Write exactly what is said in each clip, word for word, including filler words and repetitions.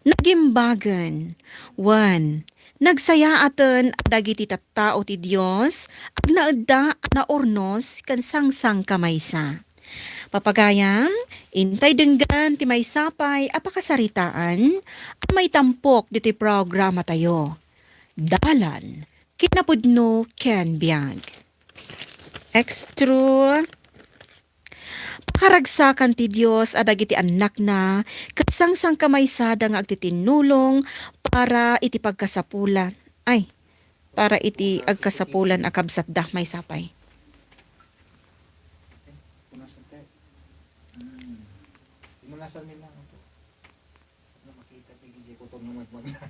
Nagimbagen, wen, nagsayaaten a dagiti tattao ti Dios agnaedda a naurnos ken sangsangkamaysa. Papagayam, intay denggen ti maysa pay a pakasaritaan a maitampok ditoy programatayo. Dalan, kinapudno ken biag. Extra. Pakaragsakan ti Dios a dagiti annakna, ket sangsangkamaysada nga agtitinnulong para iti pagkasapulan. Ay, para iti agkasapulan a kabsatda, maysa pay. Punasan tayo. Hmm. Punasan nila ito. Ano, makita ti gigi ko itong mga magmagna.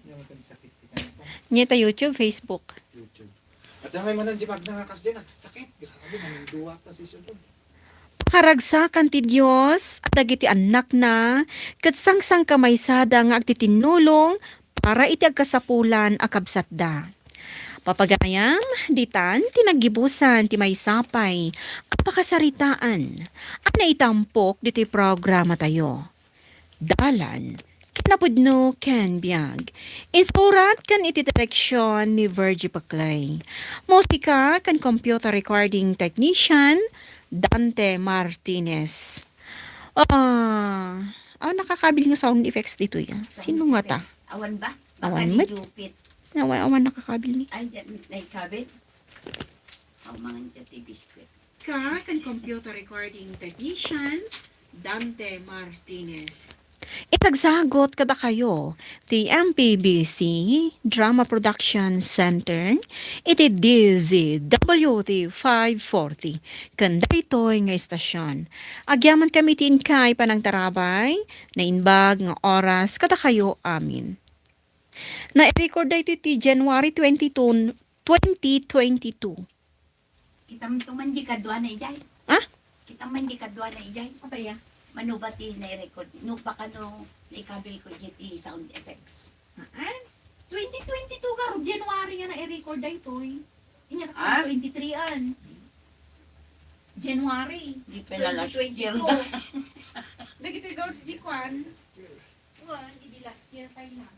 Yung itong sakit kita nito. Nia ta YouTube, Facebook. YouTube. At ang may manan di magna nga kas din, nagsakit. Grabe, manindua ta si Sulod. Pakaragsakan ti Dios, dagiti annakna, ket sangsangkamaysada nga agtitinnulong para iti agkasapulan a kabsatda. Papagayam, ditan ti naggibusan ti maysa pay a pakasaritaan a naitampok ditoy programatayo. Dalan, kinapudno ken biag. Insurat ken iti direksion ni Virgie Paclay. Musika ken computer recording technician, Dante Martinez. Ah, awan nakakabil nga sound effects ditoy, ah. Sino nga ta? Awan ba? Baka awan ni met. Jupit. Awan, awan nakakabil ni. Ay, di, naikabil? Aw, mangan siya ti biskwit. Ka ken computer recording technician, Dante Martinez. Isagsagot kadakayo ti M P B C Drama Production Center iti D Z W T five forty ken daytoy nga istasyon. Agyamankami iti inkay panangtarabay, naimbag nga oras kadakayo amin. Nai-record daytoy ti January twenty-two, twenty twenty-two. Kitam to man di kadua na ijay. Ha? Kitam man di kadua na ijay. Apay a? Mano ba ti nai-record? No, baka no naikabil ko ijay ti sound effects. Haan? Twenty twenty-two garo, January nga nai-record daytoy. Inya ka twenty-three an. January. Di pala last year twenty twenty-two. Dagitoy garo di kwan. Wan, idi last year pa lang.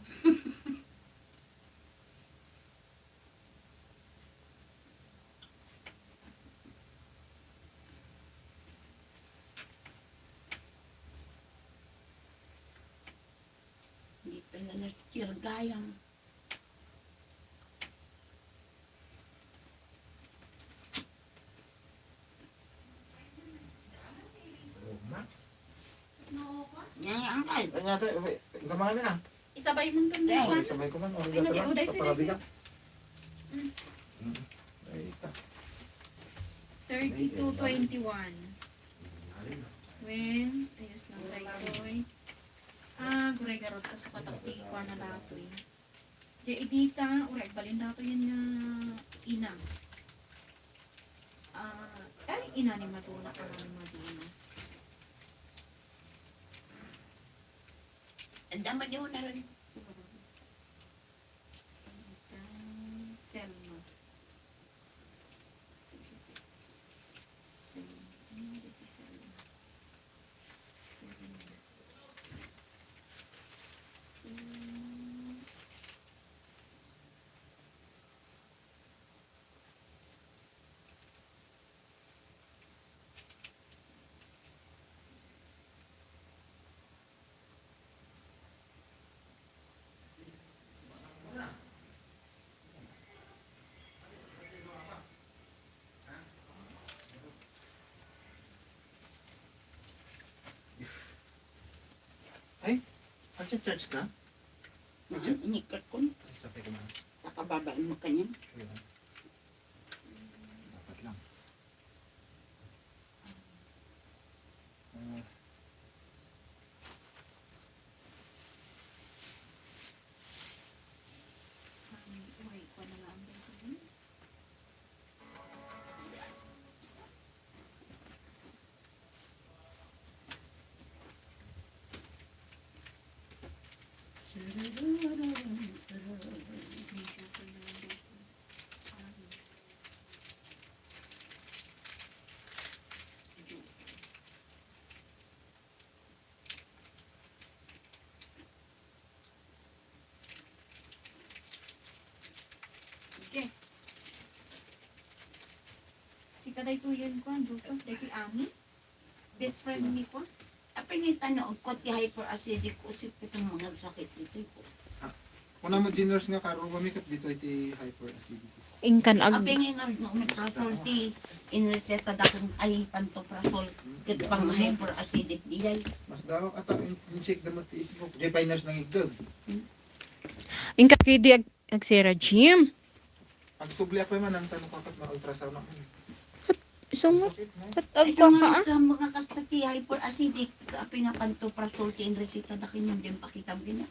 Di pala last year gayam. Yan, yan, angkal. Ay, yata, okay. Gamawa na. Isabay mo itong dalawa. Isabay ko man. Ay, nadi-, uday ko, uday ko. Paparabigan. Mm. Mm. Ay, ita. Thirty-two twenty-one. Wen, ayos lang tayo, oy. Ah, guray garot ka sa katak ti kuan na datoy. Di, idita, uray, agbalin datoy yan nga ina. Ah, ay, ina ni Madonna, ama ni Madonna. Ang dama niyo na rin. Selma. Selma. Selma. Selma. Ay, magcha-charge ka? Inikat ko. Ay, sabi ko man. Nakababaan mo kanyan. Ayun. Dapat lang. Ah. Daytoyen ko, ang doktor, daytoy Ami. Best friend ni ko. Apay nga itan no agko ti hyperacidic ko, sipit ang mga sakit dito ko. Ah, kuna mo di nurse nga karo, kami kat dito iti hyperacidic. Inkan ag- Apay nga nga no, omeprazole ti inreseta dakong ay pantoprazole ket pang hyperacidic diay. Mas daw ata in-, in-check damat ti isip mo. Jay Piners nang igdeg. Inka kidi ag-, agsera Jim. Agsubli ako man ang tanong kakat na ultrasound ako. Kat, sungot. Sakit, no? Kat Ay, agpaka, ah. Mga, mga kasta ti hyperacidic, apay nga pantoprazole ti inreseta da kanyang din pakitam kanya.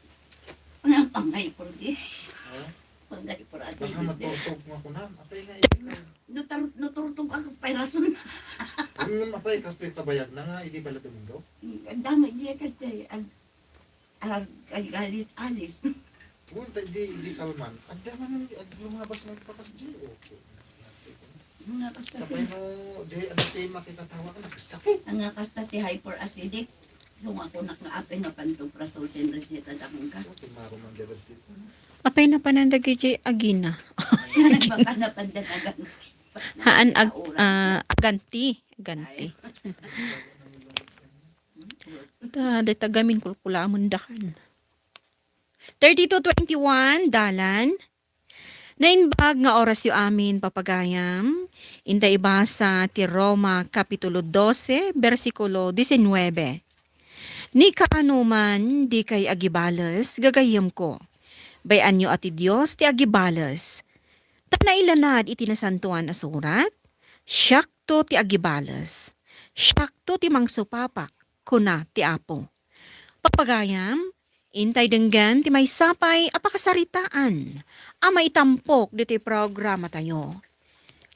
Ano pang hyper di? Ha? Pang hyperacidic. Baka di. Maturtog nga ako na. Apay nga ikaw. Natar-, naturtog ako, pay rason. Ano nga apay, kastoy kabayag na nga, hindi pala Domingo? Ang dami, hindi ka tayo. Ag-, ag-, ag-alis-alis. Punta, di, di kalman. Adda man ang, ag-, lumabas nga ipakasdiyo. Okay. Nga, basta. Sapay no, di, ano, ti makikatawa ka, nagsakit. Ang nga kasta ti hyperacidic. So, nga kunak nga apay nga pantoprazole ti reseta dakong ka. Okay, maro man gagad dito. Apay napanan dagiti agina. Baka napandanagan. Haan ag-, ah, aganti. Aganti. Ay. Ta, dayta gamin kulkula, amun dakan. Thirty-two twenty-one, dalan. Naimbag nga orasyo amin, papagayam. Inta ibasa ti Roma, Kapitulo dose, bersikulo disinnuebe. Ni kaano man, dikay agibales, gagayyemko. Bay-anyo a ti Dios ti agibales. Ta nailanad iti Nasantoan a Surat, "Siakto ti agibales. Siakto ti mangsupapak," kuna ti Apo. Papagayam, intay denggen ti maysa pay a pakasaritaan a maitampok ditoy programatayo.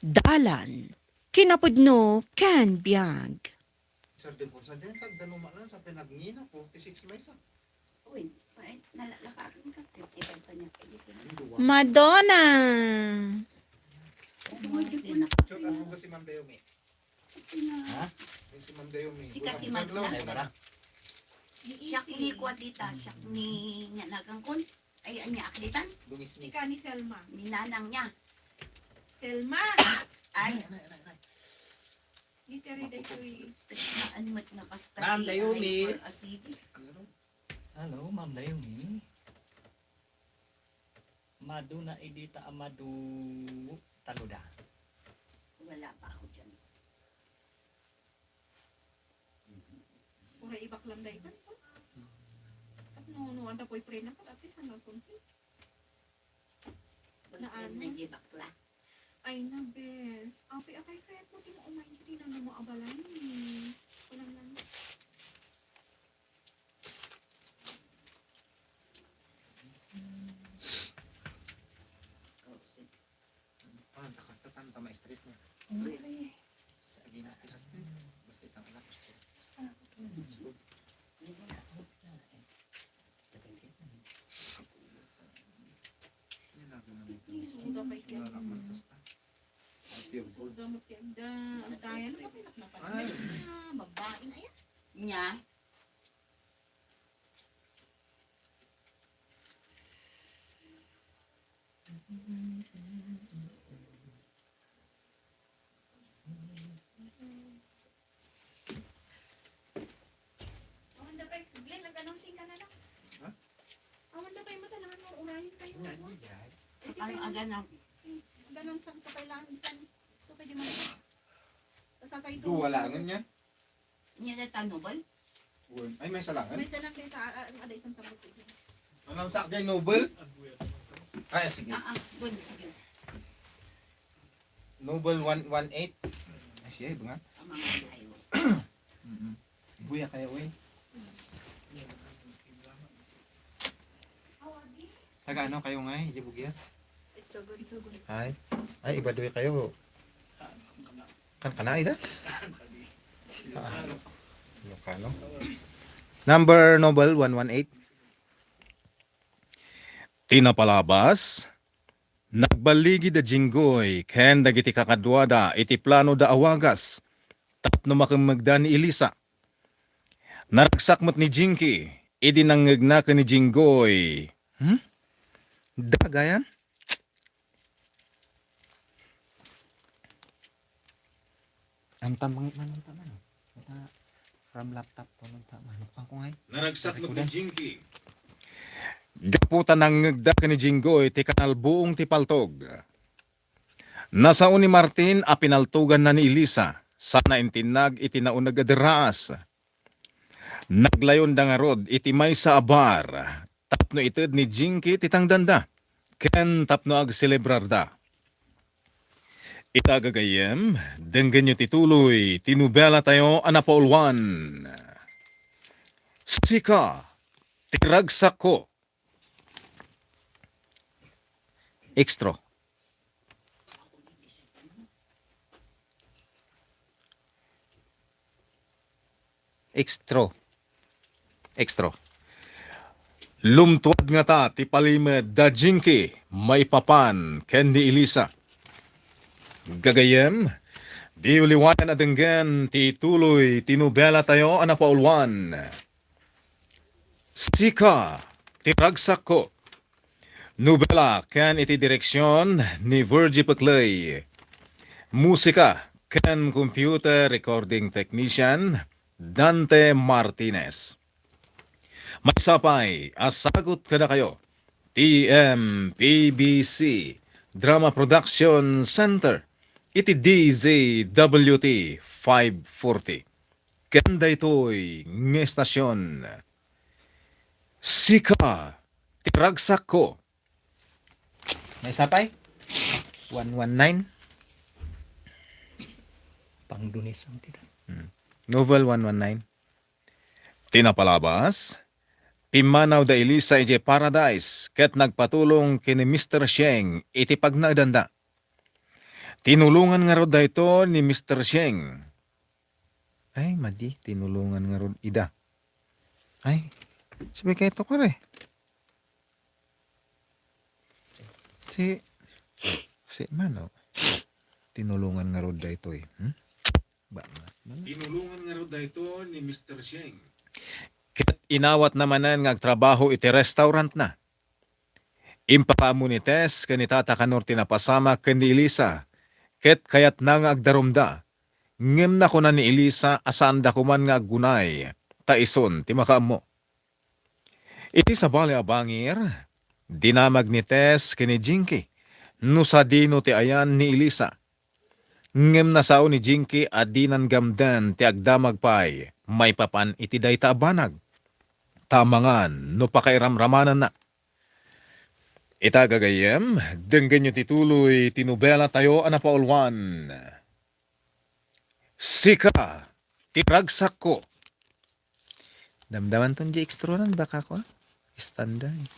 Dalan, kinapudno ken biag. Sardin ko, sardin, kag danuma lang sa pinagngina, forty-six maysa. Uy, ay, nalalakaan ka, fifty-five pa niya, pwede ko na. Madonna! Pwede ko na. Shout out mo ba si Ma'am Dayumi? Ha? Yung si Ma'am Dayumi. Si Kati Madonna. Ay, wala. Siak ni Kuadita, siak ni nga nagangkon. Ay, anya aklitan? Si Kani Selma. Ni nanang niya. Selma! Ay. Nay, nay, nay, nay. Di teri daytoy. Maan met nga kasta Ma'am Dayumi. Hyperacidic. Hello, Ma'am Dayumi. Maduna idi ta amadu taluda. Wala pa ako dyan. Uray ibaklam daytan ko. Tapno, no, anda po'y prena pa, at least hanggang kunti. Boyfriend na di bakla. Ay na, bes. Api, akay kayat mo, ti mo umain, ti na mo maabalay ni. Kulang lang. Oh, sige. Ah, takas ta, tan, ta ma-stress niya. Ay, ay, ay. Sa agina, basta itang anak, gusto. Suda pa iti agda. Suda mo ti agda. Ang daya, ano ba pinaknapan? Ay. Ah, babae na yan. Nya. Awan da pay, Glenn, nag-announcing ka na lang. Ha? Awan da pay mo talaga nung urahin kayo. Yan, mo. Yan. Eh, di Ano, kayo, aga na? Eh, nag-announce ako pa kailangan kan. So, pwede mo. Basta kayo Ito, wala nun niya. Niya na ta, Nobel? Uy, ay, may salangan. May salang dito, ah, ah, ada isang sabot dito. Anong sakyan, Nobel? Ay, sige. Ah, ah, good, good. Nobel one one eight. Ay, siya, ito nga. Ang mga tayo. Mm-mm. Buya kayo, eh. Taga ano kayo nga, eh, Jibugya? Ay. Ay, iba doy kayo. Kan kana, ida? Ah, Ilocano. Number Nobel one one eight. Ti napalabas, nagballigi da Jinggoy ken dagiti kakaduada iti plano da a wagas tapno makemmegda ni Elisa. Naragsak met ni Jinky idi nangngegna ken ni Jinggoy. Hmm? Dagayan? Tamtam mangit man unta man. Unta from laptop ko nunta man. Kuan ko ngay. Naragsak met ni Jinky. Gapu ta nangngegda ken ni Jinggoy ti kanalbuong ti paltog. Nasao ni Martin a pinaltoganna ni Elisa, sana intinnag iti nauneg a derraas. Naglayonda ngarud iti maysa a bar tapno ited ni Jinky ti tangdanda ken tapno agselebrarda. Ita gagayyem, denggenyo ti tuloy ti nobelatayo a napauluan. Sika ti ragsakko. Extra. Extra. Extra. Lumtuad ngata ti palimed da Jinky maipapan ken ni Elisa. Gagayyem, diyo liwayan a denggen ti tuloy ti nobelatayo a napauluan. Sika ti ragsakko. Nobela ken iti direksion ni Virgie Peclay. Musika ken computer recording technician Dante Martinez. Maysa pay a sagut kadakayo ti M P B C Drama Production Center iti D Z W T five forty. Ken daytoy nga estasion, Sika ti ragsakko. Maysa pay? One one nine. Pangdunis ang tita. Hmm. Novel one one nine. Ti napalabas, pimmanaw da Elisa idiay Paradise ket nagpatulong ken ni Mister Sheng iti pagnaedanda. Tinulongan ngarud daytoy ni Mister Sheng. Ay, madi, tinulongan ngarud ida. Ay, sabi kay to kare. Si, si Mano, tinulongan ngarud daytoy. Hmm? Ba, ma-, ma-, Tinulongan ngarud daytoy ni Mister Sheng. Ket inawatna manen nga agtrabaho iti restaurantna. Impakaammo ni Tess ken ni Tata Kanor ti napasamak ken ni Elisa, ket kayatna nga agdarumda. Ngem nakuna ni Elisa a saanda koman nga aggunay, ta isun ti makaammo. Iti sabali a bangir, dinamag ni Tess ken ni Jinky no sadino ti ayan ni Elisa. Ngem nasao ni Jinky a dinan gamden ti agdamag pay maipapan iti dayta a banag. Ta amangan no pakairamramananna. Ita gagayyem, denggenyo ti tuloy ti nobelatayo a napauluan. Sika ti ragsakko. Damdamanton di extra nan baka ko, ah. Standard.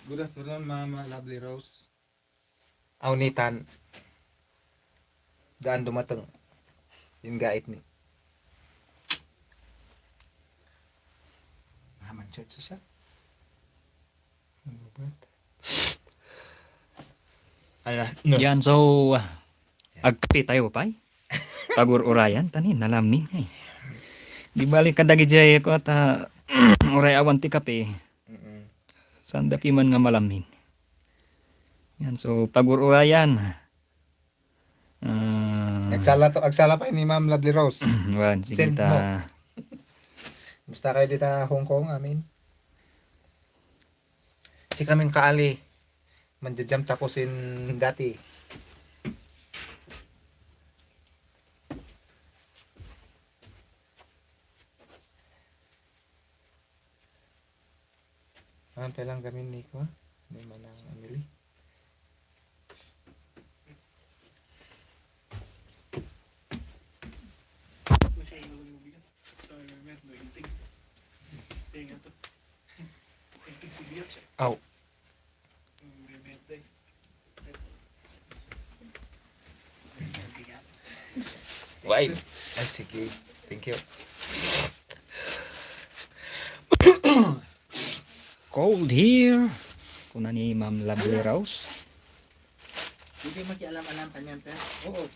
Good afternoon, Mama Lovely Rose. Awnitan. Daan dumateng. Inggait ni. Naman siya, siya. Ano ba? Ala, no. Yan, so, ah, agkape tayo pay. Pagur-urayan, tani, nalamin, eh. Di bali kadagiti ay ko at, ah, uray awan ti kape. Mm-mm. Sanda piman nga malamin. Yan, so, pagur-urayan. Ah. Nagsala to, agsala pa ni Ma'am Lovely Rose. Wan, sige. Send ta mo. Kumusta kayo dita Hong Kong, amin? Sikamin kaali. Manjajam tako sin dati. Antay lang gamin ni ko, ni Manang Emily. Aw. Wait. Ay, sige. Thank you. Cold here. Kuna ni Ma'am Lovely Rose. Hindi makialam-alam kanyan, sir. Oo.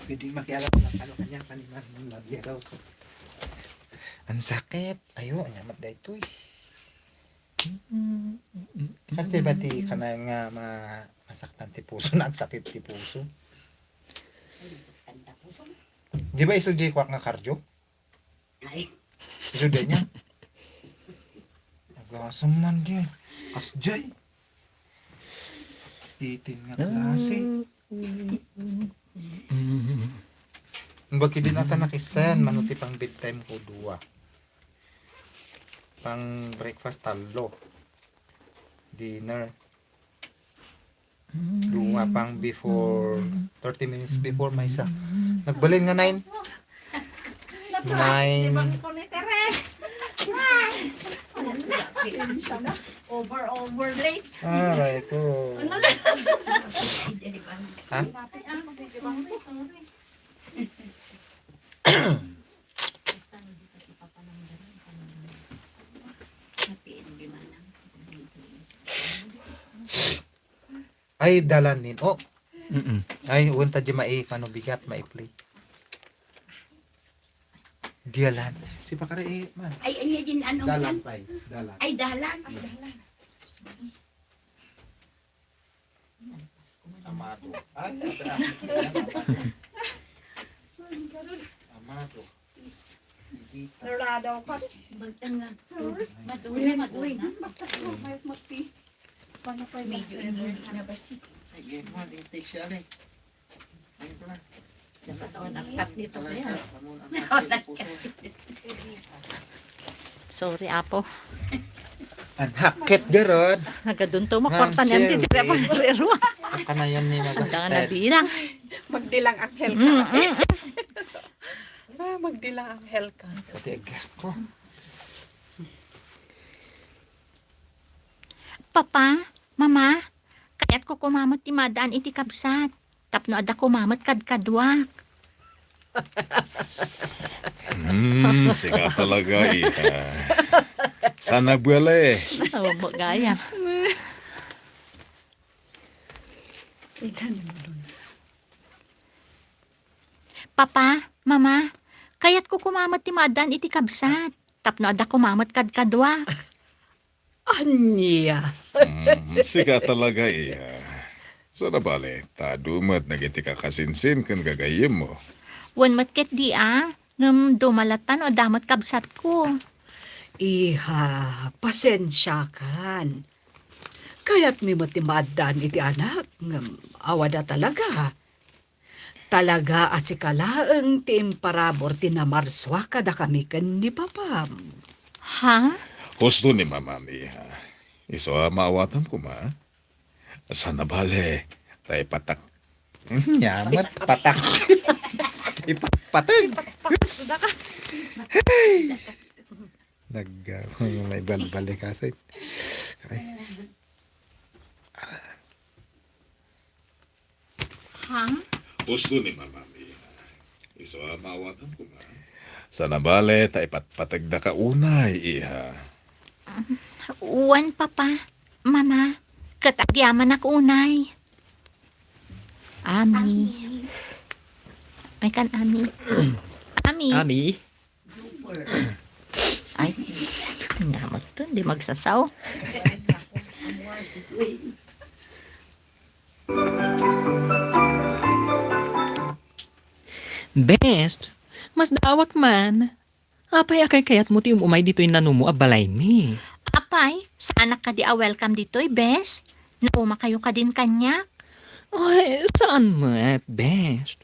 Pwedeng makialam lang ano kanya, kaniman ng Lovely Rose. Ang sakit. Ayo, anyamat da ito eh. Kasi diba ti kana nga ma masaktan ti puso, nagsakit ti puso. Ay, masaktan ta puso. Di ba isu di kwak nga cardio? Ay. Isu di niya. Agasam man di. Kasjay. Itin nga klase. Ang baki din ata nakisen, mano ti pang bedtime ko, dua. Pang breakfast, talo. Dinner. Dua pang before, thirty minutes before maysa. Nagbalin nga nine. Nine. Over, over late. Aray ko. Ha? Ay, dalan nin. Oh. Mm-mm. Ay, unta di mai, mano bigat, maiplay. Dialan. Si pakara eh, man. Ay, anya din anong Dalan san? Pay. Dalan. Ay, dalan. Ay, dalan. Amado. Ay, ada. Amado. Norado ka. Magtanga. Madula, madula. Mayat magpi. Medyo inili na ba si Ay, eh, man, eh, take siya, eh. Ay, ito na. Nakatawan ang cut nito kaya. Sorry, apo. Ang hakit, garod. Nagadunto mo, kwarta niyan, Sir, titira pa eh. Ang kanayan ni Maga. Ang danga na bilang. Magdilang anghel ka. Mm, mm. Ah, magdilang anghel ka. Pati agak ko. Papa, Mama, kayatko koma met ti maaddaan iti kabsat. Tapno adda koma met kadkaduak. Hmm, sika talaga, iha. Sana buwale. Oh, gaya. Papa, Mama, kayatko koma met ti maaddaan iti kabsat. Tapno adda koma met kadkaduak. Ania? Mm, sika talaga, iha. Sana bale, ta adu met dagiti kakasinsin ken gagayyemmo. Wen met ketdi a, ngem dumalatta no adda met kabsatko. Iha, pasensiakan. Kayatmi met ti maaddaan iti anak, ngem awada talaga. Talaga a sika laeng ti imparabur ti namarsua kadakami ken ni papam. Ha? Husto ni mamam, iha. Isu a maawatam koma. Sana bale, ta ipatak. Nyamat, patak. Ipatpateg. Hey! Nag, uh, may balbalik kasi. Ay. Ha? Husto ni mamam, iha. Isu a maawatam koma. Sana bale, ta ipatpategda ka unay, iha. Wen, Papa, Mama, ket agyamanak unay. Ami. Ami. May kan, Ami. Ami. Ami. Ay, nga magto, di magsasaw. Bes, masdaawak man. Apay a kaykayatmo ti um-umay ditoy nanumo a balaymi? Apay, saanak kadi a welcome ditoy, Bes? Nauma kayo kadin kaniak? Ay, saan met, Bes.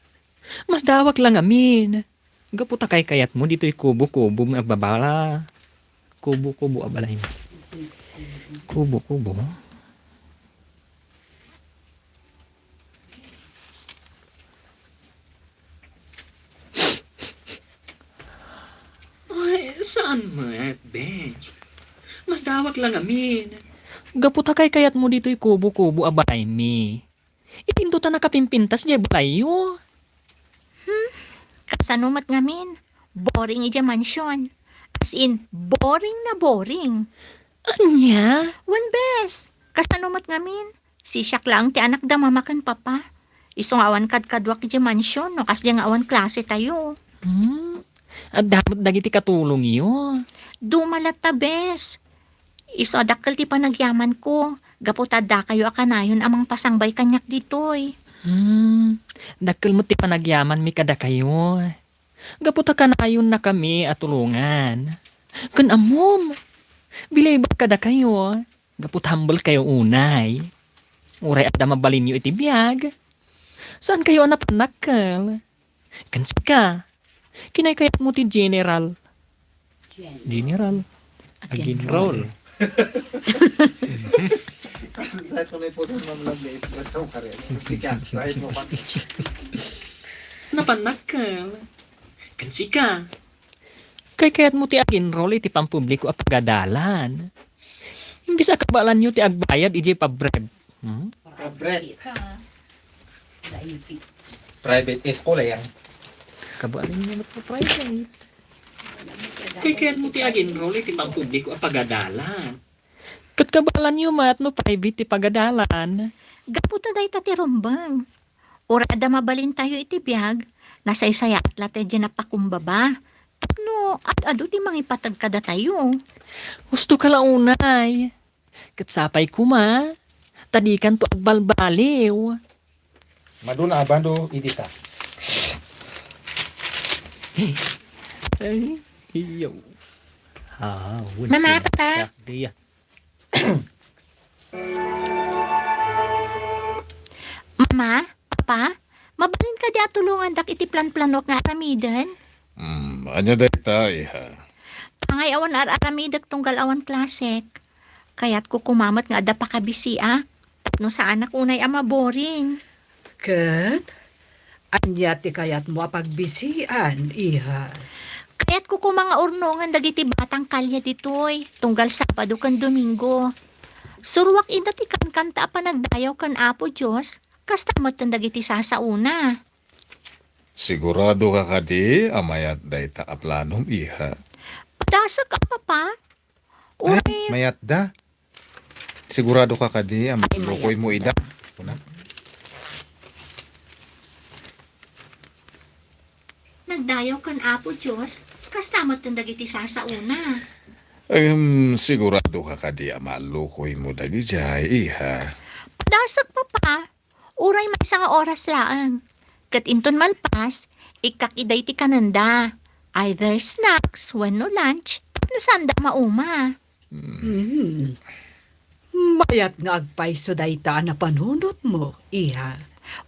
Masdaawak la ngamin. Gapu ta kaykayatmo ditoy kubo-kubo nga agbabala. Kubo-kubo a balay. Kubo-kubo. Ay, saan met, Bes? Masdaawak la ngamin. Gapu ta kaykayatmo ditoy kubo-kubo a balaymi. Idinto ta nakapimpintas diay balayyo. Hmm, kasano met ngamin? Boring idiay mansion. As in, boring na boring. Ania? Wen, Bes, kasano met ngamin? Sisiak laeng ti anakda mama ken papa. Isu nga awan kadkaduak idiay mansion no kasdiay nga awan klase tayo. Hmm, adda met dagiti katulongyo. Duma latta, Bes. Isu a dakkel ti panagyamanko, gapu ta addakayo a kanayon a mangpasangbay kaniak ditoy. Hmm, dakkel met ti panagyamanmi kadakayo. Gapu ta kanayonnakami a tulongan. Ken ammom, bilibet kadakayo, gapu ta humble kayo unay. Uray adda mabalinyo iti biag, saankayo a napannakkel. Ken sika, kinaykayatmo ti General. General. Aginrol. Sait ko na ipuson, Ma'am Lovely. Basta mo kare. Sika, sait mo pa. Napannakkel. Ken sika, kaykayatmo ti aginrol iti pampubliko a pagadalan. Imbes a kabaelanyo ti agbayad idiay pabreb. Hmm? Private. Private school, eh, yan. Kabaelanyo met no private. Kaykayatmo ti aginrol iti pampubliko a pagadalan. Ket kabaelanyo met no private ti pagadalan. Gapu ta dayta ti rumbeng. Uray adda mabalintayo iti biag, nasaysayaat latta diay napakumbaba. Tapno ad-adu ti mangipateg kadatayo. Husto ka la unay. Ket sapay koma, ta dikanto agbalbaliw. Maduna a bando idi ta. Ay, iyo. Ah, Mama, Papa. Diya. Mama, Papa, mabalin kadi a tulongandak iti planplanok nga aramiden? Hmm, ania dayta, iha? Angay awan ar-aramidek tunggal awan klasek. Kayatko koma met nga adda pakabisiak, tapno saanak unay a maboring. Ket ania ti kayatmo a pagbisian, iha? Kayatko koma nga urnongen dagiti batang kalye ditoy, tunggal Sabado ken Domingo. Suroak ida ti kankanta a panagdayaw ken Apo Dios, kasta metten dagiti sasaona. Sigurado ka kadi a mayat dayta a planom, iha? Padasek a, Papa. Ay, uray mayatda. Sigurado ka kadi a malukoymo ida? Kuna? Nagdayaw ken Apo Dios, kasta metten dagiti sasaona. Em, sigurado ka kadi a malukoymo dagidiay, iha? Padasek, Papa. Uray maysa nga oras laeng. Ket inton malpas, ikkak ida iti kanenda. Either snacks wenno lunch, tapno saanda mauma. Hmm. Mayat nga agpayso dayta a napanunotmo, iha.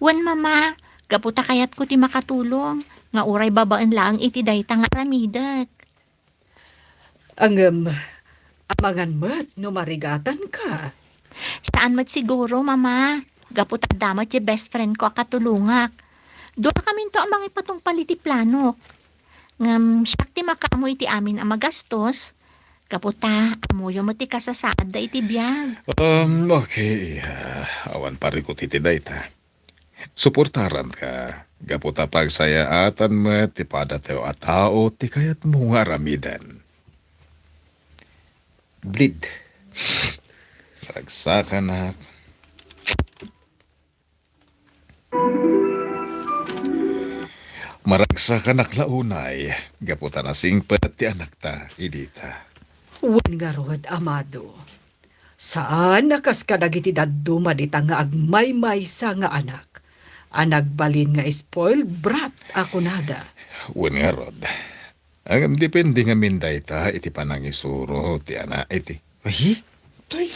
Wen, Mama, gapu ta kayatko ti makatulong, nga uray babaen laeng iti dayta nga aramidek. Ngem, amangan met no marigatanka. Saan met siguro, Mama. Gapu ta adda met ti best friend ko a katulongak. Duakaminto a mangipatungpal iti planok. Ngem, siak ti makaammo iti amin a magastos. Gapu ta, ammoyo met ti kasasaadda iti biag. Um, okay, ah, awan parikut iti dayta. Suportaranka, gapu ta pagsayaatan met ti padatayo a tao ti kayatmo nga aramiden. Bleed. Ragsakanak. Maragsakanak la unay, gapu ta nasingpet ti anakta idi ta. Wen ngarud, Amado. Saan a kas kadagiti dadduma dita nga agmaymaysa nga anak. a nagbalin nga spoiled brat a kunada. Wen ngarud. Ngem depende ngamin dayta iti panangisuro ti ana-, iti. Ay, toy.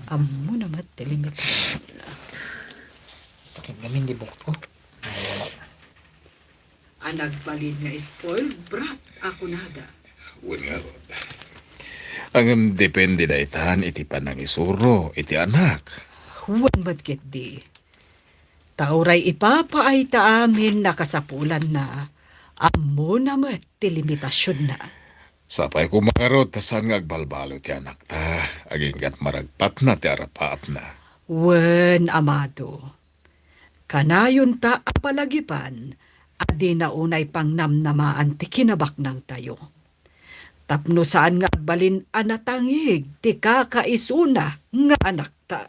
Ammona met ti limitasyon. Sakit ngamin di buot ko. A nagbalin nga spoiled brat a kunada. Wen ngarud. Ngem depende daytan iti panangisuro iti anak. Wen met ketdi. Ta uray ipapaayta amin a kasapulanna, ammona met ti limitasionna. Sapay koma ngarud ta saan nga agbalbaliw ti anakta, agingga't maragpatna ti arapaapna. Wen, amado, kanayonta a palagipan a dina unay pangnamnamaan ti kinabaknangtayo. Tapno saan nga agbalin a natangig ti kakaisuna nga anakta.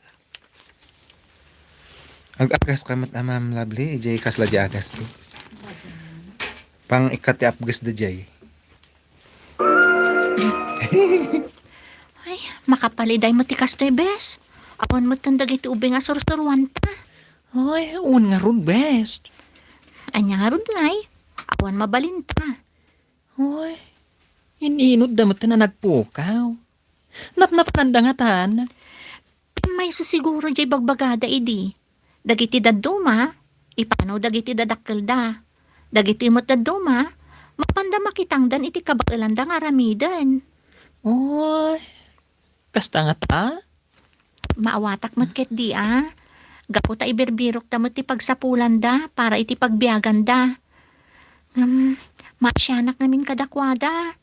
Ag-agas ka met, a, Ma'am Lovely, idiay kasla di agas ko. Pang-ikkat ti apgas da diay. Ay, makapaliday mo ti kastoy, bes. Awan met ken dagiti ubing a sursuruanta. Ay, awan ngarud, bes. Ania ngarud ngay? Awan mabalinta. Uy, in-inutda met a nagpukaw. Napnapananda ngatan. Pimmaysa siguro diay bagbagada idi. Dagiti dadduma, ipanaw dagiti dadakkelda. Dagiti met dadduma, mapanda makitangdan iti kabaelanda nga aramiden. Uy, kasta ngata? Maawatak met ketdi a. Gapu ta ibirbirokta met ti pagsapulanda para iti pagbiaganda. Ngem, maasianak ngamin kadakuada.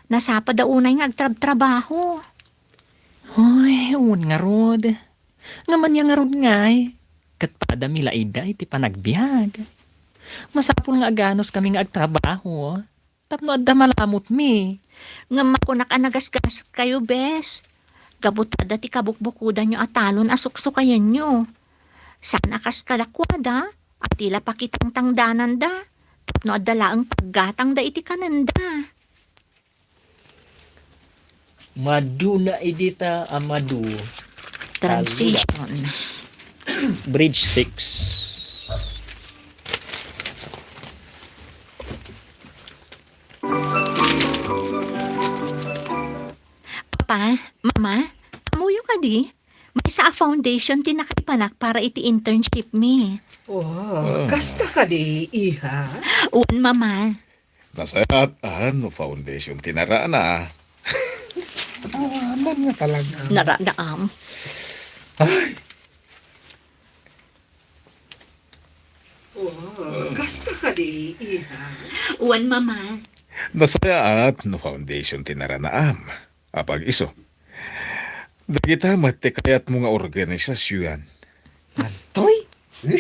Nasapada unay nga agtrabtrabaho. Hoy, wen ngarud. Ngem ania ngarud ngay? Ket padami la ida iti panagbiag. Masapul nga aganuskami nga agtrabaho. Tapno adda malamutmi. Ngem makunak a nagasgaskayo, bes. Gapu ta adda ti kabukbukodanyo a talon a suksukayenyo. Saan a kas kadakuada, a ti la pakitangtangdananda, tapno adda laeng paggatangda iti kanenda. Maduna idi ta a madu. Transition. Bridge six. Papa, Mama, ammoyo kadi? Maysa a foundation ti nakaipanak para iti internship mi. Oh, ah, kasta kadi, iha? Wen, Mama. Nasayaat a no foundation ti narana. Awanan nga talaga. Narana, am. Ay. Oh, kasta kadi, iha? Wen, Mama. Nasayaat no foundation ti naranaam. Apag isu. Dagita met ti kayatmo nga organisasion. Antoy? Eh?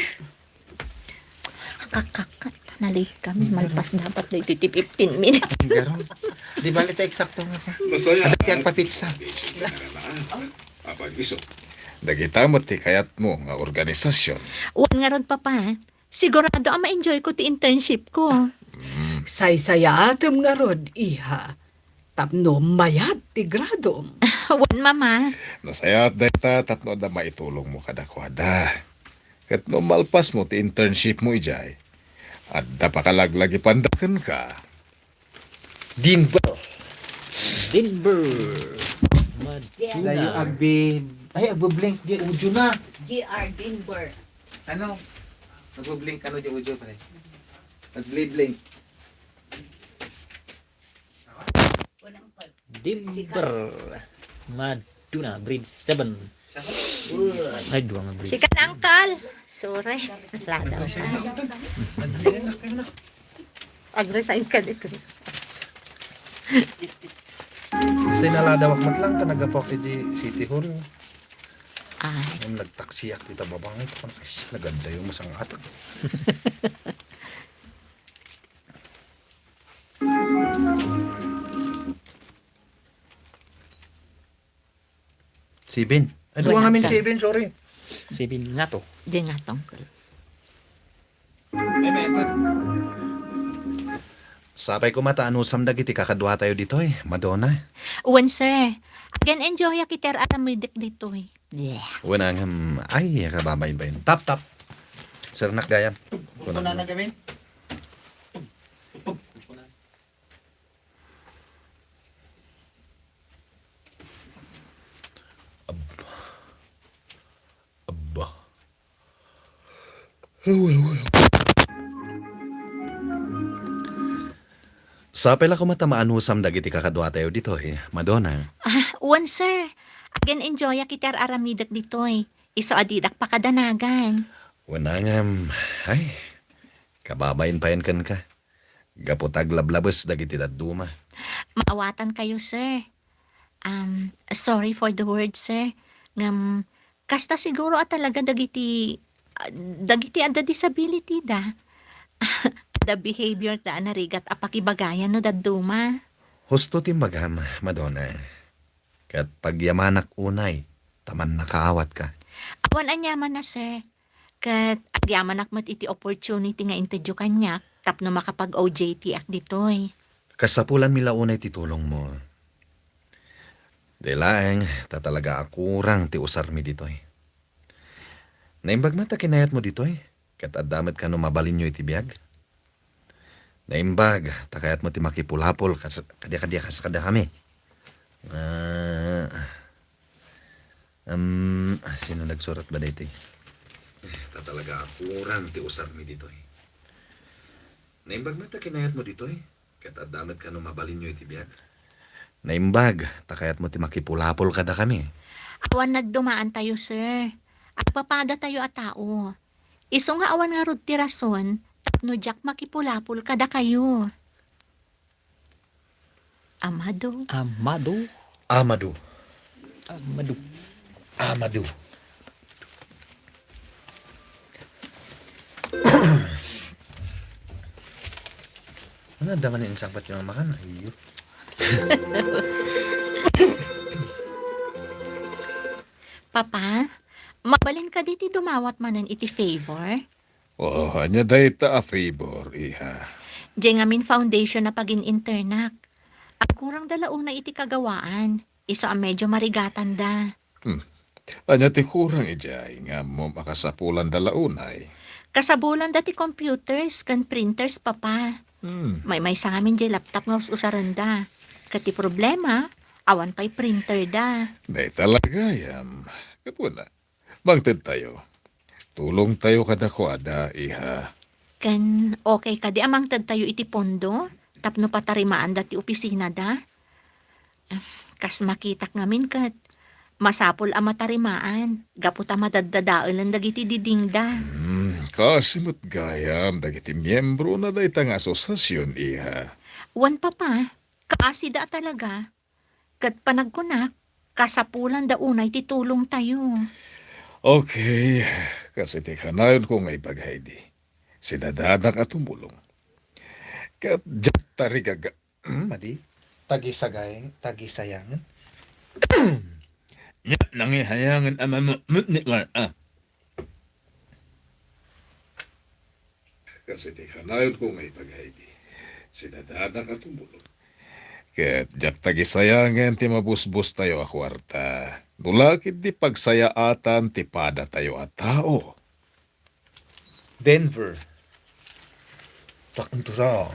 Kakkakat, na-late kami. Malpas dapat daytoy ti fifteen minutes. Garo. Di bali ta eksakto nga pa. Masaya. Adda ti agpapitsa. Apag isu. Dagita met ti kayatmo nga organisasion. Wen ngarud, Papa. Sigurado a ma-enjoy ko ti internship ko. Mm. Saysayaatem ngarud, iha. Tapno mayat ti gradom. Wen, Mama. Nasayaat dayta tapno adda maitulongmo kadakuada. Ket no malpasmo ti internship mo idiay, adda pakalaglagipanda kenka. Denver. Denver. Maduna. Dayo agbi-, ay, agbi-blink di audio na. J R Denver. Ano? Agbi-blink ano di audio, pre? Agbi-blink. Denver. Maduna, grade seven. Ay, dua nga grade. Sikat, Uncle. Sorry. Ladaw ka. Ag-resign ka dito. Basta inaladawak met lang, ta naggapuak iti City Hall. Ay. Nung nagtaksiak dita babangay, tapos, ay, naganda yung masangatak. Seven. Ay, dua ngamin seven, sorry. Seven nga to. Di nga to, Uncle. Sapay koma ta anusam dagiti kakaduatayo ditoy, Madonna. Wen, sir. Agen-enjoyak iti ar-aramidek ditoy. Yeah. Wen, ngem, ay, kababain-bain. Tap, tap. Sirnak gayam. Kunana gamin. Ab-, abba. Sapay la koma ta maanusam dagiti kakaduatayo ditoy, Madonna. Ah, wen, sir. Agen-enjoyak iti ar-aramidek ditoy. Isu a didak pakadanagan. Wen, ngem, ay, kababain payen kenka. Gapu ta aglablabes dagiti dadduma. Maawatankayo, sir. Um, sorry for the word, sir. Ngem, kasta siguro a talaga dagiti, ah, dagiti adda disability da. Adda behavior da a narigat a pakibagayan no dadduma. Husto ti imbagam, Madonna. Ket pagyamanak unay, ta mannakaawatka. Awan aniamanna, sir. Ket agyamanak met iti opportunity nga intedyo kaniak tapno makapag-O J T ak ditoy. Kasapulanmi la unay ti tulongmo. Di laeng, ta talaga a kurang ti usarmi ditoy. Naimbag met ta kinayatmo ditoy, ket adda met kano mabalinyo iti biag. Naimbag, ta kayatmo ti makipulapol kas-, kadi, kadi, kas-, kadakami. Ah, um, sino nagsurat ba daytoy? Eh, ta talaga a kurang ti usarmi ditoy. Naimbag met ta kinayatmo ditoy, ket adda met kano mabalinyo iti biag. Naimbag, ta kayatmo ti makipulapol kadakami. Awan nagdumaantayo, sir. Agpapadatayo a tao. Isu nga awan ngarud ti rason tapno diak makipulapol kadakayo. Amado. Amado. Amado. Amado. Amado. Ano, adda man insangpet nga makan? Ayyo. Papa, mabalin kadi ti dumawat manen iti favor? Oh, ania dayta a favor, iha? Diay ngamin foundation a pagin-internak. Agkurangda la unay iti kagawaan, isu a medyo marigatanda. Hmm. Ania ti kurang idiay nga ammom a kasapulanda la unay? Kasapulanda ti computers ken printers, Papa. Hmm. Maymaysa ngamin diay laptop nga us-usarenda. Ket ti problema, awan pay printer da. Dayta la gayam. Ket wen a, mangtedtayo. Tulongtayo kadakuada, iha. Ken okay kadi a mangtedtayo iti pondo tapno patarimaanda ti opisinada? Kas makitak ngamin ket masapul a matarimaan gapu ta madaddadaelen dagiti didingda. Hmm, kaasi met gayam dagiti miembrona dayta nga asosiasion, iha. Wen, Papa, kaasida a talaga. Ket panagkunak, kasapulanda unay ti tulongtayo. Okay, kas iti kanayonko nga ibagaydi, sidadadak a tumulong. Ket diak tarigaga-, hmm? Madi, tagisagayang-, tagisayangen. Nya, nangihayangen a mamutmut ni Mar-, ah. Kas iti kanayonko nga ibagaydi, sidadadak a tumulong. Ket diak tagisayangen ti mabusbustayo a kuarta. No la ketdi pagsayaatan ti padatayo a tao. Denver. Taknto sa.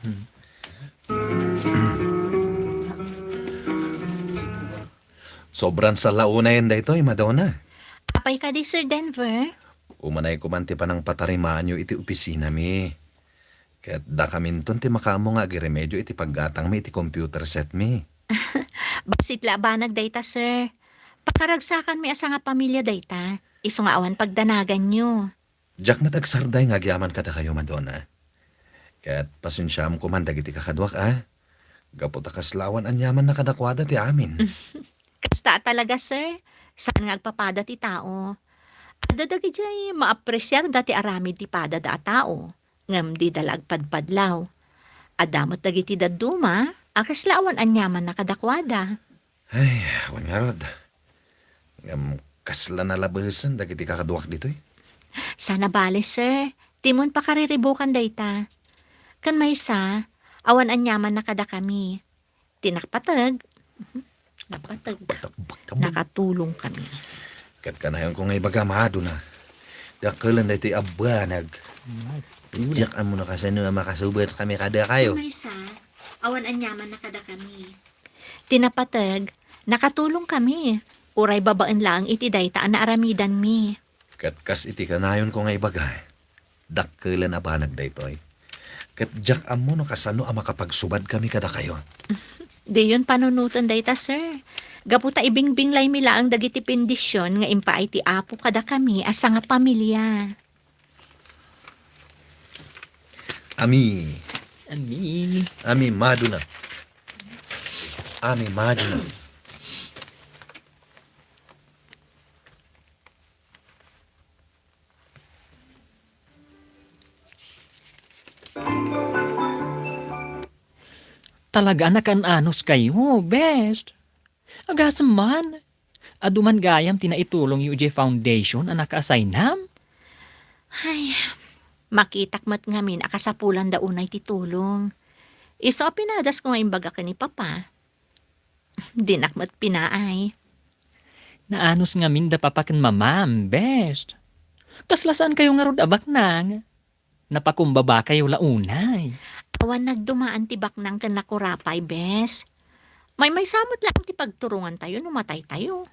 Hmm. Sobran sala unayen daytoy, Madonna. Apay kadi, Sir Denver? Umanay koman ti panangpatarimaanyo iti opisinami. Ket dakaminton ti makaammo nga agiremedio iti paggatangmi iti computer setmi. Bassit la a banag dayta, sir. Pakaragsakanmi a sangapamilia dayta, isu nga awan pagdanaganyo. Diak met agsarday nga agyaman kadakayo, Madonna. Ket pasensiaam koman dagiti kakaduak, a. Gapu ta kasla awan aniamanna kadakuada ti amin. Kasta a talaga, sir. Saan nga agpapada ti tao. Adda dagidiay maapresiarda ti aramid ti padada a tao, ngem dida la agpadpadlaw. Adda met dagiti dadduma a kasla awan aniamanna kadakuada. Ay, awan ngarud. Ngem kasla nalabesen dagiti kakaduak ditoy? Saan a bale, sir. Dimon pakariribukan dayta. Ken maysa, awan aniamanna kadakami. Ti nakpateg. Napateg. Nakatulong kami. Ket kanayonko nga ibaga, Madona. Dakkelan daytoy a banag. Diak ammo no kasano a makasubad kami kadakayo. Maysa, awan aniaman na kadakami. Ti napateg, nakatulong kami. Uray babaen laeng iti dayta a naaramidanmi. Ket kas iti kanayonko nga ibaga, dakkelan a banag daytoy. Ket diak ammo no kasano a makapagsubad kami kadakayo. Diyon panunoten dayta, sir. Gapu ta ibingbinglaymi laeng dagiti bendision nga impaay ti Apo kadakami a sangapamilia. Ami. Ami. Ami, Madona. Ami, Madona. Talaga a nakan-anos kayo, best. Agasem man. Adu man gayam ti naitulongyo idiay foundation a nakaassign-am? Ay, makitak met ngamin a kasapulanda unay ti tulong. Isu a pinadasko nga imbaga ken ni Papa. Dinak met pinaay. Naanos ngamin da Papa ken Mamam, best. Kasla saan kayo ngarud a baknang? Napakumbaba kayo la unay. Awan nagdumaan ti baknang ken nakurapay, bes. Maymaysa met laeng ti pagturongantayo no mataytayo.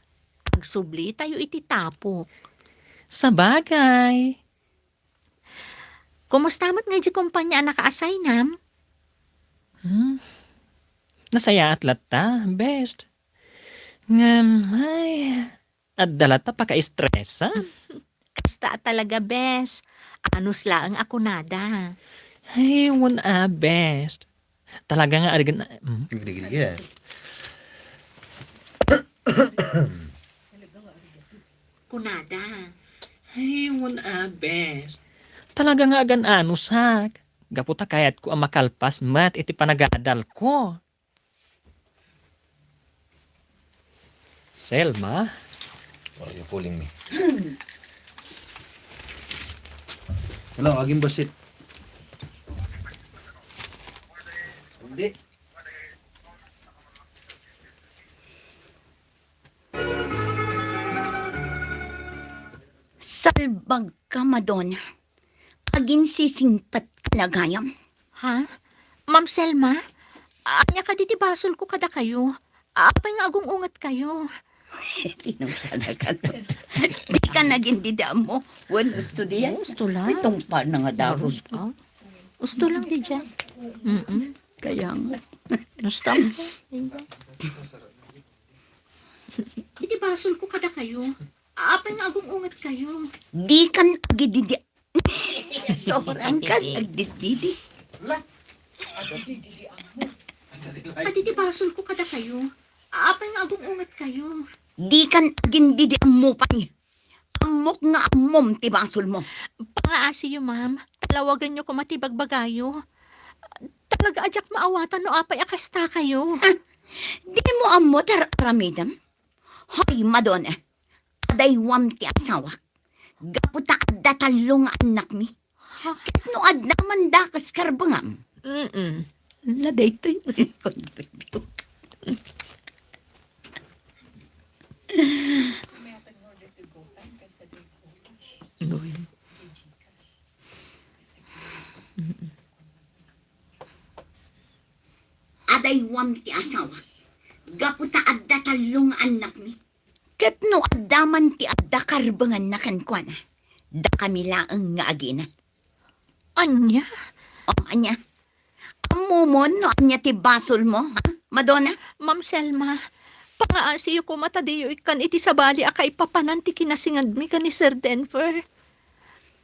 Agsublitayo iti tapok. Sabagay. Kumusta met ngay di kompanya a nakaassign-am? Hmm. Nasayaat latta, best. Ngem, ay, adda latta pakaistresan. Kasta talaga, bes. Anus laeng a kunada. Ay, wen a, bes. Talaga nga, argan-, hmm? Digdigidiga. Kunada. Ay, wen a, bes. Talaga nga agan-anusak. Gapu ta kayatko a makalpas met iti panagadalko. Selma? Why are you calling me? Hello, aging basit. Hindi. Salbag ka, Madonna. Aginsisingpet ka la gayam. Ha? Ma'am Selma, ania kadi ti basolko kadakayo? Apay nga agung-ungetkayo? Tinungsianakano. Dika nagin didi ammo. Wen, usto diay. Usto lang. Itong pa na nga daros ko. Usto lang diay. Mm-mm. Kaya nga. Usto. Iti basolko kadakayo. Apay nga agung-ungetkayo? Dikan agididi. Sobrang kan agdididi. Adi ti basolko kadakayo. Apay nga agung-ungetkayo? Dikan agindidi ammo pay. Ammok nga ammom ti basolmo. Pangaasiyo, ma'am. Talawaganyo koma ti bagbagayo. Talaga a diak maawatan no apay a kastakayo. Ah, dimo ammo ti ar-aramidem? Hoy, Madonna, adaywam ti asawak. Gapu ta adda tallo nga annakmi. Ha? Ket no adda man dakes karbengam. Mm-mm. La daytoy. Adaywam ti asawak. Gapu ta adda tallo nga annakmi. Ket no adda man ti adda karbenganna kenkuana, dakami laeng nga agina. Ania? O, ania? Ammomon no ania ti basolmo, ha, Madonna? Ma'am Selma, pangaasiyo koma ta diyo ikkan iti sabali a kaipapanan ti kinasingadmi ken ni Sir Denver.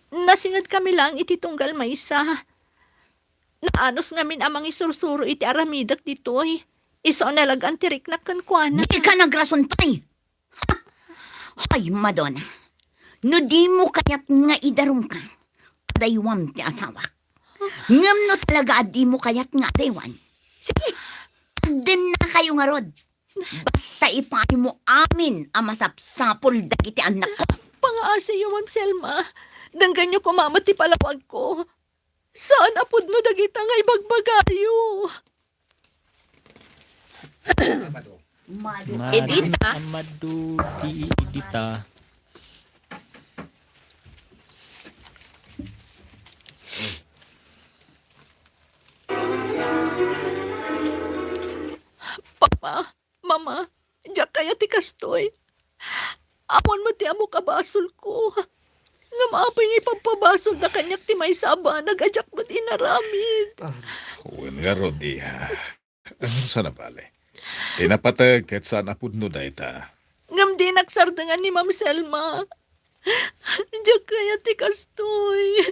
Nasingadkami laeng iti tunggal maysa. Naanus ngamin a mangisursuro iti aramidek ditoy. Isu a nalagan ti riknak kenkuana. Dika nagrason pay! Hay, Madonna, no dimo kayat nga idarumka, adaywam ti asawak. Ngem no talaga a dimo kayat nga adaywan, sige, agdennakayo ngarud. Basta ipaaymo amin a masapsapul dagiti annakko. Pangaasiyo, Ma'am Selma. Denggenyo koma met ti palawagko. Saan a pudno dagita nga ibagbagayo. Sabado. Madu Edita? Amadu di Edita. Papa, Mama, diak kayat ti kastoy. Awan met ti ammok a basolko. Ngem apay nga ipabpabasolda kaniak ti maysa a banag a diak met inaramid? Wen ngarud, iha. Ngem saan a bale. Ti napateg ket saan a pudno dayta. Ngem dinak sardengan ni Ma'am Selma. Diak kayat ti kastoy.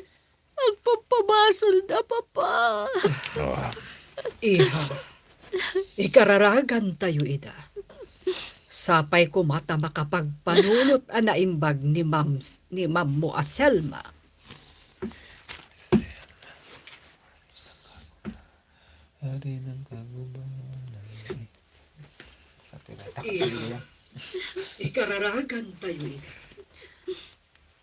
Agpabpabasolda, Papa. Oh. Iha, ikararagantayo ida. Sapay koma ta makapagpanunot a naimbag ni Ma'am, ni Ma'ammo a Selma. Ari ng kagubangan. Iha, ikararagantayo ida.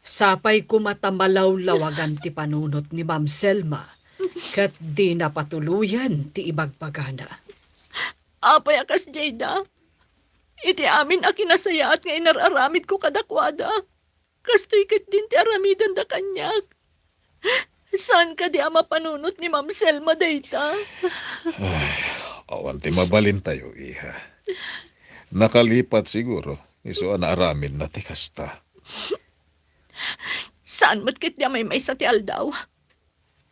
Sapay koma ta malawlawagan ti panunot ni Ma'am Selma, ket dina patuloyen ti ibagbagana. Apay a kasdiay da? Iti amin a kinasayaat nga inar-aramidko kadakuada, kastoy ketdin ti aramidenda kaniak. Saan kadi a mapanunot ni Ma'am Selma dayta? Ay, awan ti mabalintayo, iha. Nakalipat siguro, isu a naaramidna ti kasta. Saan met ketdi a maymaysa ti aldaw?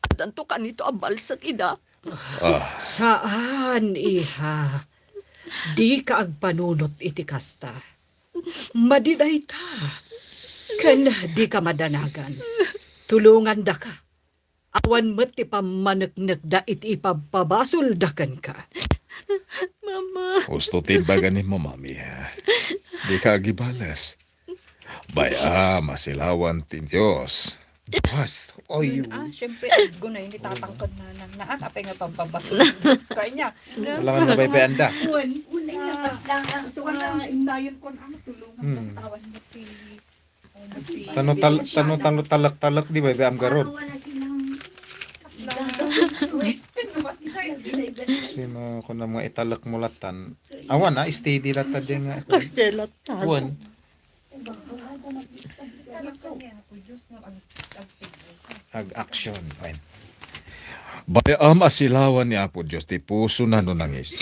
Addanto kanito a balsek ida? Ah. Saan, iha. Dika agpanunot iti kasta. Madi dayta. Ken dika madanagan. Tulongandaka. Awan met ti pammaneknekda iti ipabpabasolda kenka. Mama. Husto ti imbaga ni Mama, iha. Dika agibales. Bay-am a silawan ti Dios. Bas. Oy. Ah, syempre, aggo na ini tatangkad na, na, na, at apay nga pampabasol. Kanya. Wala nga nabay-bayan da. Wen. Una nga, basta nga, so, nga, indayon ko na, tulungan Hmm. ng tawan mo, ti, oh, ti, Tano tal-, tano, tano talak-talak, di bay-bayan garud? Wala silang Sino ko na mga italak mo latan? Awan, ah, steady latan din nga. Kastela tan. Wen. Ag-action. Wen. Bay-am a silawan ni Apo Dios ti puso na no nangis.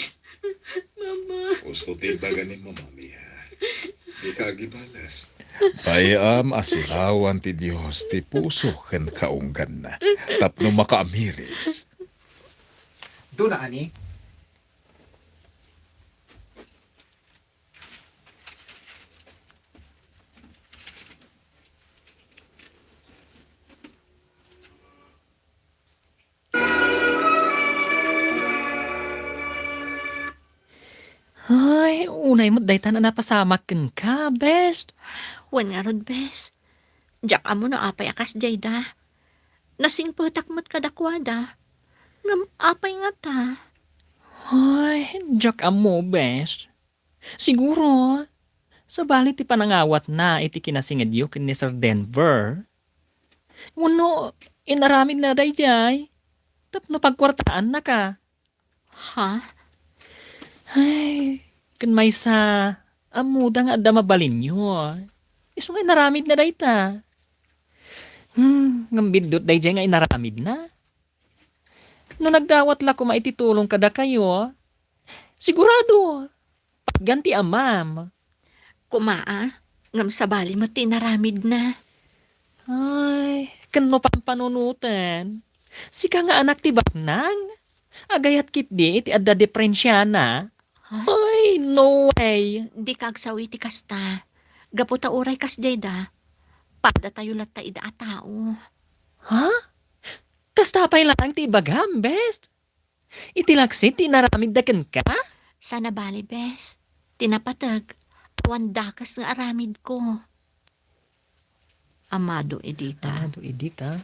Mama. Husto ti imbaga ni Mama, iha. Dika agibales. Bay-am a silawan ti Dios ti puso ken kaungganna tapno makaamiris. Duna ani? Ay, unay met daytan a napasamak kenka, bes. Wen ngarud, bes. Diak ammo no apay a kasdiay da. Nasingpetak met kadakuada. Ngem apay ngata? Ay, diak ammo, bes. Siguro, sabali ti panangawatna iti kinasingedyo ken ni Sir Denver. Wenno, inaramidna daydiay tapno pagkuartaannaka. Ha? Ay, ken maysa, ammoda nga adda mabalinyo. Isu nga inaramidna dayta. Hmm, ngem biddut daydiay nga inaramidna. No nagdawat la koma iti tulong kadakayo, sigurado, patgan ti amam. Koma, a, ngem sabali met ti inaramidna. Ay, ken no pampanunoten, sika nga anak ti baknang? Agayat ketdi iti adda diperensiana? Ha? Ay, no way! Dika agsaw iti kasta. Gapu ta uray kasdiay da, padatayo latta ida a tao. Ha? Kasta pay laeng ti ibagam, bes? Iti laksid ti inaramidda kenka? Saan a bale, bes. Ti napateg, awan dakes nga aramidko. Amado Edita. Amado Edita.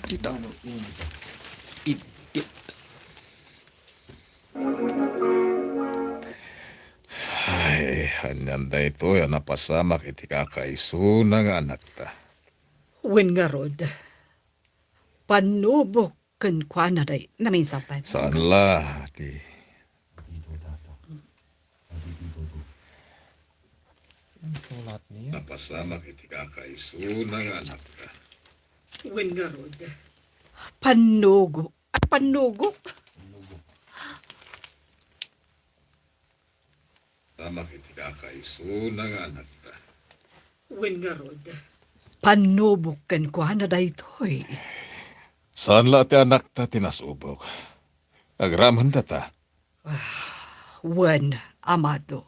Edita. Edit. Ay, anian daytoy a napasamak iti kakaisuna nga anakta? Wen ngarud, pannubok kenkuana day, naminsan pay. Saan la ti Ang sulat niya? Napasamak iti kakaisuna nga anakta. Wen ngarud. Pannugo. Ay, pannugo. Samak iti kakaisuna nga anakta. Wen ngarud. Pannubok kenkuana daytoy. Saan la ti anakta ti nasubok. Agramandata. Ah, wen, amado.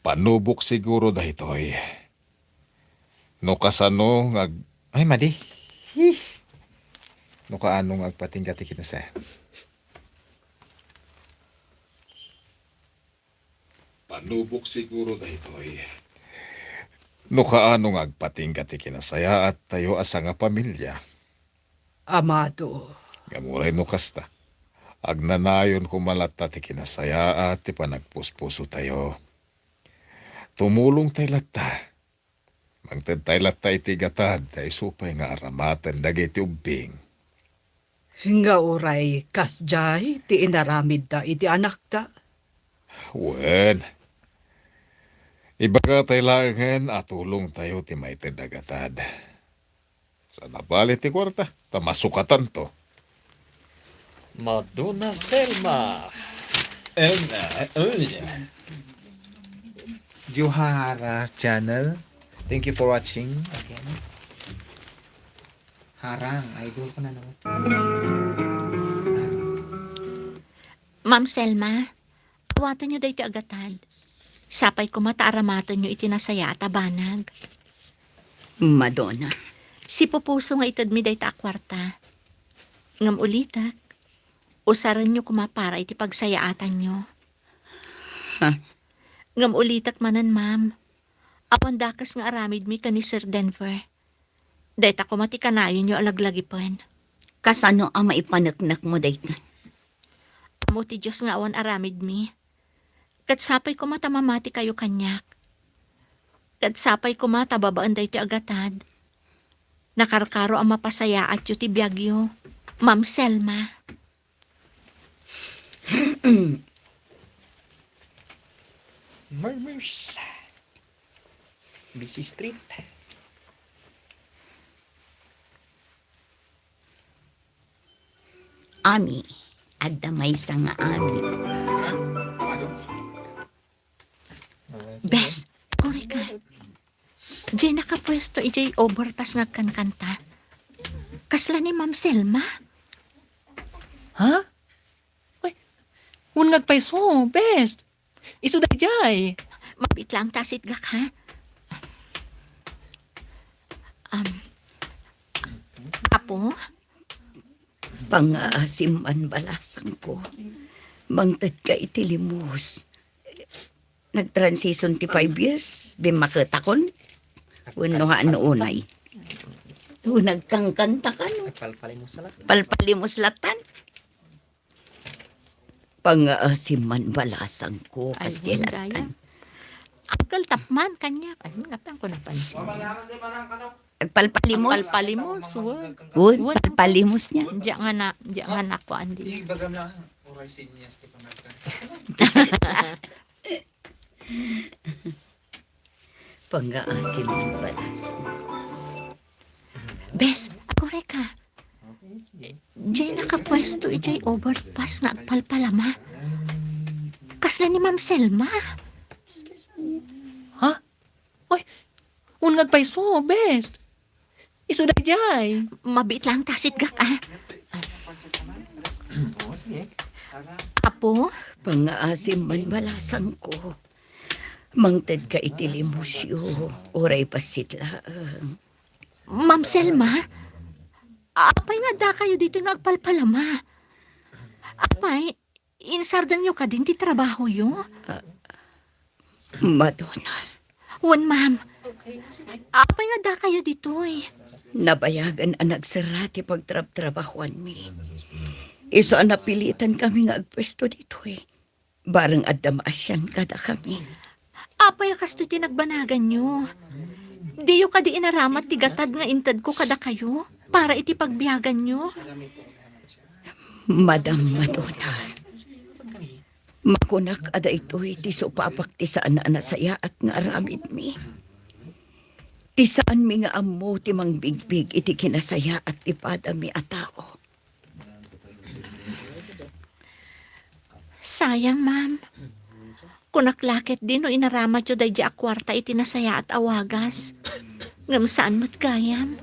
Panubok siguro daytoy. No kasano nga ag-, ay, madi. Hih. No kaano nga agpatingga ti kinasa-, Panubok siguro daytoy. No kaano nga agpatingga ti kinasayaat tayo a sangapamilya. Amado. Ngem uray no kasta, agnanayon koma latta ti kinasayaat ti panagpuspuso tayo. Tumulong tay latta. Mangted tay latta iti gatad ta isu pay nga aramaten dagiti ubbing. Nga uray kasdiay ti inaramidda iti anakta? Wen. Ibaga tay laengen a tulong tayo ti maited a gatad. Sa nabali ti kuarta, ta masukatanto. Madonna Selma. Em, eh, eh. Johara Channel. Thank you for watching again. Harang, idol ko na naman. Ma'am Selma, awatenyo daytoy a gatad. Sapay koma ta aramatenyo iti nasayaat a banag. Madonna. Sipupuso nga itedmi dayta a kuarta. Ngem ulitek, usarenyo koma para iti pagsayaatanyo. Ha? Ngem ulitek manen, ma'am. Awan dakes nga aramidmi ken ni Sir Denver. Dayta koma ti kanayonyo a laglagipen. Kasano a maipaneknekmo dayta? Ammo ti Dios nga awan aramidmi. Ket sapay koma ta mamatikayo kaniak. Ket sapay koma ta babaen daytoy a gatad, nakarkaro a mapasayaatyo ti biagyo, Ma'am Selma. Murmurs. Busy street. Ami, adda maysa nga ami. Bes, korek ka. Diay nakapuesto idiay overpass nga agkankanta. Kasla ni Ma'am Selma. Ha? Uy, wen nga agpayso, bes. Isu daydiay. Mabiit lang ta sitgak, ha? Um, Apo? Pangngaasim man, balasangko. Mangtedka iti limos. Nag-transition ti five years, bimmaketakon. Wenno haan no unay. O, nagkankanta ka, no? Palpalimus latta. Palpalimus lattan. Pangngaasim man, balasangko, ay, kas diay lattan. Agkaltap man kaniak. Ay, natan ko napansin. Agpalpalimus? Palpalimus, wen. Wen, wen, palpalimus niya. Diak nga na, diak nga nakuan di. Ibagam na, oray sinyas ti pangagkan. Pangngaasim man, balasangko. Bes, agurayka. Diay nakapuesto idiay overpass nga agpalpalama. Kasla ni Ma'am Selma. Ha? Uy, wen nga agpayso, bes. Isu daydiay. Mabiit lang ta sitgak, a. Apo? Pangngaasim man, balasangko. Mangtedka iti limosyo, uray bassit laeng. Ma'am Selma, apay nga addakayo ditoy nga agpalpalama? Apay, insardenyo kadin ti trabahoyo? Ah, Madonna. Wen, ma'am. Apay nga addakayo ditoy? Nabayagen a nagserra ti pagtrabtrabahoanmi. Isu a napilitankami nga agpuesto ditoy. Bareng adda maasian kadakami. Apay a kastoy ti nagbanaganyo? Diyo kadi inaramat ti gatad nga intedko kadakayo para iti pagbiaganyo? Madam Madonna, makunak a daytoy ti supapak ti saan a nasayaat nga aramidmi. Ti saanmi nga ammo ti mangbigbig iti kinasayaat ti padami a tao. Sayang, ma'am. Kunak la ketdi no inaramatyo daydi a kuarta iti nasayaat a wagas. Ngem saan met gayam.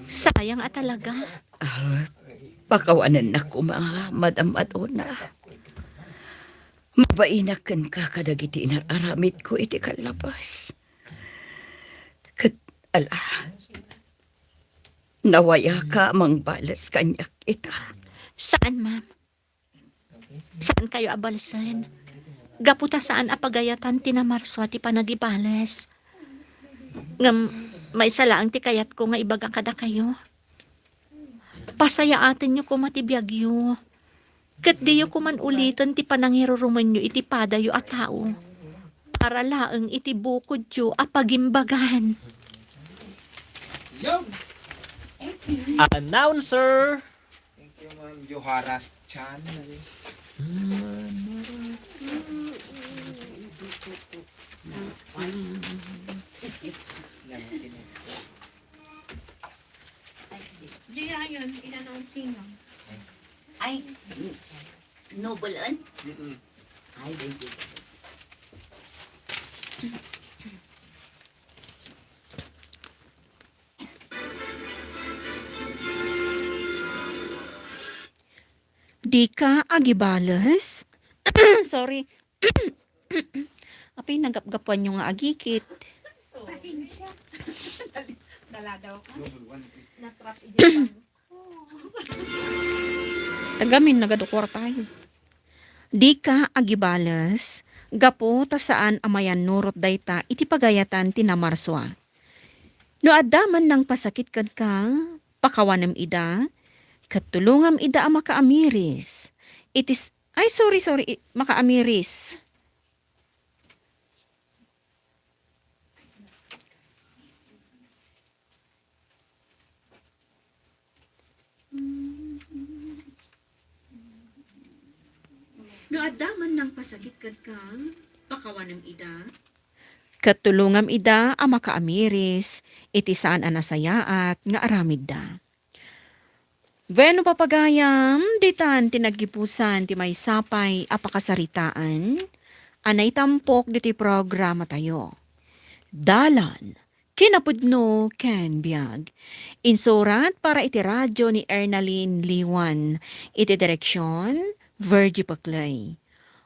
Sayang a talaga. Ah, pakawanennak koma, Madam Madonna. Mabainak kenka kadagiti inar-aramidko iti kallabas. Ket, ala, nawayaka a mangbales kaniak ita. Saan, ma'am. Saankayo a balesen. Gapu ta saan a pagayatan ti namarsua ti panagibales. Ngem maysa laeng ti kayatko nga ibaga kadakayo. Pasayaatenyo koma ti biagyo. Ket diyo koman uliten ti panangirurumenyo iti padayo a tao. Para laeng iti bukodyo a pagimbagan. Announcer! Thank you, Ma'am Joharas Chan. Yan, next. Di nga yun, in-announcing lang. Ay, noble, en? Mm-mm. Ay, thank you. Dika agibales? Sorry. Apay, nagapgapuanyo nga agikit. Pasensya. Dala daw ka. Na-trap idi. Tagamin nagadu kuartayo. Dika agibales, gapu ta saan a mayannurot dayta iti pagayatan ti namarsua. No adda man nangpasakit kenka, pakawanem ida, ket tulongam ida a makaamiris. It is, ay, sorry, sorry, i-, makaamiris. No adda man nangpasakit kenka, pakawanem ida. Ket tulongam ida a makaamiris iti saan a nasayaat nga aramidda. Bueno, papagayam, ditan ti naggibusan ti maysa pay a pakasaritaan a naitampok ditoy programatayo. Dalan, kinapudno ken biag. Insurat para iti radio ni Ernalyn Liwan. Iti direksion, Virgie Paclay.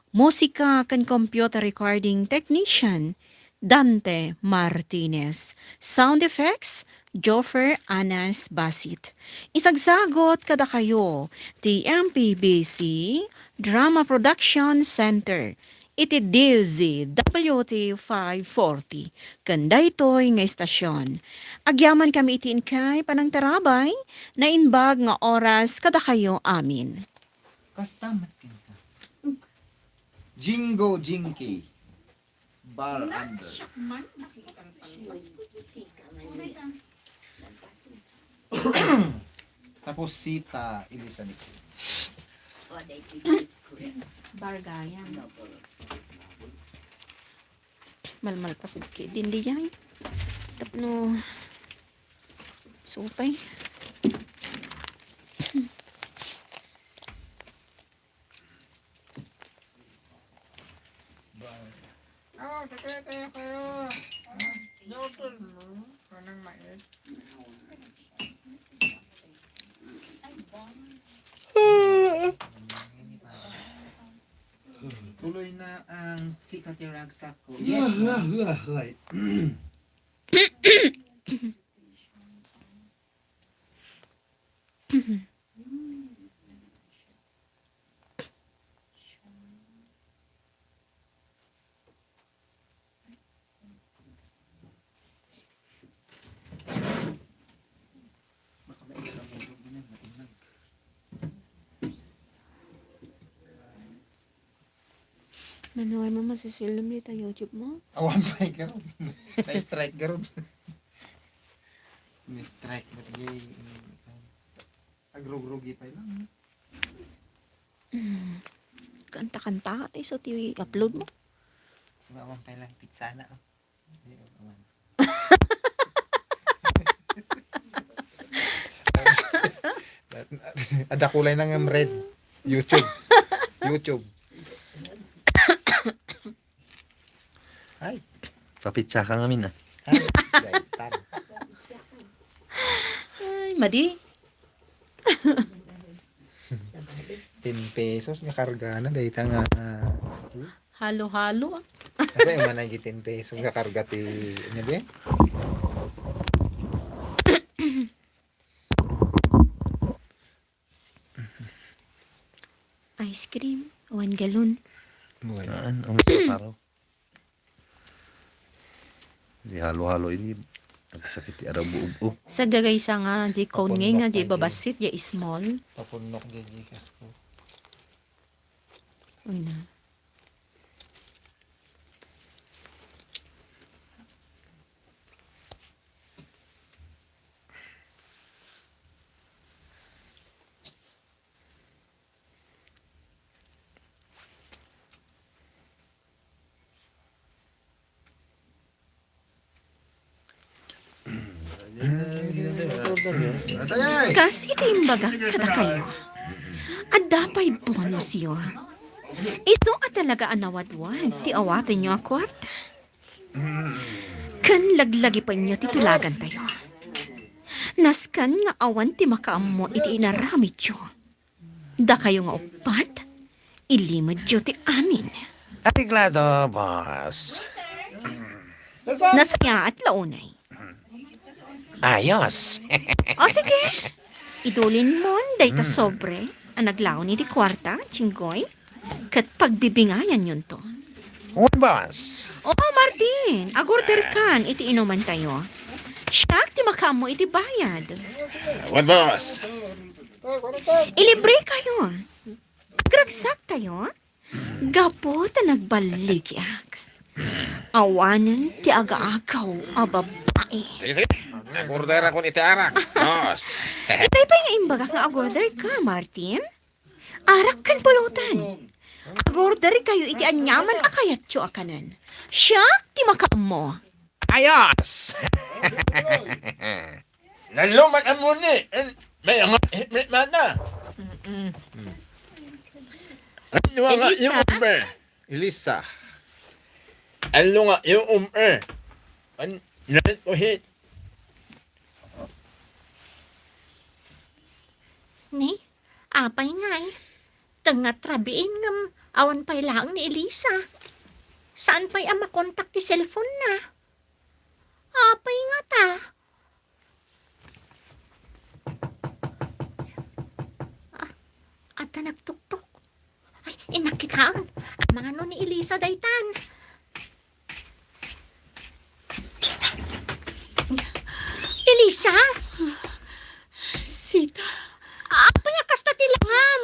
Musika ken computer recording technician, Dante Martinez. Sound effects, Joffer Anas Basit. Isagsagot kadakayo ti M P B C Drama Production Center iti D Z W T five forty ken daytoy nga istasion. Agyamankami iti inkay panangtarabay, naimbag nga oras kadakayo amin. Kasta met kenka. Jingo Jinky. Bar under. Tapos Sita Elisa Nixon. Bargayan. Malmalpas daki din di yan. Tapno supay. Ah, kaya, kaya, kaya. Noodle mo. Anong mais? Tuloy na ang sikat yung ragsak ko. Yes, ma'am. Manuhay mo masisilom dita YouTube mo? Awan pa, eh, garod. Na-strike, garod. Na-strike, ba't gay, eh, agrugrugi pa lang, eh. Hmm. Kanta-kanta ka, te, so ti upload mo? Awan pay lang pizza na, oh. Adda kulay na nga red. YouTube. YouTube. Ay. Papizza ka ngamin, ah. Ay, daytan. Ay, madi. Ten pesos nga karga na, dayta nga, ah, Halo-halo, ah. Ano yung manay ten pesos nga karga ti, ano di? Ice cream, one gallon. Buwan. Saan? Ang paro. Di halo-halo ini. Nagsakit ti arabuog, oh. Sa gagaysa nga, di cone nga, nga, Papunok di tayo. Babassit, di small. Papunok di Gcash ko. Uy na. Kas iti imbagak kadakayo, adda pay bonusyo. Isu a talaga a nawadwad ti awatenyo a kuarta. Ken laglagipenyo ti tulagantayo. Nasken nga awan ti makaammo iti inaramidyo. Dakayo nga uppat, ilimedyo ti amin. Areglado, boss. Nasayaat la unay. Ayos. O, sige. Idulinmon dayta sobre a naglaon iti kuarta, Jinggoy, ket pagbibingayanyonto. Wen, boss. O, Martin, agorder kan iti inumantayo. Siak ti makaammo iti bayad. Wen, boss. Ilibrekayo. Agragsaktayo. Gapu ta nagballigiak. Awanen ti agaagaw a babai. Sige, sige. Nag-orderakon iti arak. Boss. Itay pay nga imbagak nga ag-order ka, Martin? Arak ken pulutan. Ag-order kayo iti aniaman a kayatyo a kanen. Siak ti makaammo. Ayos! Nallo man ammoni, en, may angat hit mata. Mm-mm. Ano nga Elisa? Yung umpe? Elisa. Ano nga yung umpe? An, nalit ko hit. Ni, apay ngay? Tengnga ti rabiin ngem awan pay laeng ni Elisa. Saan pay a makontak ti cellphone na? Apay ngata? Ah, adda nagtuktok. Ay, innak kitaen. Amangan no ni Elisa daytan. Elisa? Sita. Apay a kasta ti langam?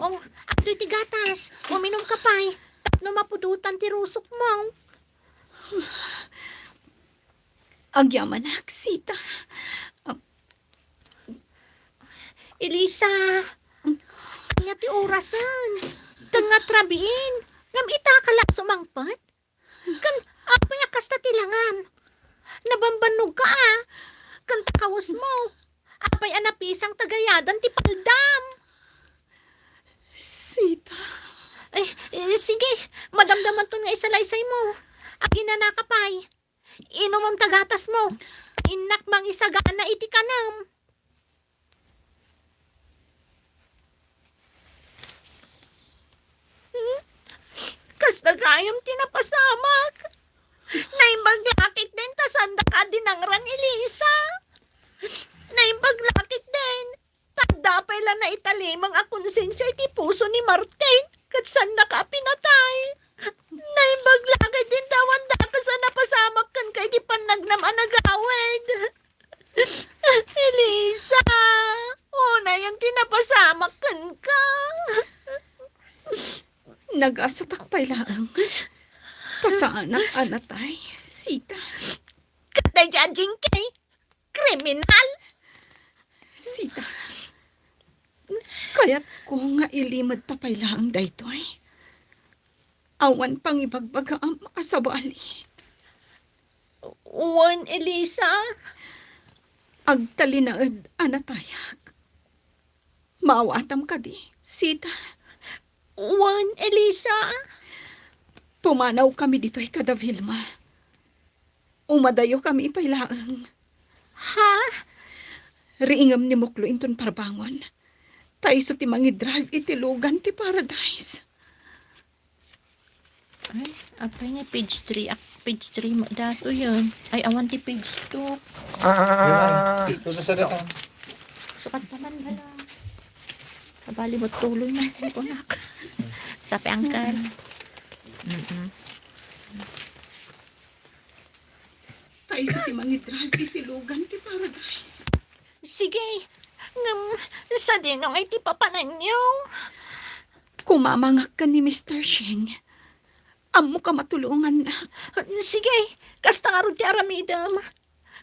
Oh, adtoy ti gatas. Uminom ka pay. Tapno mapudotan ti rusokmo. Agyamanak, Sita. Ah. Elisa, ania ti orasen? Tengnga ti rabiin. Ngem ita ka la sumangpet? Ken apay a kasta ti langam? Nabambannogka a. Ken ta kawesmo, apay a napisang ta gayadan ti paldam? Sita. Eh, eh, sige, madamdamanton nga isalaysaymo. Aginanaka pay. Inumem ta gatasmo. Innak mangisagana iti kanem. Hmm? Kasta gayam ti napasamak. Naimbag la ketdin ta saandaka a dinangran, Elisa. Naimbag la ketdin ta adda pay la naitalimeng a konsensia iti puso ni Martin ket saannaka a pinatay. Naimbag la ketdin ta awan dakas a napasamak kenka iti pannagnam a nagawid. Elisa, unayen ti napasamak kenka. Nagasatak pay laeng. Ta saanak a natay, Sita. Ket daydiay a Jinky, kriminal. Sita, kayatko nga ilimedta pay laeng daytoy. Awan pangibagbagaam a sabali. Wen, Elisa. Agtalinaed a natayak. Maawatam kadi, Sita? Wen, Elisa. Pumanawkami ditoy kada Vilma. Umadayokami pay laeng. Ha? Riingem ni Muklo inton parbangon. Ta isu ti mangidrive iti lugan ti Paradise. Ay, apay nga page three, ak-, page three met datoyen. Ay, awan ti page two. Ah, ito na sa daan. Sukat naman, hala. Kabali mo tuloy na, kunak. Sa peangkal. Mm-mm. Ta isu ti mangidrive iti lugan ti Paradise. Sige, ngem sadino ngay ti papananyo? Kumamangak ken ni Mister Shing. Ammok a matulongannak. Sige, kasta ngarud ti aramidem.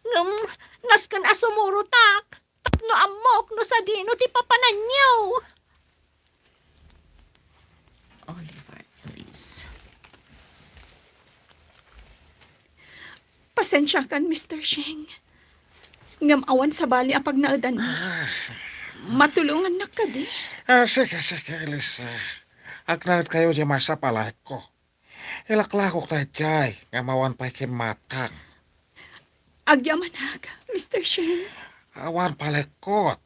Ngem nasken a sumurotak tapno ammok no sadino ti papananyo. Oliver, please. Pasensiakan, Mister Shing. Ngem awan sabali a pagnaedanmi. Ah. Matulongannak kadi? Ah, sige, sige, Elisa. Agnaedkayo diay maysa a palekko. Ilaklakok daydiay, ngem awan pay kimmatang. Agyamanak, Mister Shing. Awan palekkot.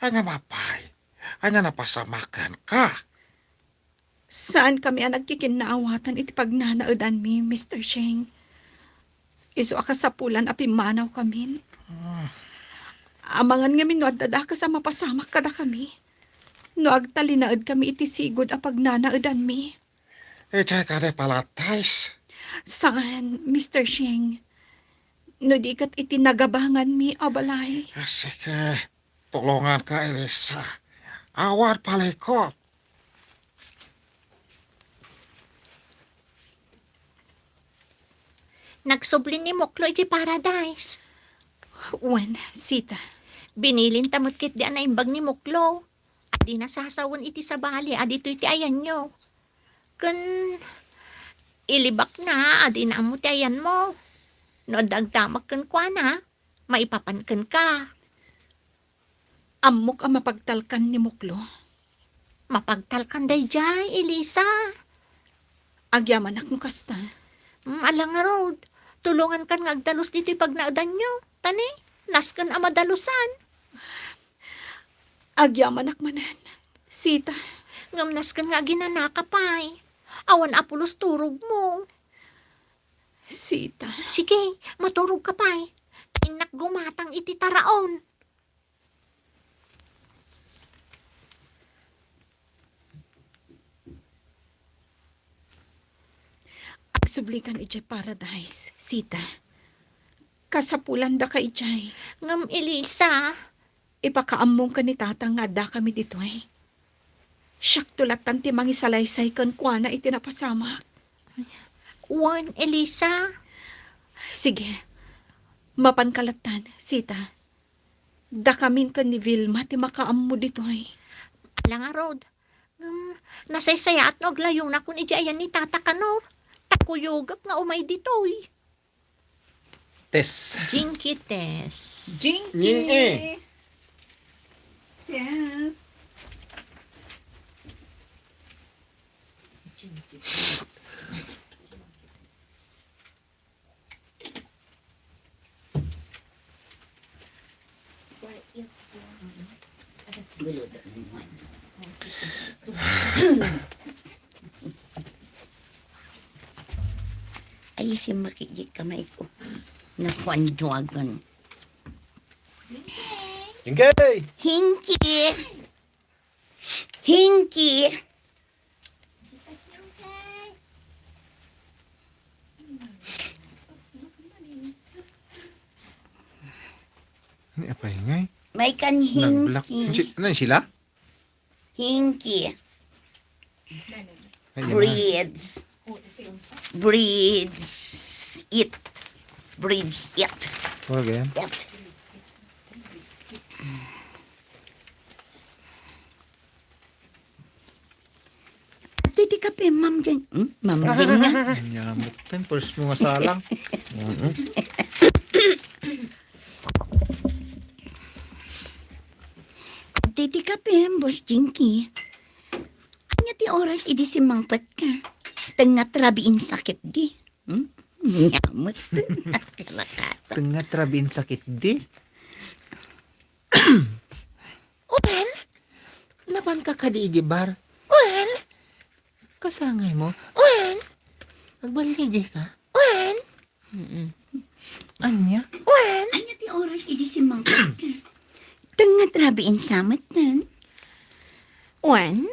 Ania apay? Ania napasamak kenka? Saankami a nagkikinnaawatan iti pagnanaedanmi, Mister Shing. Isu a kasapulan a pimmanawkamin. Ah. Amangan ngamin no adda dakes a mapasamak kadakami. No agtalinaedkami iti sigud a pagnanaedanmi. Idiay kadi Paradise? Saan, Mister Shing. No di ket iti nagabanganmi a balay. Ah, sige. Tulonganka, Elisa. Awan palekkot. Nagsubli ni Muklo iti Paradise. Wen, Sita. Binilinta met ketdi a naimbag ni Muklo. A di nasasawen iti sabali a ditoy ti ayanyo. Ken ilibakna a dina ammo ti ayanmo. No adda agdamag kenkuana, maipapan kenka. Ammok a mapagtalkan ni Muklo. Mapagtalkan daydiay, Elisa. Agyamanak no kasta. Mm, ala ngarud, tulongankan nga agdalus ditoy pagnaedanyo. Ta ni, nasken a madalusan. Agyamanak manen, Sita. Ngem nasken nga aginanaka pay. Awan a pulos turogmo. Sita. Sige, maturogka pay. Innak gumatang iti taraon. Agsublikan idiay Paradise, Sita. Kasapulanda ka idiay. Ngem, Elisa. Ipakaammom ken ni Tatang nga addakami ditoy. Siakto lattan ti mangisalaysay kenkuana iti napasamak. Wen, Elisa. Sige. Mapanka lattan, Sita. Dakamin ken ni Vilma ti makaammo ditoy. Ala ngarud. Hmm, nasaysayaat no aglayonakon idiay ayan ni Tata kano. Ta kuyogek nga umay ditoy. Tess. Jinky Tess. Jinky. Yes. Jinky Tess. Ay, si Maki, di kamay ko. Nakuan duagan. Hinky! Hinky! Hinky! Ano, apay ngay? May kan Hinky. Nag-block. Ano si-, ano sila? Hinky. Ay, yan na. Breeds. Breathes it. Breathes it. Okay. It. Titi kape, Ma'am Jing. Hmm? Ma'am Jing nga. Nyamot din, first mo nga salang. Mm-mm. Titi kape, Boss Jinky. Ania ti oras idi simmangpet ka? Tengnga ti rabii nga sakit di. Hmm? Nyamot. Kalakato. Tengnga ti rabii nga sakit di. Well, napan ka kadi iti bar? Well, kasangay mo? Well, nagballigi ka? Well, mm-mm. Ania? Well, ania ti oras idi simmangpet ka? Tengnga ti rabii nga sakit di. Wen?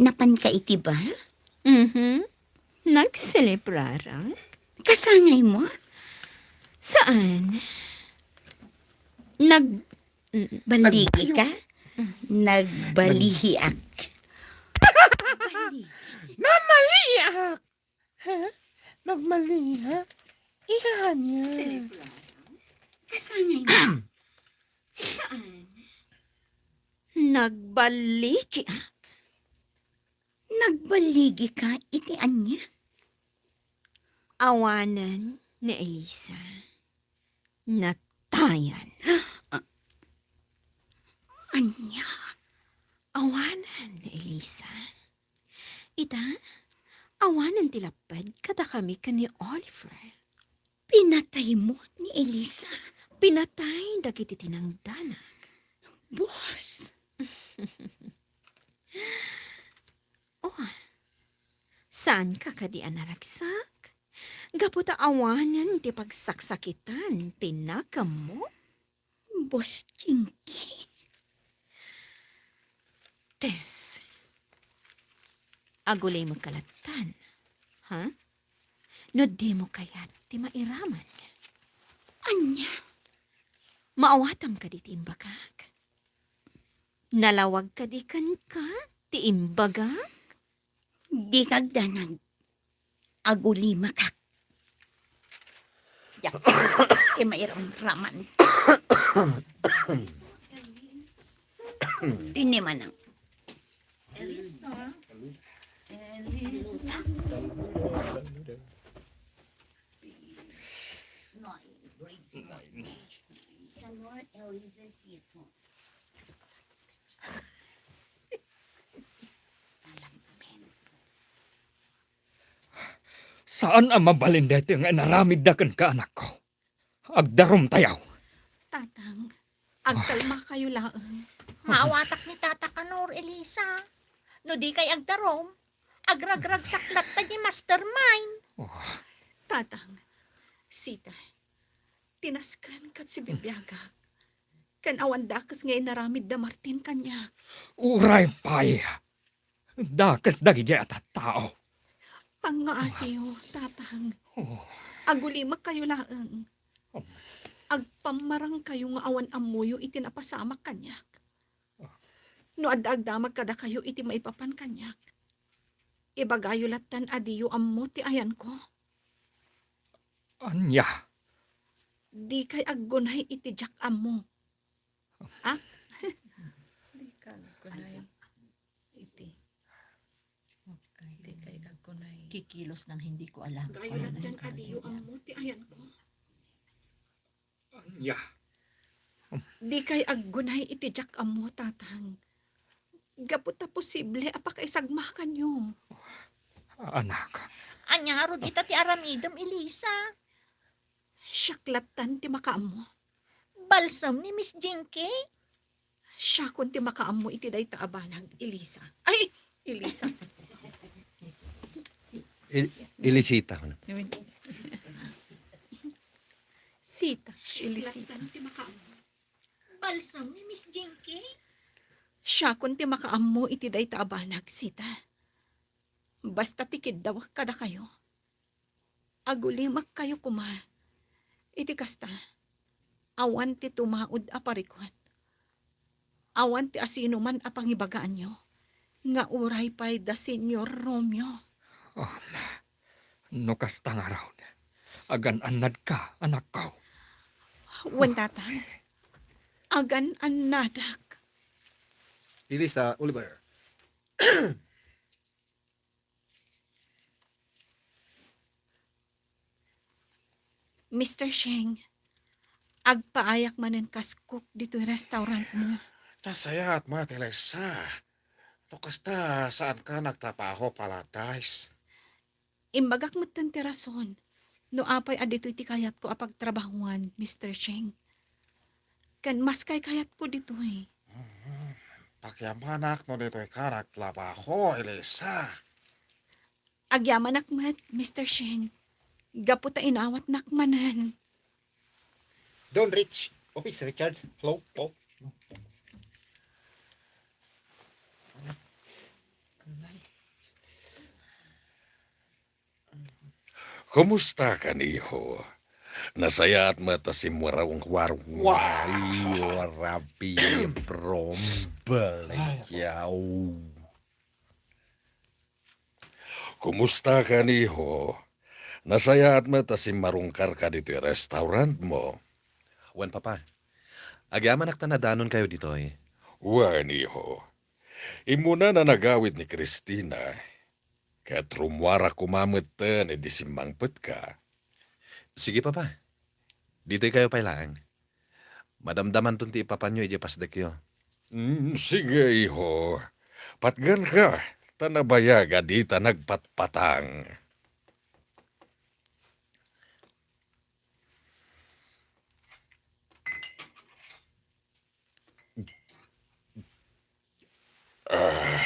Napan ka iti bar? Mhm. Nagselebrarak. Kasangay mo? Saan? Nag-, mm, balligi ka? Nagbalihiak. Bali. Namaliak! Ha? Nagmaliha? Iha niya. Kasangay mo? Saan? Nagbaligiak. Nagbaligi ka iti ania? Awanen ni Elisa. Natayan. Ania? Awanen ni Elisa. Ita, awanen ti lapped kadakami ken ni Oliver. Pinatay mo ni Elisa? Pinatay dagiti tinangdanak. Boss! Oh, saan ka kadi a naragsak? Gapu ta awanen ti pagsaksakitan ti nakammo? Boss Jinky. Tess, agulimekka lattan, ha? No dimo kayat ti mairaman. Ania? Maawatam kadi ti imbagak? Nalawag kadi kenka ti imbagak? Dika agdanag. Agulimekak. Diak ti mairamraman. Dini manang. Elisa. Elisa. Nine, grade six. Elisa Sito. Saan a mabalin daytoy nga inaramidda kenka, anakko. Agdarumtayo. Tatang, agkalmakayo laeng. Maawatak ni Tata Kanor, Elisa. No dikay agdarum, agragragsak latta ti mastermind. Oh. Tatang, sita, ti nasken ket sibibiagak. Ken awan dakes nga inaramid da Martin kaniak. Uray pay. Dakes dagidiay a tattao. Pangngaasim, Tatang. Oh. Agulimekkayo laeng. Um. Agpammarangkayo nga awan ammoyo iti napasamak kaniak. Ah. No adda agdamag kadakayo iti maipapan kaniak, ibagayo lattan a diyo ammo ti ayanko. Ania? Dikay aggunay iti diak ammo. Ah? Dika aggunay iti. Dikay aggunay. Kikilos nang hindi ko alam. Gayo lattan a diyo ammo ti ayanko. Ania? Dikay aggunay iti diak ammo, Tatang. Gapu ta posible a pakaisagmakanyo. Anak. Ania ngarud ita ti aramidem, Elisa? Siak lattan ti makaammo. Balsam ni Miss Jinky? Siakon ti makaammo iti dayta a banag, Elisa. Ay, Elisa. Il-, Elisita, kuno. Sita, Elisita. Balsam ni Miss Jinky? Siakon ti makaammo iti dayta a banag, Sita. Basta ti kiddawek kadakayo. Agulimekkayo koma. Iti kasta, awan ti tumaud a parikut. Awan ti asinoman a pangibagaanyo nga uray pay da Señor Romeo. Oh, no kasta ngarud, agan-annadka, anakko. Wen, Tatang. Agan-annadak. Elisa, Oliver. Mister Sheng, agpaayak manen kas cook ditoy restaurantmo. Nasayaat met, Elisa. No kasta, saanka nagtrabaho, Paradise? Imbagak metten ti rason no apay a ditoy ti kayatko a pagtrabahoan, Mister Sheng. Ken mas kaykayatko ditoy. Mm, pakiamanak no ditoyka nagtrabaho, Elisa. Agyamanak met, Mister Sheng, gapu ta inawatnak manen. Don Rich, Office Richards. Hello po. Kumusta kan, iho? Nasayaat met a simwarong-warong. Wow! Warabi from Baliao. Kumusta kan, iho? Nasayaat met a simmarungkarka ditoy restaurantmo. Wen, Papa. Agyamanak ta nadanonkayo ditoy. Wen, iho. Immunan a nagawid ni Cristina, ket rummuarak koma metten idi simmangpetka. Sige, Papa. Ditoykayo pay laeng. Madamdamanton ti ipapanyo idiay pasdekyo. Mm, sige, iho. Patgenka, ta nabayag a dita nagpatpatang. Ah.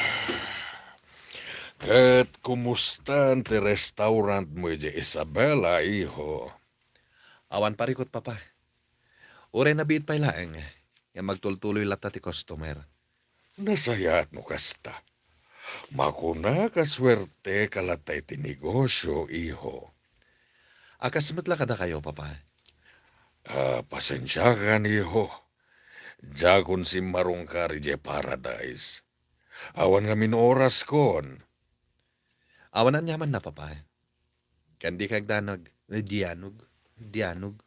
Ket kumustan ti restaurantmo idiay Isabela, iho? Awan parikut, Papa. Uray nabiit pay laeng, ngem agtultuloy latta ti customer. Nasayaat no kasta. Makunak a suerteka latta iti negosio, iho. A kas met la kadakayo, Papa? Ah, pasensiakan, iho. Diakon simmarungkar idiay Paradise. Awan ngamin oraskon. Awan aniamanna, Papa. Ken dika agdanag. Eh, dianog. Dianog.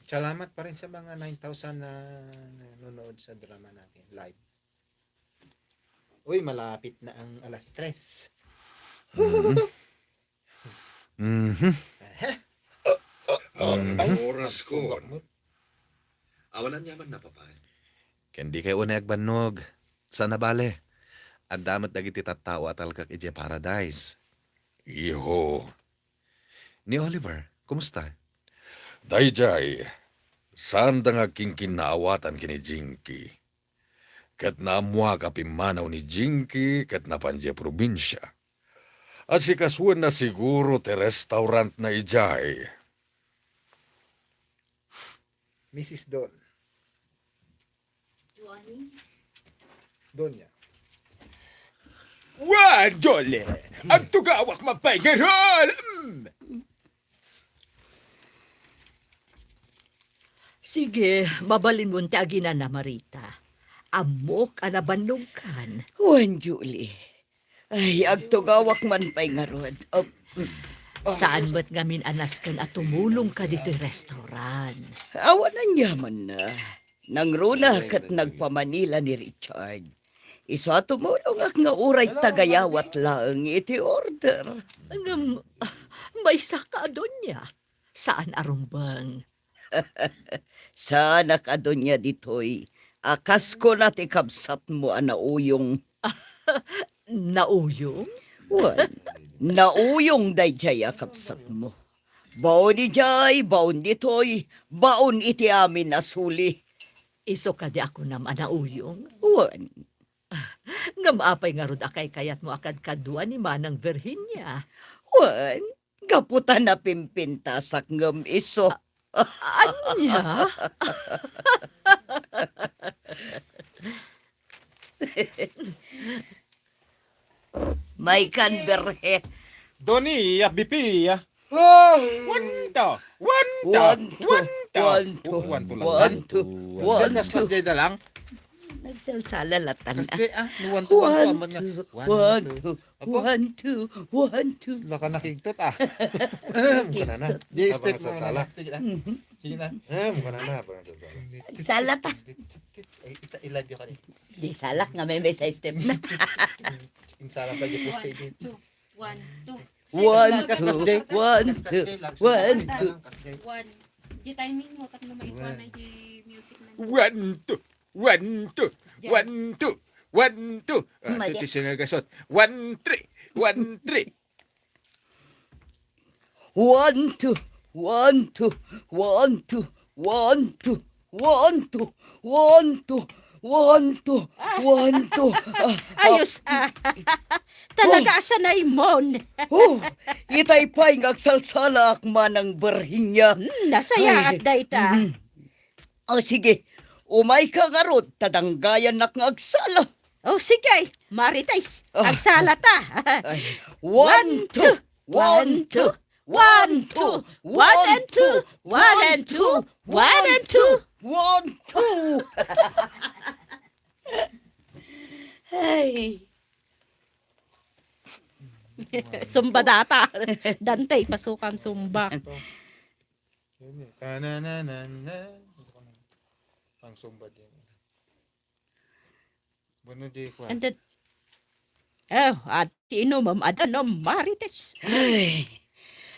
Salamat pa rin sa mga nine thousand na nanonood sa drama natin live. Uy, malapit na ang alas tres. Mhm. Mhm. Aha. Mhm. Ay, oraskon. Awan aniamanna, Papa. Ken dikay unay agbannog. Saan a bale, adda met dagiti tattao a talkak idiay Paradise. Iho. Ni Oliver, kumusta? Daydiay, saanda nga agkinkinnaawatan ken ni Jinky. Ket naammoak a pimmanaw ni Jinky ket napan idiay probinsia. Asikasoenna siguro ti restaurantna idiay. Misis Don. Doña. Wa, Jole! Agtugawak man pay ngarud! Mm. Sige, mabalinmon ti aginana, Marita. Ammok a nabannogkan. Wen, Julie. Ay, agtugawak man pay ngarud. Oh, mm. Saan met ngamin a nasken a tumulongka ditoy restaurant. Awan aniamanna. Nangruna ket nagpa-Manila ni Richard. Isu a tumulongak nga uray tagayawat laeng iti order. Ngem, maysaka a Doña. Saan a rumbeng. Saanak a Doña ditoy a kas kuna ti kabsatmo a nauyong. Nauyong? Wen, nauyong daydiay a kabsatmo. Baon idiay, baon ditoy, baon iti amin a suli. Isu kadi a kunam a nauyong? Wen. Ngem apay ngarud a kaykayatmo a kadkadua ni Manang Virginia? Wen, gapu ta napimpintasak ngem isu. A-, ania? Maykan, Berhe. Doni, ya, bipi, ya. Ah! One, two. One, two. One, two. One, two. One, two. One, two lang. One, two. One, two. Diyan, mas, mas, diyan na lang. Nagsalsala latan, ah. Kasi, ah, ni one, two, one, two, One, amat nga. Two, One, one, two. Two, Apo? One, two, one, two. Laka nakigtot, ah. Kanana. Di, Abang step mo sasala. Sige na. Mhm. Sige na. Ah, mukha na na, abang sasala. Sala ta. Ay, ita-, i-live yun kanina. Di salak nga may, may sa step na. Insala pa yung post One, kay Dave. Two, one, two. One, Sige, two, kaskas, Jay. One, Kaskas, two, Jay. Lang, one, kaskas, two. Kaskas, Jay. One. Di timing mo, tapno maikuha na di music na. One, two. One, two. Yan. One, two. One, two. Ah, Mali. Tuti siya nga gasot. One, three. One, three. One, two. One, two. One, two. One, two. One, two. One, two. One, two. One, two. Ah, Ayos, ah. Talaga, oh. Asanay mon. Oh, itay pay nga agsalsalak manang Virginia. Hmm, nasayaat Ay. dayta. Mm. O sige, umayka ngarud, ta danggayannak nga agsala. O sige, Marites, Oh. agsala ta. Ay, one, two, one, two, one, two, one, and two, one, and two, one, and two. One, two. Ay. Zumba data. Dante, pasukan zumba. Yun eh. Tananana. Ang sumba din. Bueno, di ko. And then, oh, at inumam, adanom, Marites. Ay,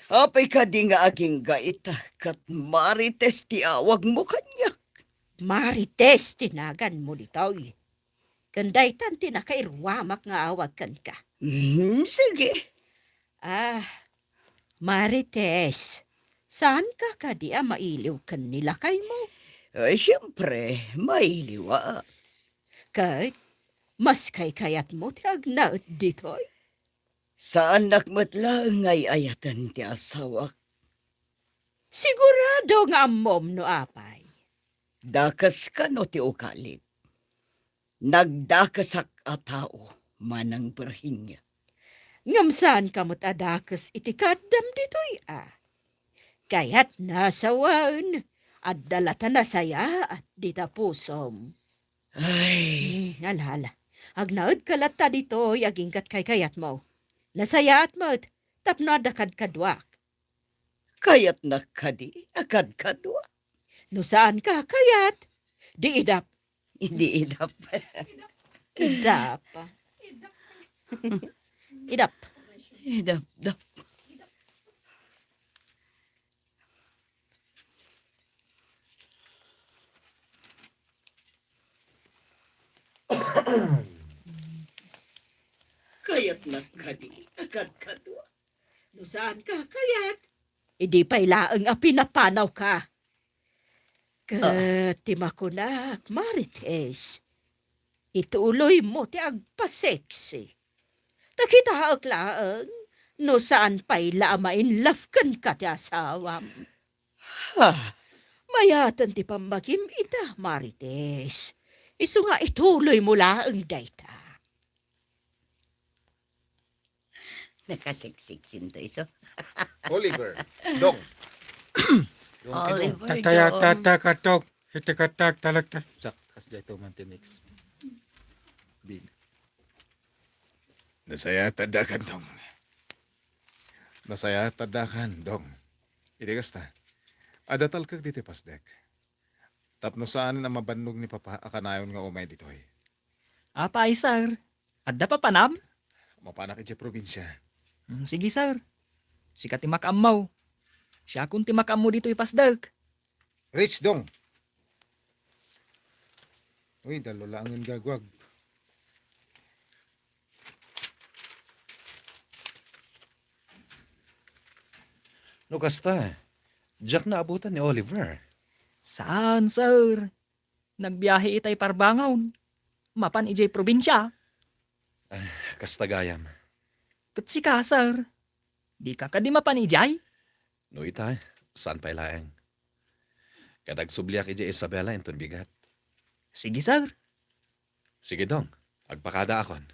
apay kadi nga agingga ita, kat Marites ti awag mo kaniak. Marites ti nagan mo ditoy. Ken daytan ti nakairuamak nga awag kenka. Mm, sige. Ah, Marites, saanka kadi a mailiw ken ni lakaymo? Ay, siempre, mailiw a. Ket, mas kaykayatmo ti agnaed ditoy? Saannak met laeng nga ay-ayaten ti asawak. Sigurado nga ammom no apay. Dakes kano ti ugalit? Nagdakesak a tao, Manang Virginia. Ngem saanka met a dakes iti kaaddam ditoy a. Kayatna sawen, adda latta nasayaat dita pusom. Ay. Hmm, ala, ala. Agnaedka latta ditoy agingga't kaykayatmo. Nasayaat met, tapno adda kadkaduak. Kayatnak kadi a kadkadua? No saanka a kayat, di idap. Di idap. Idap. Idap. Idap, dap. Kayatnak kadi a kadkadua? No saanka a kayat, idi pay laeng a pinapanawka. Ket Ah. ti makunak, Marites, ituloymo ti agpaseksi. Ta kitaek laeng, no saan pay la a ma-in love kenka ti asawam. Ah. Mayaten ti pammagim ita, Marites. Isu nga ituloymo laeng dayta. Nakasiksiksin to iso. Oliver, Dong. Yung Oliver, Tataya, Dong. Tata, katok. Iti katak, talagta. Sak, kas jay to man ti next. Big. Nasayaat adda kan, Dong. Nasayaat adda kan, Dong. Iti kasta, adda talkek diti pasdek. Tapno saanen a mabannog ni Papa a kanayon nga umay ditoy. Apay, sir? Adda papanam? Mapanak idiay probinsia. Hmm, sige, sir. Sika ti makaammo. Siakon ti makaammo ditoy pasdek. Rich, Dong. Uy, dalo laengen gagwag. No kasta, diak naabutan ni Oliver. Saan, sir? Nagbiahe itay parbangon. Mapan idiay probinsia. Ah, kasta gayam. Ket sika, sir? Dika kadi mapan idiay? No ita, saan pay laeng. Ket agsubliak idiay Isabela inton bigat. Sige, sir. Sige, Dong. Agpakadaakon.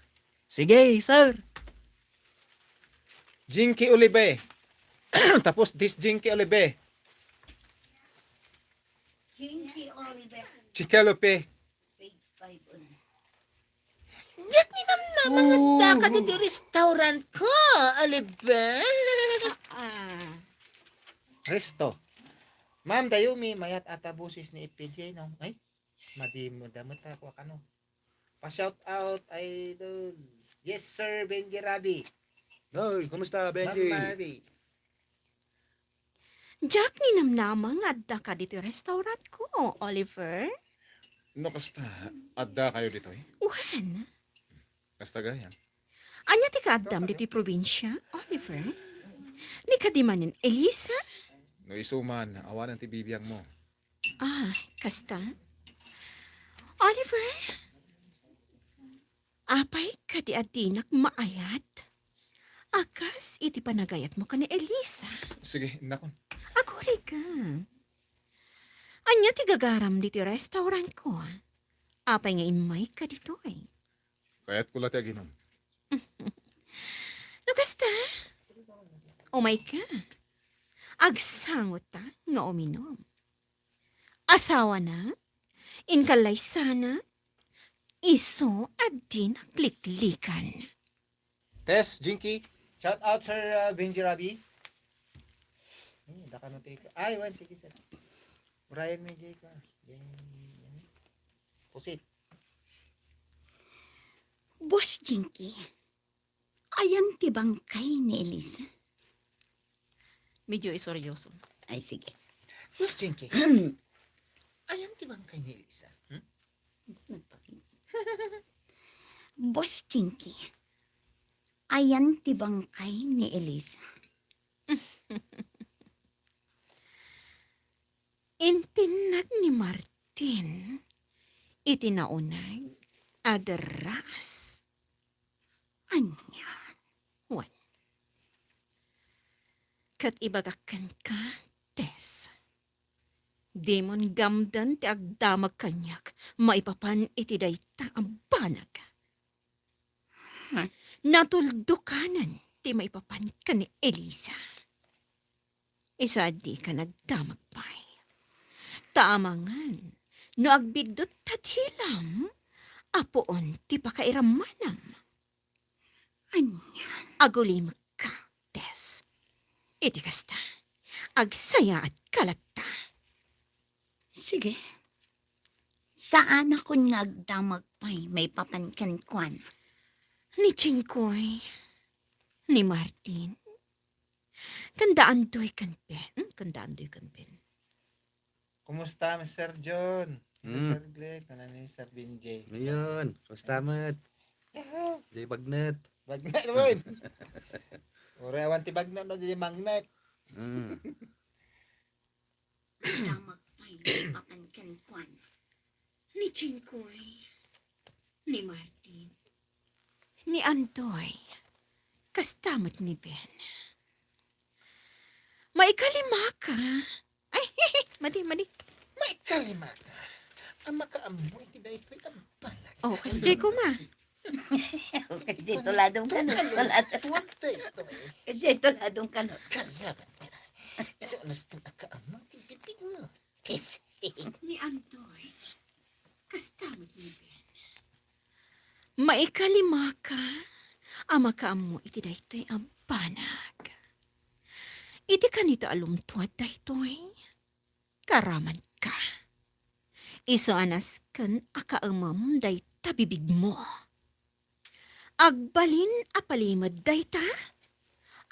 Sige, sir. Jinky Olive. Tapos this Jinky Olive. Jinky Olive. Jinky Olive. Page five on Diak ni namnama nga adda ka ditoy restaurant ko, Oliver. Ah. Resto. Ma'am, dayumi, mayat ata boses ni F P J, no? Ay, madi mo, damot ako, ano? Pa-shout out, idol. Yes, sir, Benji Rabi. Hoy, kumusta, Ma'am Benji? Marvy. Diak ni namnama nga adda ka ditoy restaurant ko, Oliver. No, kasta, adda kayo ditoy? Wen. Kasta gayam. Ania ti kaaddam ditoy probinsia, Oliver? Ni kadi manen, Elisa? No isu man, awanen ti bibiangmo. Ah, kasta? Oliver? Apay kadi a dinak maayat? A kas iti panagayatmo ken ni Elisa. Sige, innakon. Agurayka. Ania ti gagaram ditoy restaurant ko? Apay nga immayka ditoy? Kayatko la ti aginom. No kasta, umayka. Agsangota nga uminom. Asawana, inkallaysana, isu a dinak liklikan. Tess, Jinky, shout out, Sir, uh, Benji Rabi. Hmm, daka no take. Ay, wen, sige, sir. Brian, may J ka. Pusit. Boss Jinky, ayan ti bangkay ni Elisa? Medyo iseryoso. Ay, sige. Boss Jinky, ayan ti bangkay ni Elisa? Hmm? Boss Jinky, ayan ti bangkay ni Elisa? Intinnag ni Martin iti nauneg a derras. Ania? Wen. Ket ibagak kenka, Tess, dimon gamden ti agdamag kaniak maipapan iti dayta a banag. Hmm. Natuldokanen ti maipapan ken ni Elisa. Isu a dika nagdamag pay. Ta amangan, no agbiddut ta dilam, a puon ti pakairammanam. Ania? Agulimekka, Tess. Iti kasta, agsayaat ka latta. Sige. Saanakon nga agdamag pay maipapan kenkuana. Ni Jinggoy, ni Martin, ken da Andoy ken Ben, ken da Andoy ken Ben. Kumusta, Mister John? Hmm. Mister Glenn, kanan ni Sir Benji. Ayun, kumusta met? Yahoo! Di bagnet. Bagnet, wen. Uray awan ti bagnet, no, di magnet. Hmm. Damag pay maipapan kenkuana. Ni Jinggoy, ni Martin, ni Andoy, kasta met ni Ben. Maikalimaka. Ay, madi, madi. Maikalimaka a makaammo iti daytoy a banag. Oh, kasdiay koma. Kasdiay tuladong kano. Tuladong. Tuwan tayo ito eh. Kasdiay tuladong kano. Karabat ka. Isu a nasken a kaammo ti bibigmo. Tis. Ni Andoy, kasta met ni Ben. Maikalimaka a makaammo iti daytoy a banag. Iti kanito a lumtuad daytoy, karamanka. Isu a nasken a kaemem dayta bibigmo. Agbalin a palimed dayta,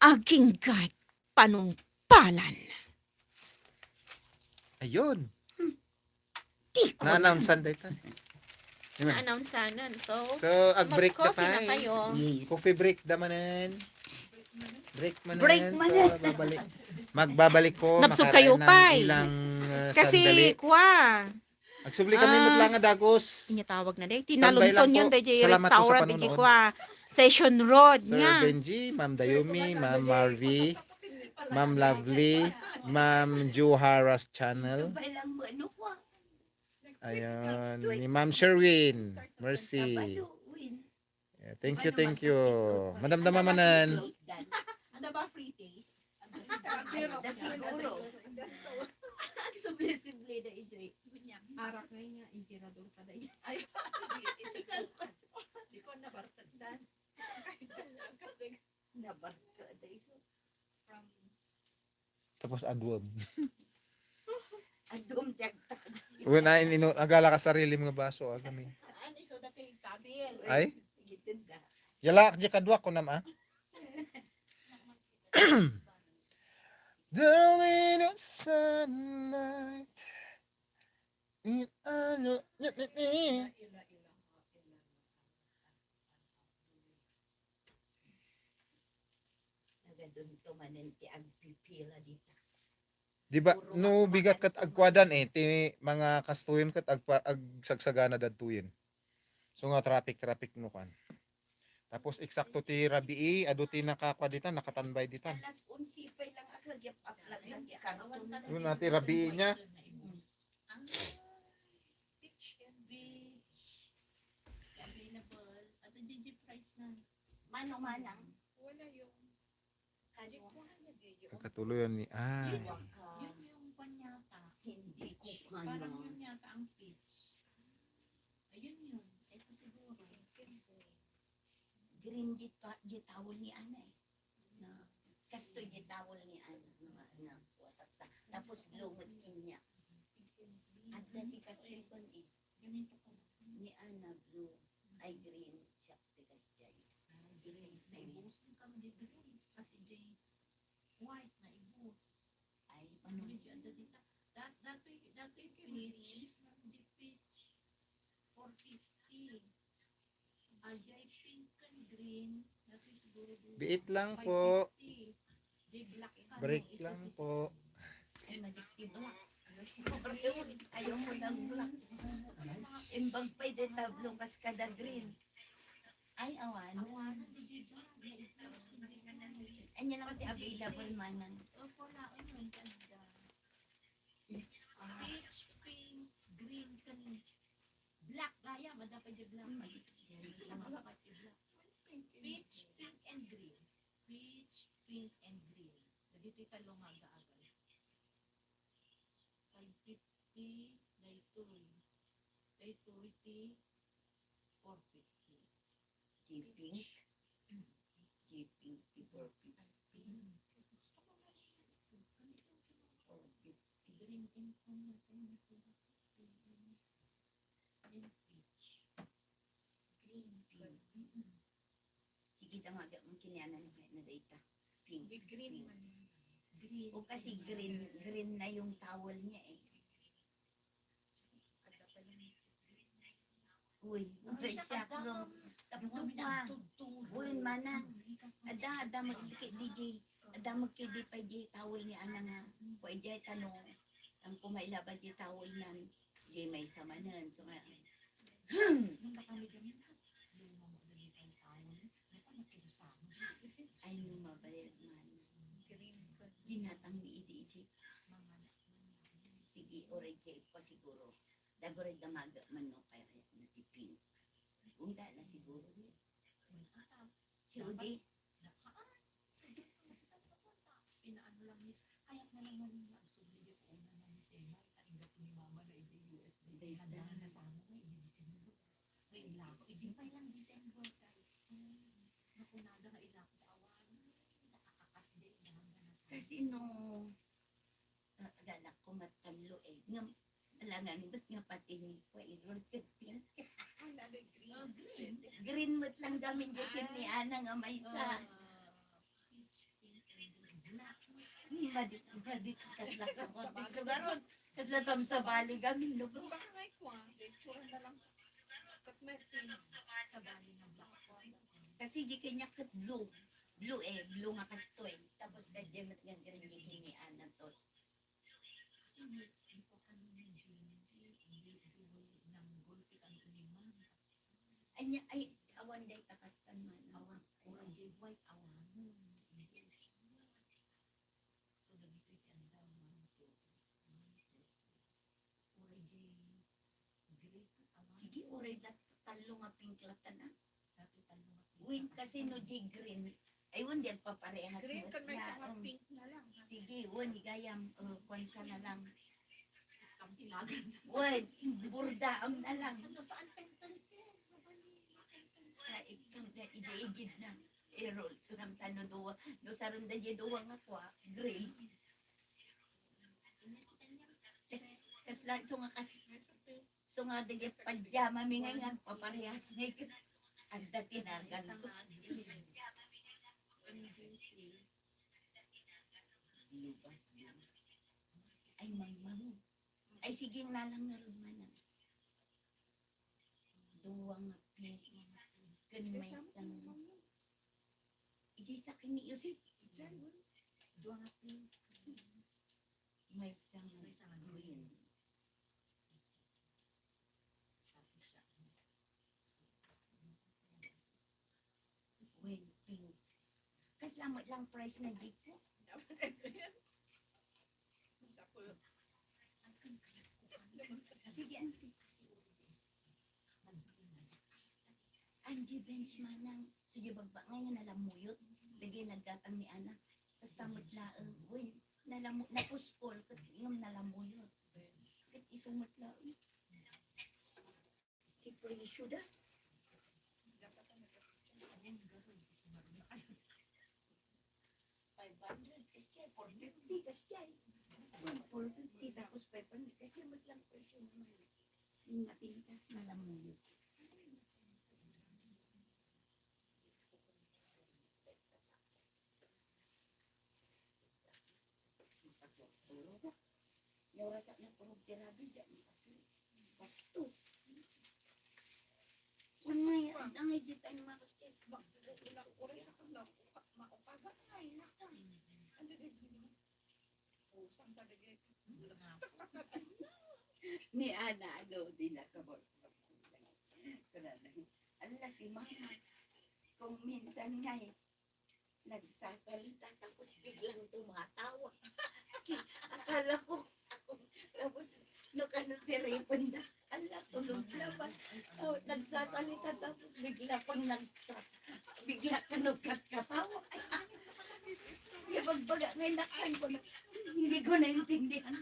agingga panungpalan. Ayun. Hmm. Tiko. Na-announcean dayta. Amen. Na-announceanan. So, so, ag-break da pay. Mag-coffee na kayo. Yes. Coffee break da manen. Break manen. Break manen. So, babalik. Magbabalik ko. Nabsog kayo pay. Ilang, uh, kasi, sandali. Kwa. Agsubli kami met lang nga dagus. Inya tawag na day. Standby lang po. Tinalunton yun, day, jay restaurant, day, jay kwa. Session Road nga. Sir Benji, Ma'am Dayumi, Ma'am Marvy, Ma'am Lovely, Ma'am Juhara's Channel. Ayan, ni Ma'am Sherwin. Mercy. Yeah, thank you, thank you. Madamdama manen. Ano ba, free taste? Siguro. Subli-subli da, Ijay. Arak na niya, emperador sa da. Ay, ikaw. Di ko na Tapos aduam. Adum ti agtag. Wen, ay, ino, agala ka sarili mga baso, agamin. Ano, iso dati kabil. Ay? Gitenda. Yala, di kadua ko nam, ah. Darling of sunlight. In ano, ni, ni, ni. Nagadunto manen ti agpipila dita. Di ba, no bigat ket agkuadan eh, ti mga kastoyen ket agpa-, agsagsaganad adtoyen. So nga traffic, traffic no kan. Tapos eksakto ti rabii, adu ti nakakua ditan, nakatambay ditan. Alas onse pa lang aglagyap aplag na ti karton. Yun na ti rabii niya. Ang peach and beach. Available. Ato dyan yung price na. Manong manang. Wala yung. Ano? Pagkatuloyan ni ay. Yun yung panyata. Hindi ko. Parang yun yata ang peach. Ayun yun. Ito siguro. Green di ta-, di towel ni Ana eh. Na, kastoy di towel ni Ana. Nga, nga, watak ta. Tapos blue mo't kanya. Adda ti kastoy kon eh. Ni Ana blue. Ay green. Siya ti kasjay. Green. Naibus ni kami di green. Sa ti Jay. White na ibus. Ay, ano? Medyo adda dita. Dat-, datoy, datoy peach. Di peach. Four fifty. Ajay pink and green. Datoy siguro dua. Biit lang po. Five fifty. Di black pa, Break no? lang Isa po. Ay, madikti black. Ayaw mo ng black. Imbag pa'y de tablo kas kada green. Ay, awan. Anya lang ti available manang. Peach, pink, green, kan black. Gaya, madapay di black. Madapay di black. Peach, pink, and green. Peach, pink, and green. Dagiti tallo nga aga-aga. Five fifty, daytoy. Daytoy ti four fifty. J-Pink. J-Pink ti four fifty. Four fifty. Green and pink. Green pink. Sige, damaga mo kinianan mo kaya na dayta. Pink. Di green man. Green. O kasi green, green na yung towel niya eh. Uy, uy, siya ko. Tapno pa. Uy, mana. Ada, ada magkikit di di. Ada magkikit di pa di towel ni Ana nga. Pwede ay tanong. Ang kumailaba di towel nan. Di may samanan. So nga. Ay, no, mabayag man. Ginatang ni idi-idi. Sige, oray jay pa siguro. Daguray damaga man no kaya na ti pink. Unda na siguro. Si Udi. Pinaano lang ni, kaya na lang man nga, so, hindi ko una na ni Tema, ang gato ni Mama na hindi U S D, handa na sa amo nga, hindi December. May ilako, hindi pa lang December, kaya, nakunada nga ilako, awan, nakakakas din, handa na sa. Kasi no, ah, anak ko matallo eh, nga, alangan, ba't nga pati ni Kuya Edward, pink? Green. Green mo't lang gamin di kin ni Ana nga maysa. Madit, madit, kasla ka, madit lugaron. Kasla samsabali gamin, no? Baka nga ikuha, itsura na lang. Kat may pink. Kasi di kanya kat blue. Blue eh, blue nga kastoy. Tapos ka Jemet nga green ni Ana to. Kasi may, may pa kami ni Jemet, eh, blue, blue, nang gulpi kami ni Mama. Anya, ay, awan day takastan man. Awan, orange, white, awan. So, dagitoy ti anda, one, two, three, one, two, three. Orange, green, awan. Sige, orange lat-, tallo nga pink latan, ah. Dati tallo nga pink. Win, kasi no, di green. Ay, win, di agpaparehas. Green, kan may isang pink na lang. Sige, win, gayam, uh, kwansa na lang. Wen, burdaam na lang. Ano, saan pentel pen? Mabali, pentel pen. Ikaw na, ija-igid na. Error, kunam tano duwa. No, saranda di duwa nga kwa, green. Laeng, so nga kas-, so nga dagiti pajama mi ngay nga agpaparehas ngay ket adda tinagan ko. Ay, mangmang. Ay, sige, nalang nga ron, manang. Dua nga pink ken maysa nga, idiay saken ni Jose. Dua nga pink. Maysa nga green. Wen, pink. Kasla met lang price na di ko. Sige, auntie. Angie Bench manang, sige, bagba nga yan, nalamuyot. Lagi naggatang ni anak. Basta met laeng, wen, nalamu-, napuskol, ket ngem nalamuyot. Ket isu met laeng. Ti presyo da. Five hundred, kasi four fifty, kasi four fifty, tapos five hundred, kasi met lang presyo naman. Napintas, malamuyot. Nga oras ak nagpurog ti radio, diak makakita. Basto. Kun may adda ngay dita nga mga kasket, mag-, una ko rin ako, na-, maukagat nga, inaka. Ano di, di, di, usang sa dagit. Ni Ana, ano, di nakabal. Kunana, ala si Mama. Kung minsan nga, eh, nagsasalita tapos biglang tumatawa. Akala ko, ako, tapos no kano si Raymond na, ala, tulog na ba? Oh, nagsasalita tapos bigla pang nagsa-, bigla ka nagkatawa. Ay, yung pagbaga ngayon, nakakain ko na, hindi ko naintindihan.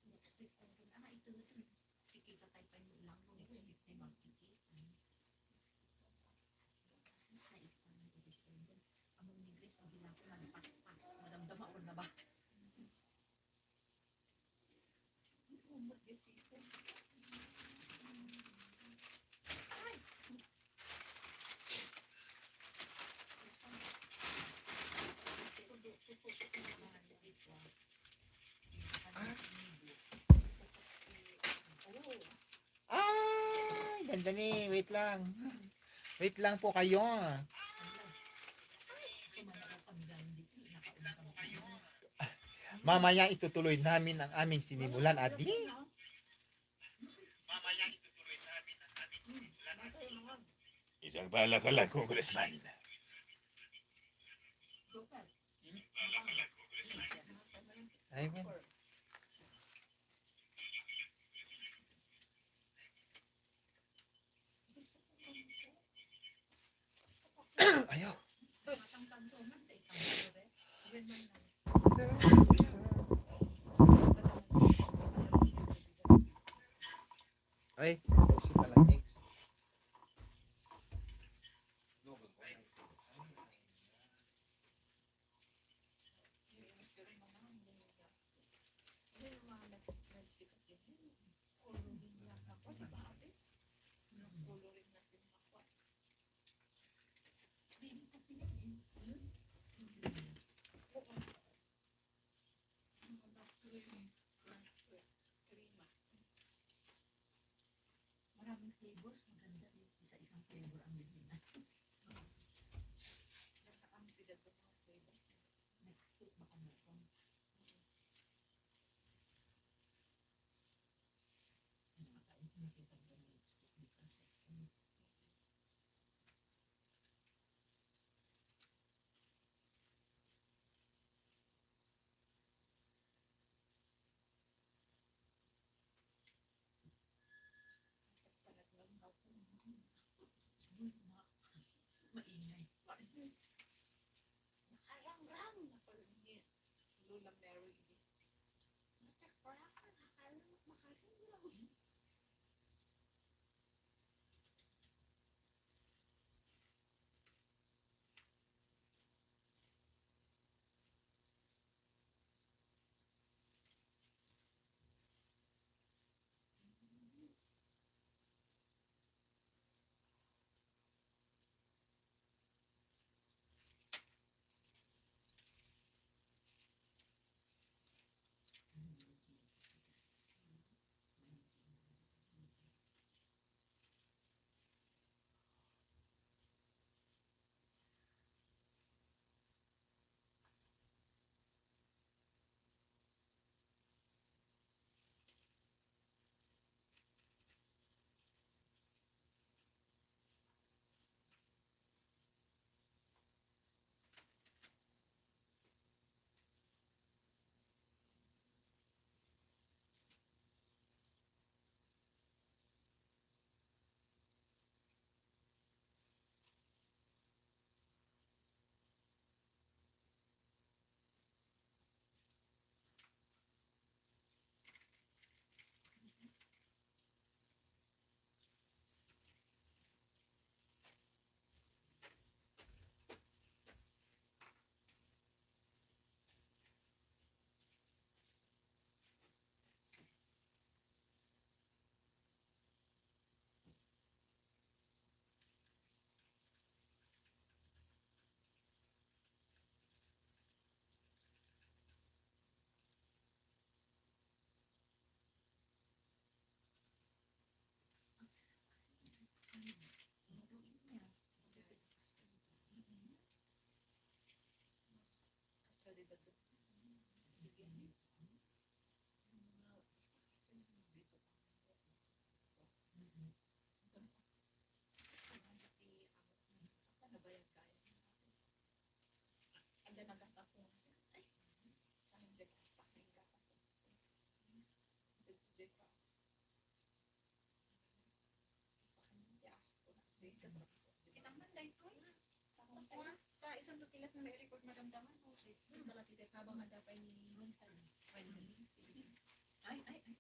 Next week ko rin. Ah, ito na ito. Kikita tayo pa yung lang. Next week tayo magkikita. Mas na ito na ito. Among ni Grace, pag ginako, nagpaspas. Madamdama, wala na ba? Ay, ganda ni. Wait lang. Wait lang po kayo. Mamaya itutuloy namin ang aming sinimulan, adi? Isang pala ka lang, Congressman. Ay, well. Ayaw. Ay, si pala, thanks. Kita man daytoy. Ta isun to ti last nga nai-record, madamdaman ko. Basta la ti habang adda pay ni Ay, ay, ay.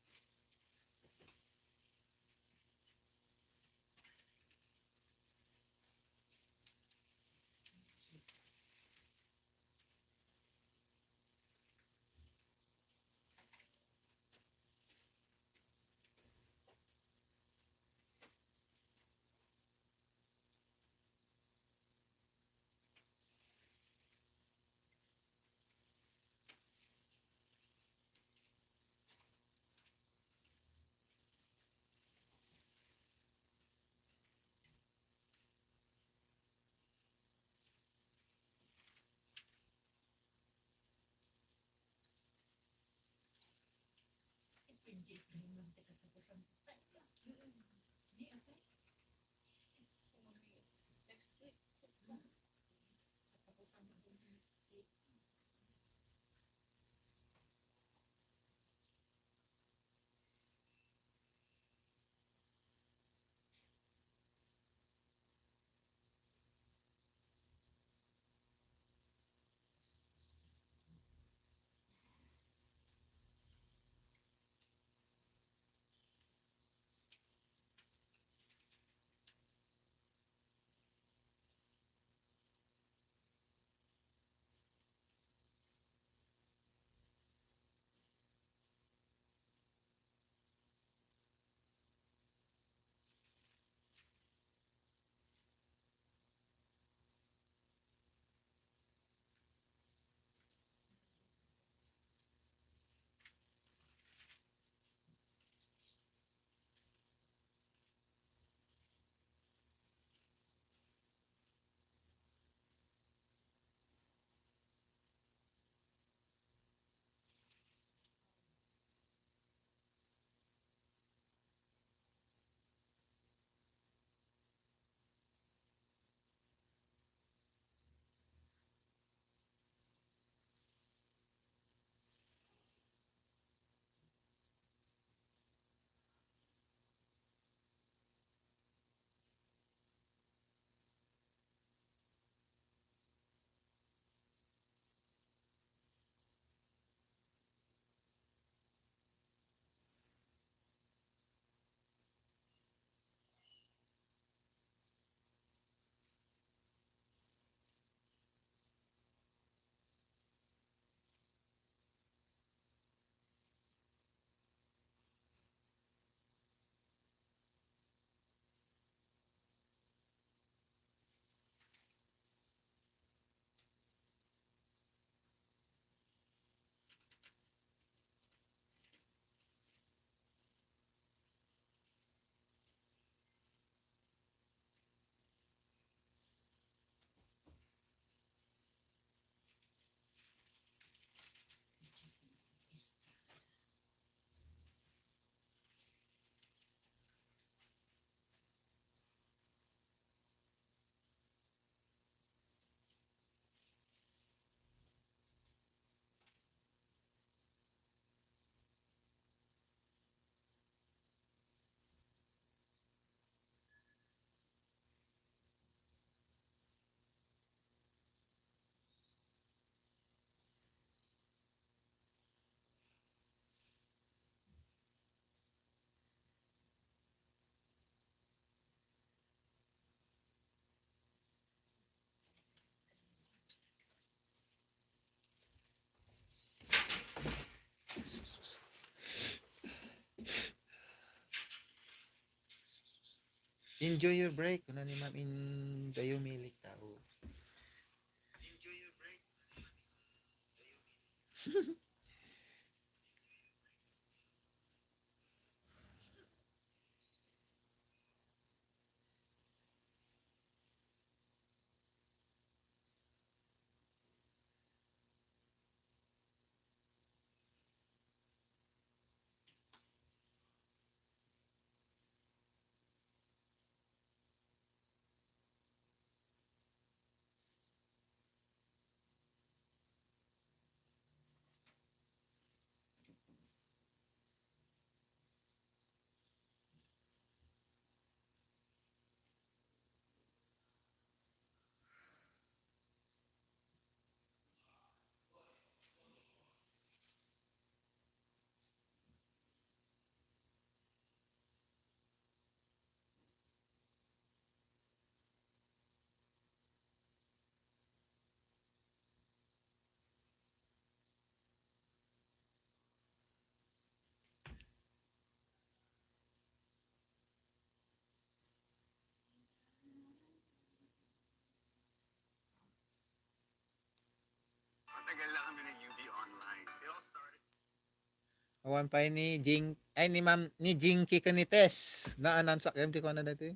Enjoy your break, kuna ni Ma'am in Dayumi, like tao. Awan pay ni Jing, ay, ni Ma'am, ni Jinky ken ni Tess. Na-announce ak, di ko na dati.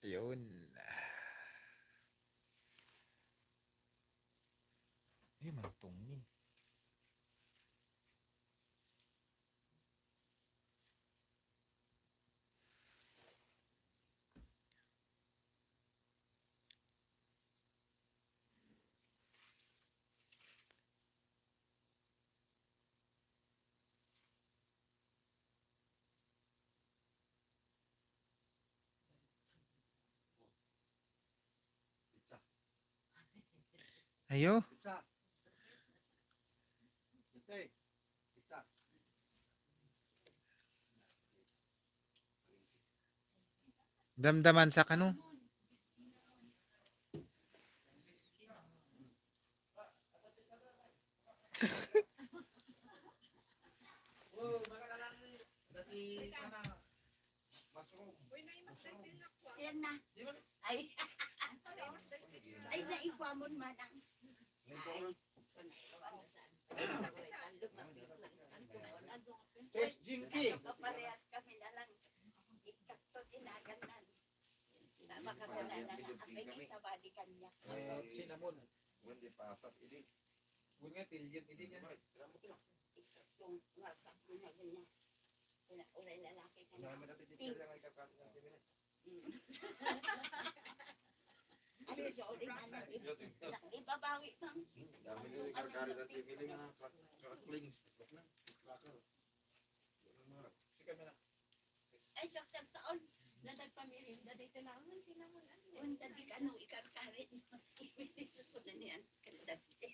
Ayun. Ayun, mantong ni. Ayo. Damdaman sa kano? Yan na. Ay. Ay, naikuamon manang. Ay. Tess Jinky. Kaparehas kami na lang. Ikakto tinagan na. Na makakuna na nga, apay ni sabali kanya. Eh, cinnamon. Hindi pasas, idi. Gun nga, pilyon, idi niya. Ikakto nga, kakuna niya. Una, unay lalaki ka na. Naman natin di kaya nga ikakapit ng tibili. Mm. Ano, sorry, ano, ibabawi pang. Dami nila yung karkari ng tibili. Cracklings. Crackle. Ay, saktan saon. Nadag pamirinda, day kailangan cinnamon, ano, eh. Kung dadi ka, no, ikarkarin. Susunan niyan, kaldante.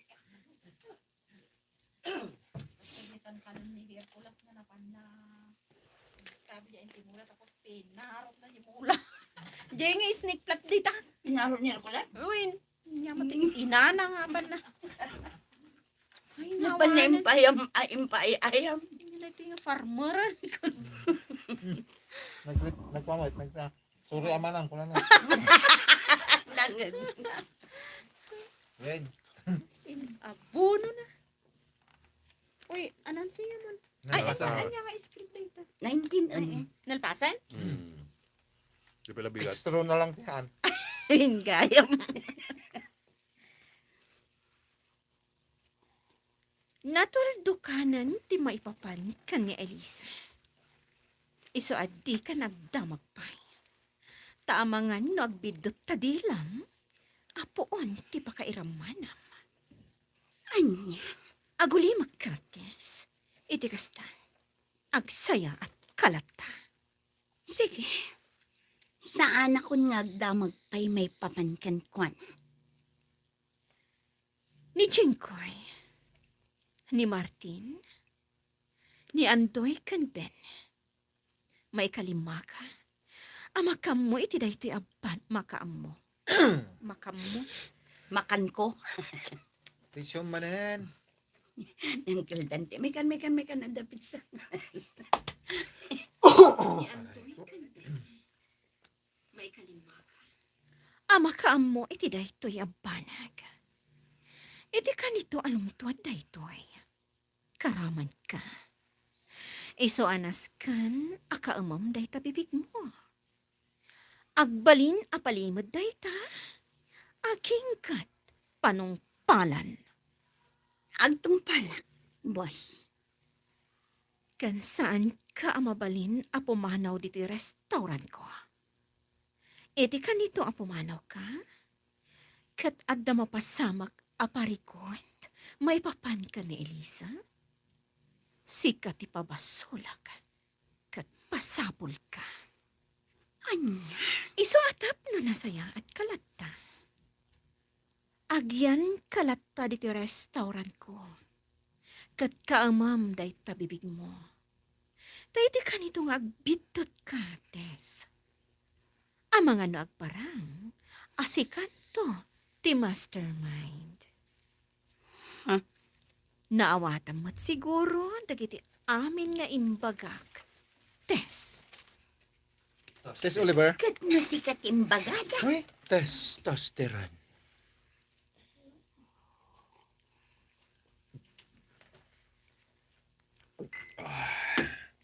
Ay, kan kanon ni Hercules na napan na. Sabi niya, "Inti mula," tapos pinarot na yung mula. Diay nga snake plant dita. Pinarot ni Hercules? Uy, niya mati. Inana nga pan na. Ay, napan na nawanan. Impayam, ay, impay, ayam. Hindi na ito yung farmer. Nag-, nagpamit, nag-, ah, sorry, ama lang, kuna na. Nangag. Red. In-, abono na. Uy, anam siya mo. Ay, ay, nalpasan. Anya nga script na ito? Nineteen, ay, ano? Ay. Nalpasan? Hmm. Di pala bigat. Extra na lang tiyan. Ingayam. Natuldukanen ti maipapan ken ni Elisa. Isu a dika nagdamag pay. Ta amangan no agbiddut ta dilam, a puon ti pakairammanam. Ania, agulimek, Curtis. Iti kasta, agsayaat ka latta. Sige. Saanakon nga agdamag pay maipapan kenkuana. Ni Jingkoy, ni Martin, ni Andoy ken Ben, maikalimmaka a makaammo iti daytoy a ban-, makaammo. Makaammo. Makanko. Presyo manen. Nangkildan ti, mekan, mekan, mekan, adda pizza. Ni Andoy ken Ben, maikalimmaka a makaammo iti daytoy a banag. Iti kanito a lumtuad daytoy, karamanka. Isu a nasken a kaemem dayta bibigmo. Agbalin a palimed dayta, agingkat panungpalan. Agtungpalak, boss. Ken saanka a mabalin a pumanaw ditoy restaurantko. Iti kanito a pumanawka, ket adda mapasamak a parikut maipapanka ni Elisa? Sika ti pabasolak. agpasapulka. Ania? Isu a tapno nasayaatka latta. Agyanka latta ditoy restaurantko. Ket kaemem dayta bibigmo. Ta idi kanito nga agbiddutka, Tess. Amangan no agparang, a sikanto ti mastermind. Huh? Naawatam met siguro dagiti amin nga imbagak, Tess. Tess Oliver? Ket no sika ti imbagada. Uy, Tess, Tess Teran.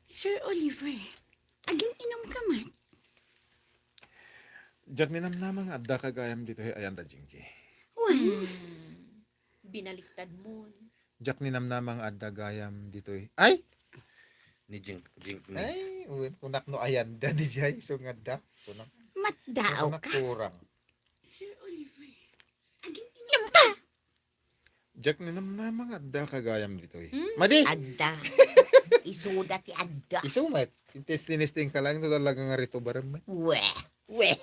Sir Oliver, agin-inumka met? Diak ninamnama nga adda ka gayam ditoy ayan da Jinky. Wen? Hmm. Binaliktad mo. Diak ninamnama nga adda gayam ditoy. Ay! Ni Jing-, Jing-, ni. Ay, wen, kunak no ayan da di jay, so nga adda. Kunak, kunak Matdaaw ka? Kurang. Sir Oliver, agin-inumka? Diak ninamnama nga adda ka gayam ditoy. Hmm? Madi! Adda. Isuda ti adda. Isu met. Testing-testing ka lang, no talaga nga rito barem met. Weh. Weh.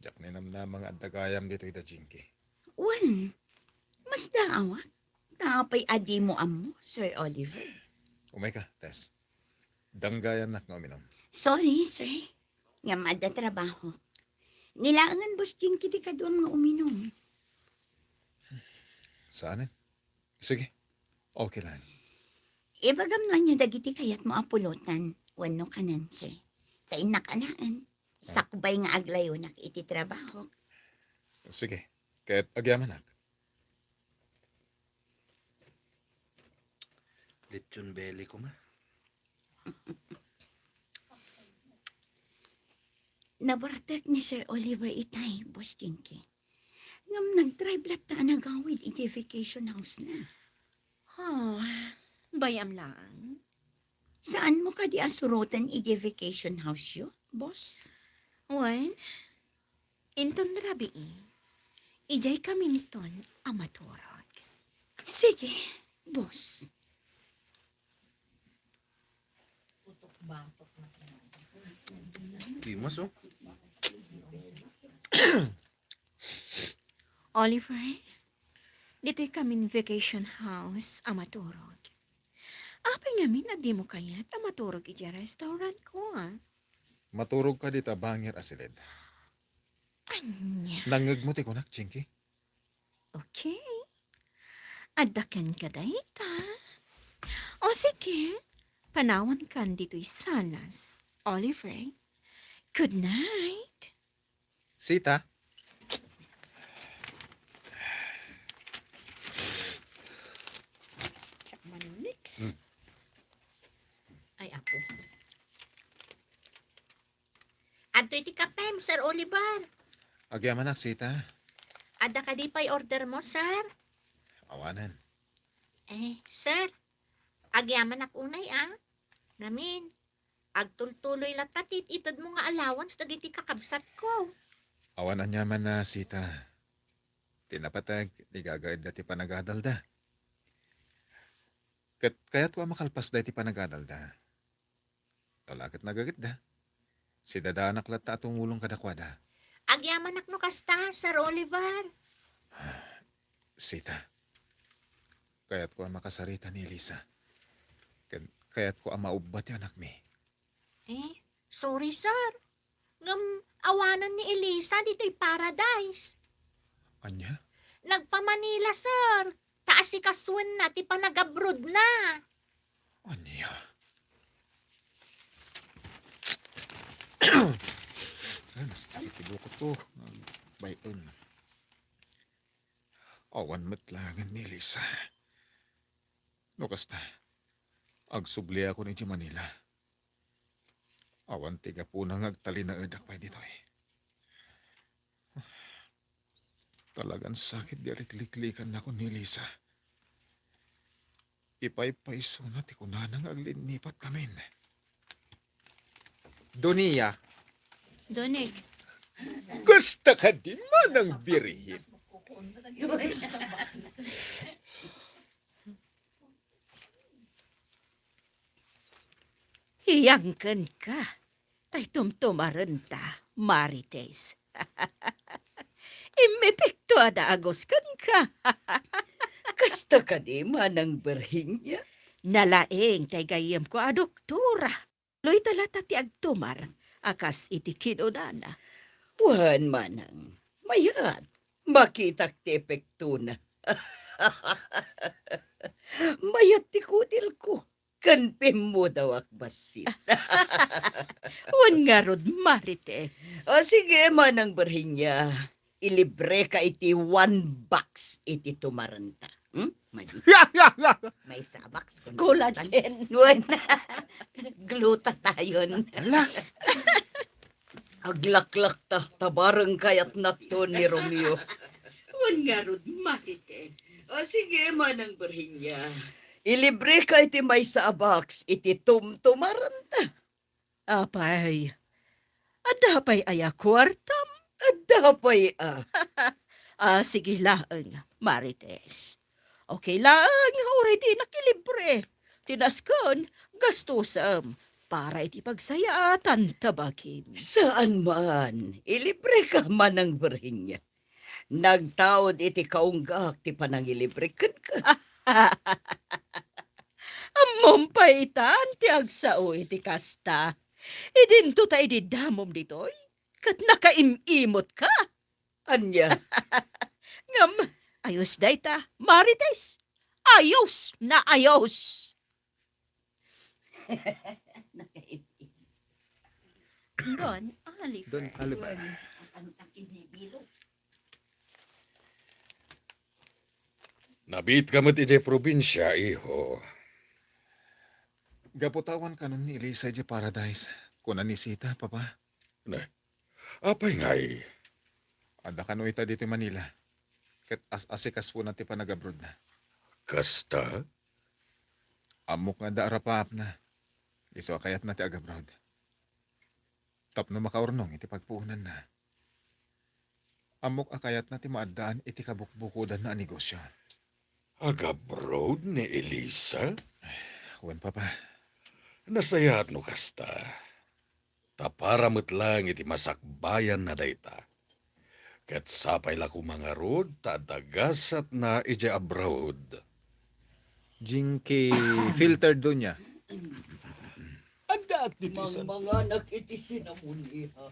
Diak ninamnama nga adda gayam ditoy da Jinky. Wen, masdaawak. Apay a dimo ammo, Sir Oliver? Umayka, Tess. Danggayannak nga uminum. Sorry, sir. Ngem adda trabaho. Ni laengen Boss Jinky ti kaduam nga uminum. Saanen? Sige. Okay lang. Ibagam no ania dagiti kayatmo a pulotan wenno kanen, sir. Ta innak alaen, sakbay nga aglayonak iti trabahok. Sige. Ket agyamanak. Lechon belly koma. Nabartek ni Sir Oliver itay, Boss Jinky. Ngem nag-drive latta a nagawid iti vacation house na. Ha, bay-am laeng. Saanmo kadi a suroten iti vacation house-yo, boss? Wen, inton rabii, idiay kaminton a maturog. Sige, boss. Di mas, oh. Oliver, ditoy kamin vacation house a maturog. Apay ngamin a dimo kayat a maturog iti restaurantko, ah? Maturog ka dita bangir a silid. Ania? Nangngegmo ti kunak, Jinky? Okay. Adda kenka dayta. O sige, panawankan ditoy salas, Oliver. Good night. Sita? Siak man, Nix. Mm. Ay, apo. Adtoy ti kapem, Sir Oliver. Agyamanak, Sita. Adda kadi pay order mo, sir? Awanen. Eh, sir, agyamanak unay, ah. Ngamin, agtultuloy latta ti it-itedmo nga allowance dagiti kakabsatko. Awan aniaman a, Sita. Ti napateg, igagaedda ti panagadalda. Ket kayatko a makalpasda iti panagadalda. No la ket nagagitda, sidadanak latta a tumulong kadakuada. Agyamanak no kasta, Sir Oliver. Sita, kayatko a makasarita ni Elisa. Ken kayatko a maubba ti anakmi. Eh, sorry, sir. Ngem awanen ni Elisa ditoy Paradise. Ania? Nagpa-Manila, sir. Ta asikasuenna ti panagabrodna. Ania? Ay, mas sakit ti bukotko. Bay-en. Awan met laengen ni Elisa. No kasta, agsubliakon idiay Manila. Awan ti gapuna nga agtalinaedak pay ditoy. Talagan sakit di alikliklikan nakon ni Elisa. Ipaypaysona ti kunana nga aglinnipatkamin. Donia. Donig. Kasta kadi, manang birhen. Iyangkenka, tay tumtumarenta, Marites. Immepekto a dagus kenka. Kasta kadi, Manang Virginia? Nalaing tay gayyemko a doktora. Luita latta ti agtumar a kas iti kinunana. Wen, Manang, mayat. Makitak ti epektona. Mayat ti kudilko ken pimmudawak bassit. Wen ngarud, Marites. O, sige, Manang Virginia. Ilibreka iti one box iti tumarenta. Hmm? Madi. Maysa a box kun Collagen. Wen. Glutathione. Ala. Aglaklak ta, tabareng kayatnakto ni Romeo. Wen ngarud, Marites. O, sige, Manang Virginia. Ilibreka iti maysa a box iti tumtumarenta. Apay, adda pay aya kuartam? Adda pay a. Ah, sige laeng, Marites. Okay laeng, uray dinak ilibre. Ti nasken, gastusem para iti pagsayaatan ta bagim. Saan man, ilibreka, Manang Virginia. Nagtaud iti kaunggak ti panangilibre kenka. Ammom pay itan ti agsao iti kasta. Idinto ta idi damom ditoy, ket nakaim-imutka. Ania? Ngem, ayos dayta, Marites. Ayos na ayos. Don Oliver. Don Oliver. Nabiitka met idiay probinsia, iho. Gapu ta awan kanon ni Elisa idiay Paradise, kuna ni Sita, Papa. Ne, apay ngay? Adda kano ita ditoy Manila, ket as-asikasona ti panagabrodna. Kasta? Ammok nga adda arapaapna, isu a kayatna ti agabroad. Tapno makaurnong iti pagpuonanna. Ammok a kayatna ti maaddaan iti kabukbukodanna a negosio. Agabroad ni Elisa? Wen, Papa. Nasayaat no kasta. Ta para met laeng iti masakbayanna dayta. Ket sapay la koma ngarud ta adda gasatna idiay abroad. Jinky filtered dunya. Addaak ditoy San- Mangmanganak iti sinamon, iha.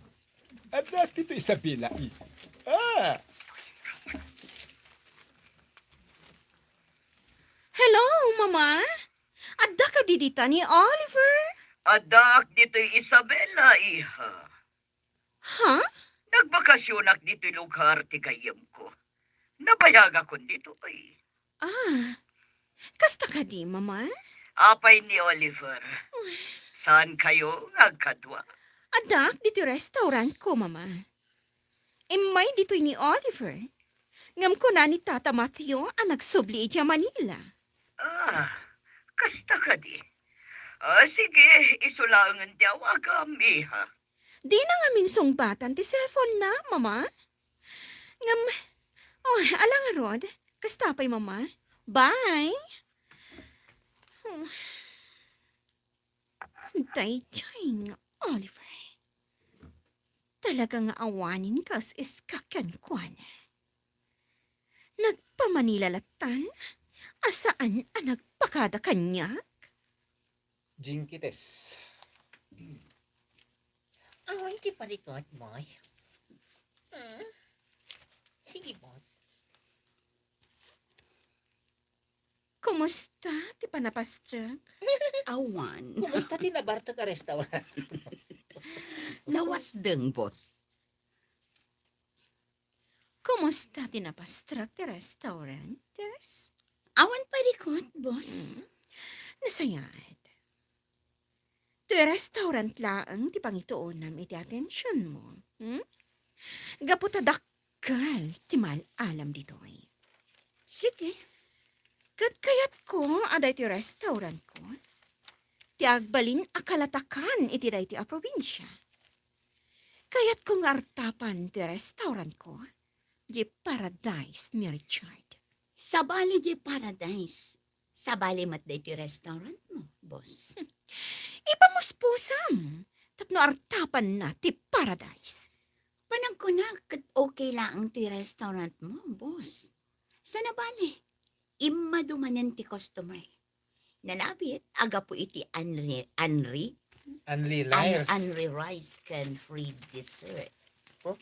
Addaak ditoy Isabela, iha. Ah! Hello, Mama? Adda kadi dita ni Oliver? Addaak ditoy Isabela, iha. Ha? Nagbakasionak ditoy lugar ti gayyemko. Nabayagakon ditoy. Ah, kasta kadi, Mama? Apay ni Oliver? Uy. Saan kayo nga agkadua? Addaak ditoy restaurantko, Mama. Immay ditoy ni Oliver. Ngem kuna ni Tata Matthew a nagsubli idiay Manila. Ah, kasta kadi? Ah, sige, isu laengen ti awagam, iha. Dina ngamin sungbatan ti cellphone na, Mama. Ngem, oh, ala ngarud. Kasta pay, Mama. Bye. Hmm. Daytoy nga Oliver. Talaga nga awanen kas iska kenkuana. Nagpamanila lattan a saan a nagpakada kaniak? Jinkites. Awan ti parikot, boss. Hmm? Sige, boss. Kumusta ti panapastrek? Awan. Kumusta ti nabartek a restaurant? Lawasdeng, boss. Kumusta ti napastrek ti restaurant, Tess? Awan parikot, boss. Mm. Nasayaat. Ti restaurant laeng ti pangituonam iti atensionmo, hmm? Gapu ta dakkel ti maal-alam ditoy. Sige. Ket kayatko a daytoy restaurantko ti agbalin a kalatakan iti daytoy a probinsia. Kayatko nga artapan ti restaurantko diay Paradise ni Richard. Sabali diay Paradise. Sabali met daytoy restaurantmo, boss. Ipamuspusam tapno artapanna ti paradise. Panagkunak ket okay laeng ti restaurant mo, boss. Sana bale, immadu manen ti customer. Nalabit a gapu iti unri-, unri-, Unli un-, rice. Unli rice ken free dessert. Oh?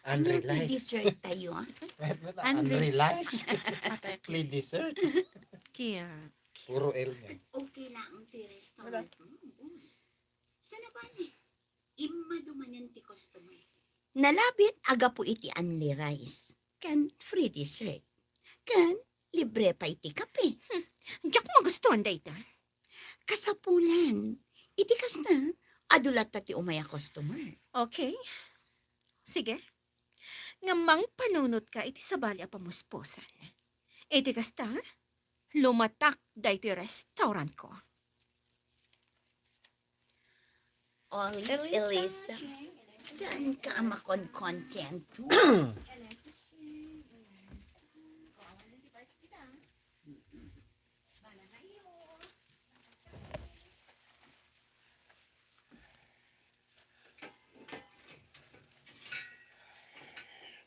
Ano ti dessert tayo, ah? Met-met, unrealized. Play dessert. Kaya. Puro L niya. Okay laeng ti restaurant mo, boss. Sana bale, immadu manen ti customer. Nalabit a gapu iti unli rice. Ken free dessert. Ken libre pay ti kape. Hmm. Diak magustuhan dayta. Kasapulan. Iti kasta, adu latta ti umay a customer. Okay. Sige. Ngem mangpanunotka iti sabali a pamuspusan. Iti kasta, lumatak daytoy restaurantko. Oli, Elisa, Elisa, saan ka makonkontento?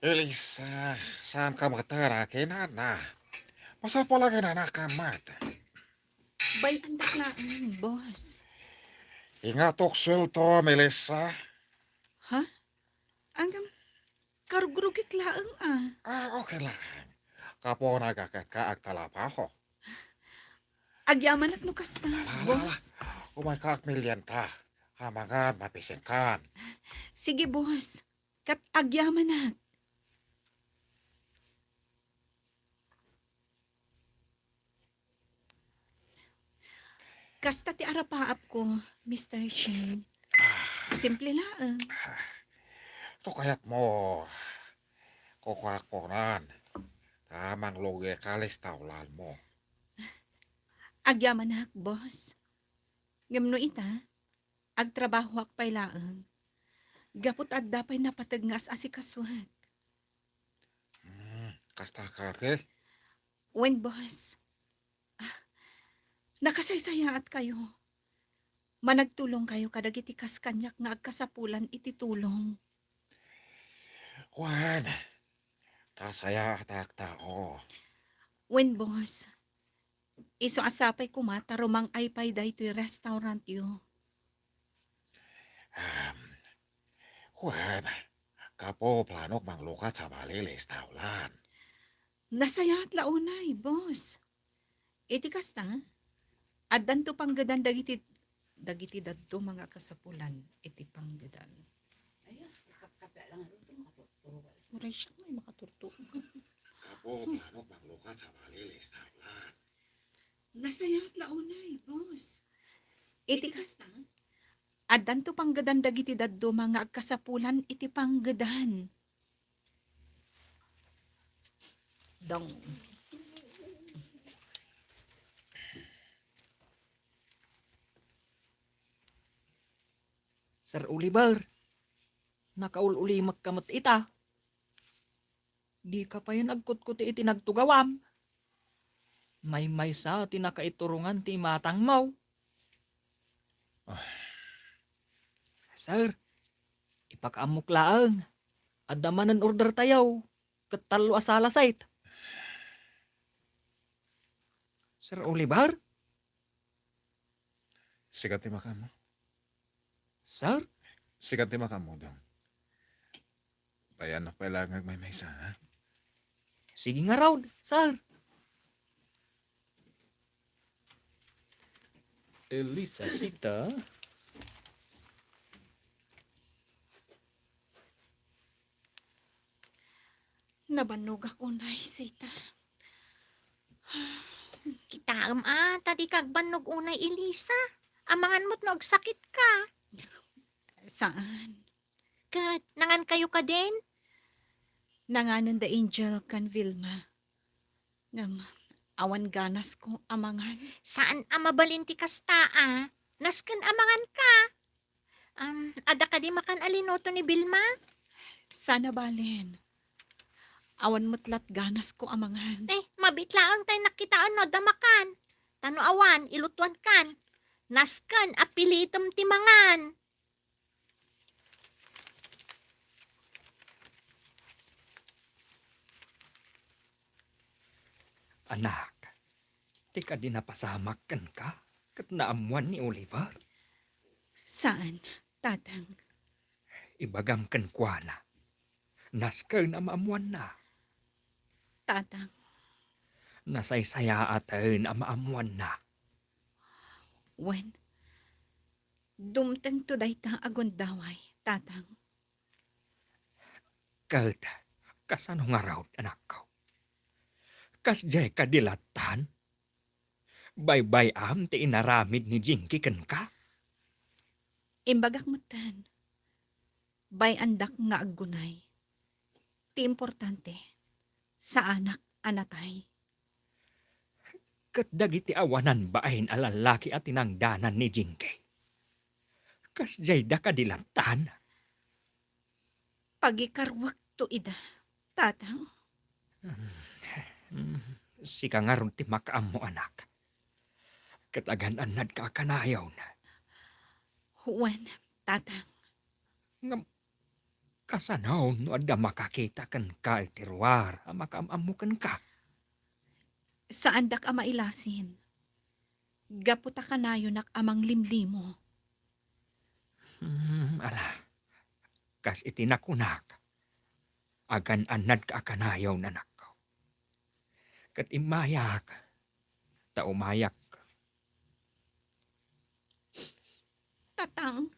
Elisa, saan ka matara kenana? Masapul a kinanakan met. Bay-andak laeng, boss. Ingatok suelto, Melissa. Ha? Ngem, karugrugik laeng, ah. Ah, okay laeng. Kapunak a ket ka agtrabaho. Agyamanak no kasta, boss. Ala, ala, ala. Umayka agmelienta. Amangan, mabisinkan. Sige, boss. Ket agyamanak. Kasta ti arapaapko, Mister Shane. Simple laeng. No kayatmo, kukuakunan. Ta manglugi ka, lista ulanmo. Agyamanak, boss. Ngem no ita, agtrabahoak pay laeng. Gapu ta adda pay napateg nga as-asikasuek. Hmm, kasta kadi? Wen, boss. Ah, nakasaysayaatkayo. Managtulongkayo kadagiti kas kaniak nga agkasapulan iti tulong. Wen, ta sayaatak tao. Wen, boss. Isu a sapay koma ta rumang-ay pay daytoy restaurantyo. Um, wen, gapu planok manglukat sabali, lista ulan. Nasayaat la unay, boss. Iti kasta, addanto panggedan dagiti, dagiti dadduma nga kasapulan iti panggedan. Uray siak nga makaturtog. Gapu planok manglukat sabali, lista ulan. Nasayaat la unay, boss. Iti kasta, addanto panggedan dagiti dadduma nga agkasapulan iti panggedan. Dong. Sir Oliver, nakaul-ulimekka met ita. Dika payen agkutkuti iti nagtugawam. Maymaysa ti nakaiturongan ti imatangmo. Ah. Sir, ipakaammok laeng. Adda manen order tayo. Ket tallo a sala set. Sir Oliver? Sika ti makaammo. Sir? Sika ti makaammo, Dong. Bayannak pay laeng nga agmaymaysa, ha? Sige ngarud, sir. Elisa, sita. Nabannogak unay, sita. Kitaem a, ta dika agbannog unay, Elisa. Amangan met no agsakitka. Saan? Ket, nangankayo kadin? Nanganen da Angel ken Vilma. Ngem, awan ganasko a mangan. Saan a mabalin ti kasta, a? Nasken a manganka. Am, adda kadi makan a linuto ni Vilma? Sana balen. Awan met lat ganasko a mangan. Eh, mabiit laeng tay nakitaen no adda makan. Ta no awan, ilutuankan. Nasken a pilitem ti mangan. Anak, ti kadi napasamak kenka ket naammuan ni Oliver? Saan, Tatang. Ibagam kenkuana. Nasken a maammuanna. Tatang. Nasaysayaaten a maammuanna. Wen, dumtengto dayta a gundaway, Tatang. Ket kasano ngarud, anakko? Kasdiay kadi lattan? Baybay-am ti inaramid ni Jinky kenka? Imbagak metten. Bay-andak nga aggunay. Ti importante, saanak a natay. Ket dagiti awanan bain a lallaki a tinangdanan ni Jinky, kasdiayda kadi lattan? Pagikaruekto ida, Tatang. Hmm, sika ngarud ti makaammo, anak. Ket agan-annadka a kanayon. Wen, Tatang. Ngem, kasano no adda makakita kenka iti ruar a makaam-ammo kenka? Saandak a mailasin. Gapu ta kanayonak a manglimlimo. Hmm, ala, kas iti nakunak, agan-annadka a kanayon, anakko. Ket immayak, ta umayak. Tatang.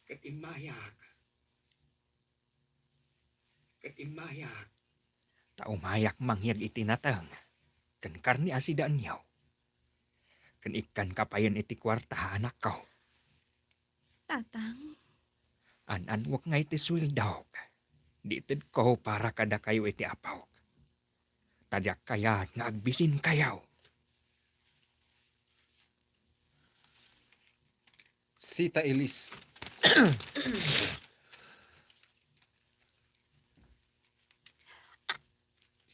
Ket immayak. Ket immayak. Ta umayak mangyeg iti nateng ken karne a sidaenyo. Ken ikkanka payen iti kuarta, anakko. Tatang. An-annuek nga iti sueldok, di itedko para kadakayo iti apok. Ta diak kayat nga agbisinkayo. Sita, Elis.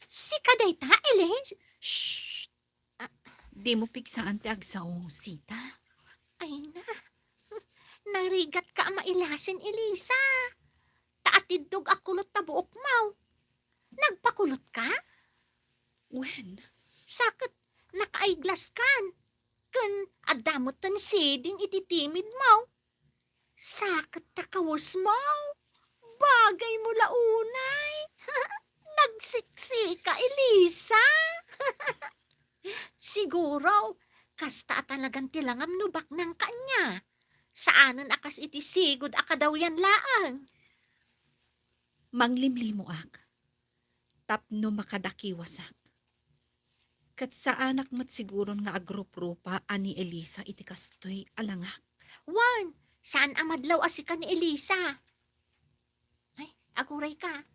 Sika dayta, Elis? Shh! Ah, dimo pigsaan ti agsao, Sita. Ay na. Narigatka a mailasin, Elisa. Ta atiddog a kulot ta buokmo. Nagpakulotka? Wen. Sa ket naka-eyeglasskan. Ken adda metten shading iti timidmo. Sa ket ta kawesmo. Bagaymo la unay. Nagsiksika, Elisa. Siguro, kasta a talagan ti langam no baknangka ania. Saanen a kas iti sigud a kadawyan laeng. Manglimlimoak tapno makadakiwasak. Ket saanak met siguron nga agruprupa a ni Elisa iti kastoy a langak. Wen, saan a madlaw a sika ni Elisa. Ay, agurayka.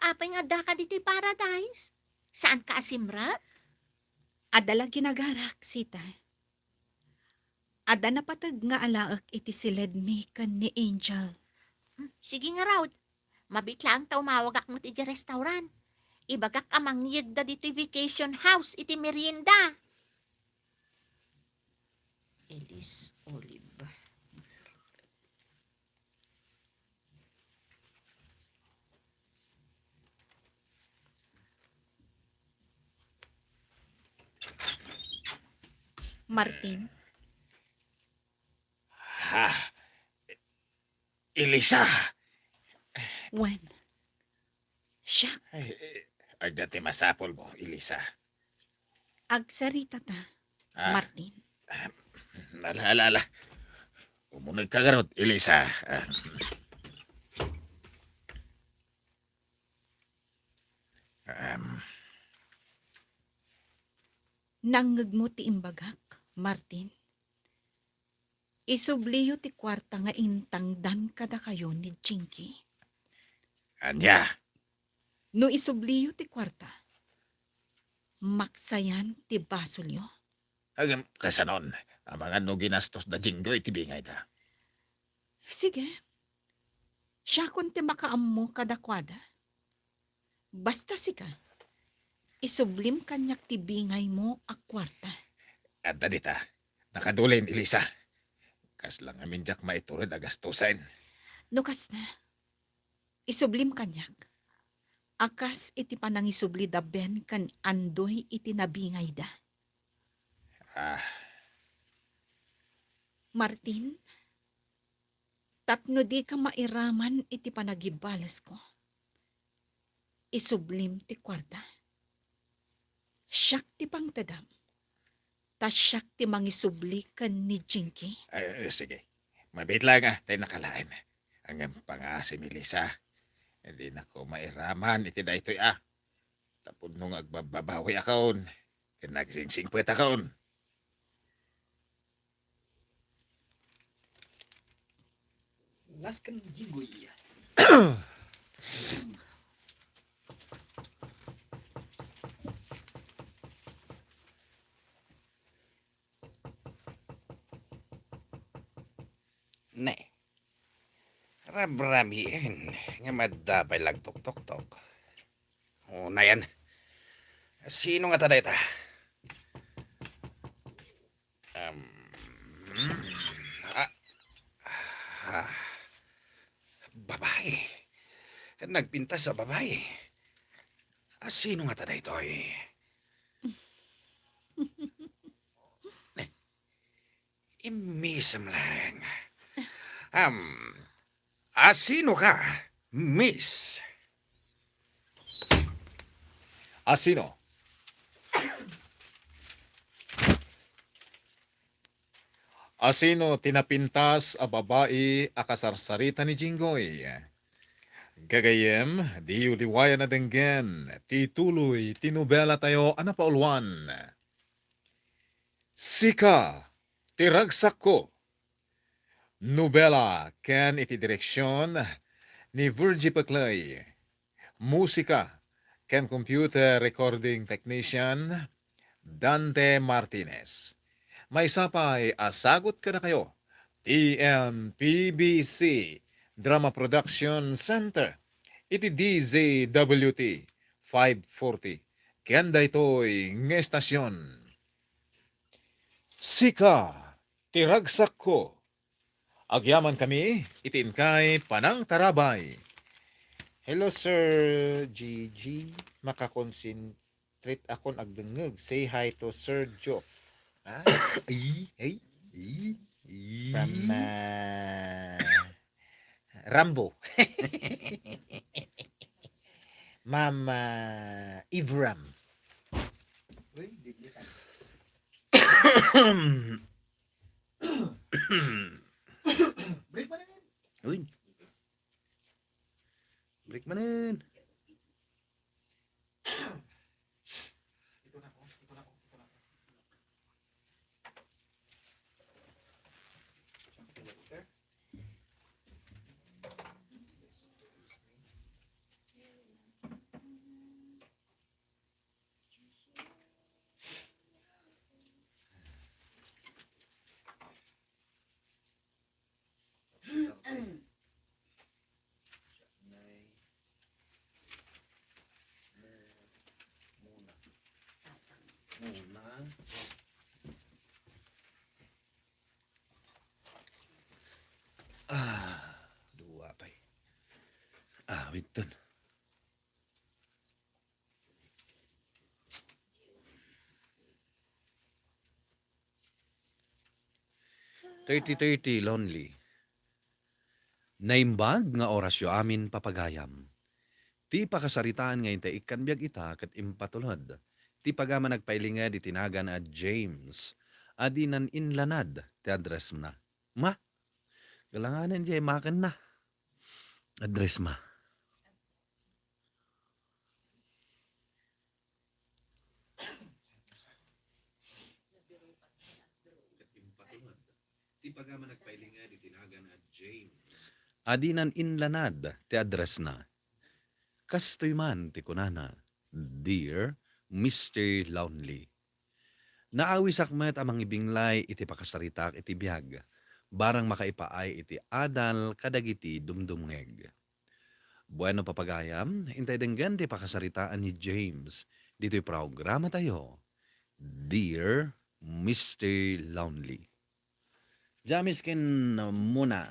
Apay nga addaka ditoy paradise? Saanka a simrek? Adda la ginagarak, Sita. Adda napateg nga alaek iti siledmi ken ni Angel. Hmm, sige ngarud. Mabiit laeng ta umawagak met idiay restaurant. Ibagak a mangyegda ditoy vacation house iti merienda. Elis Olive. Martin? Ha? Elisa! Wen. Siak. Ay, eh, adda ti masapulmo, Elisa. Agsarita ta, Ah. Martin. Ah, ala, ala, ala. Umunegka ngarud, Elisa. Ah. Um. Nangngegmo ti imbagak, Martin? Isubliyo ti kuarta nga intangdan kadakayo ni Jinky. Ania? No isubliyo ti kuarta, maksayan ti basolyo. Agem, kasanon, amangan no ginastos da Jinky iti bingayda. Sige. Siakon ti makaammo kadakuada. Basta sika, Isublim kaniak ti bingaymo a kuarta. Adda dita. Nakadulin, Elisa. Kasla ngamin diak maitured a gastusen. No kasna, isublim kaniak. A kas iti panangisubli da Ben ken Andoy iti nabingayda. Ah. Martin, tapno dika mairaman iti panagibalesko, isublim ti kuarta. Siak ti pangtedam, ta siak ti mangisubli ken ni Jinky. Ay, ay, sige. Mabiit laeng a, tay nakalaen. Ngem pangaasim, Elisa. Dinakon mairaman iti daytoy a. Tapno nga agbabbabawiakon, ken agsingsingpetakon. Las ken Jinggoy. Ne. Rabrabien nga madda pay lagtoktoktok. O, nayan. Sino ngata dayta? Um, ah, ah, babae. Nagpintas a babae. Ah, sino ngata daytoy? Immisem laeng. Am, asino ka, Miss? Asino? Asino ti napintas a babai a kasarsarita ni Jinggoy? Gagayyem, diyo liwayan a denggen ti tuloy ti nobelatayo a napauluan. Sika ti ragsakko. Nobela ken iti direksion ni Virgie Peclay. Musika ken computer recording technician, Dante Martinez. Maysa pay a sagut kadakayo, ti M P B C Drama Production Center, iti D Z W T five forty, ken daytoy nga estasion. Sika ti ragsakko. Agyamankami iti inkay panangtarabay. Hello, Sir G G. Makakonsentrate akon agdengngeg. Say hi to Sir Geoff. Ah? Ay, ay, ay, ay. From, ah, Rambo. Ma'am, ah, Ivram. Uy, Biblia tayo. Break manen. Uy. Break manen. Ito na po, ito na po, ito na po. Siyempre, sir. Muna. Muna. Ah, dua pay. Ah, wait, ton. Thirty thirty, Lonely. Naimbag nga orasyo amin, papagayam. Ti pakasaritaan nga intay ikkan biag ita ket impatulod ti pagama nagpailinged iti nagan a James. Adinan inlanad ti address na. Ma, galanganan diay makenna. Address ma. Ket impatulod ti pagama nagpailinged iti nagan a James. Adinan inlanad ti address na. Kastoy man ti kunana, "Dear Mister Lonely." Naawisak met a mangibinglay iti pakasaritak iti biag, barang makaipaay iti adal kadagiti dumdumngeg. Bueno, papagayam, intay denggen ti pakasaritaan ni James ditoy programatayo, Dear Mister Lonely. Jamis ken Mona.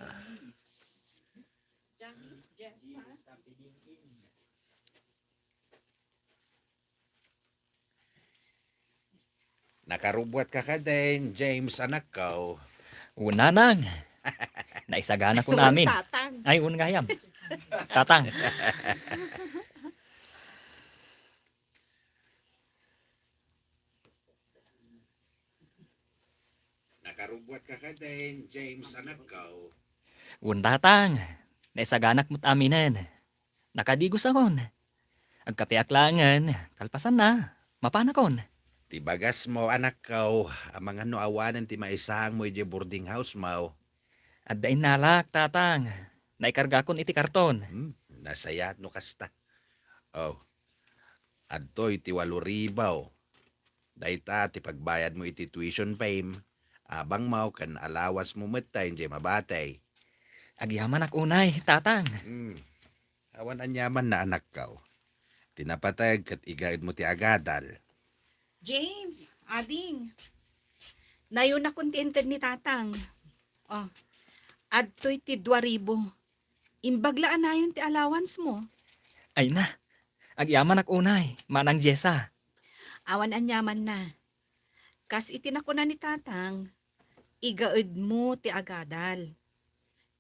Nakarubuat ka kadin, James, anakko. Wen, nanang. Naisagana ko amin. Tatang. Ay, wen gayam. Tatang. Nakarubuat ka kadin, James, anakko. Wen, tatang. Naisaganak met aminen. Nakadigosakon. Agkapeak laengen, kalpasanna, mapanakon. Ti bagasmo, anakko, amangan no awanen ti maisaangmo idiay boarding housemo. Adda innalak, tatang. Naikargakon iti karton. Hmm, nasayaat no kasta. Oh, adtoy ti walo ribu. Dayta ti pagbayadmo iti tuition feem, abangmo ken allowancemo met ta idiay mabati. Agyamanak unay, tatang. Hmm. Awan aniamanna, anakko. Ti napateg ket igaedmo ti agadal. James, ading. Nayonakon ti inted ni tatang. Oh, adtoy ti dua ribu. Imbag la a nayon ti allowancemo. Ay na, agyamanak unay, manang Jessa. Awan aniamanna. Kas iti nakuna ni tatang, igaedmo ti agadal.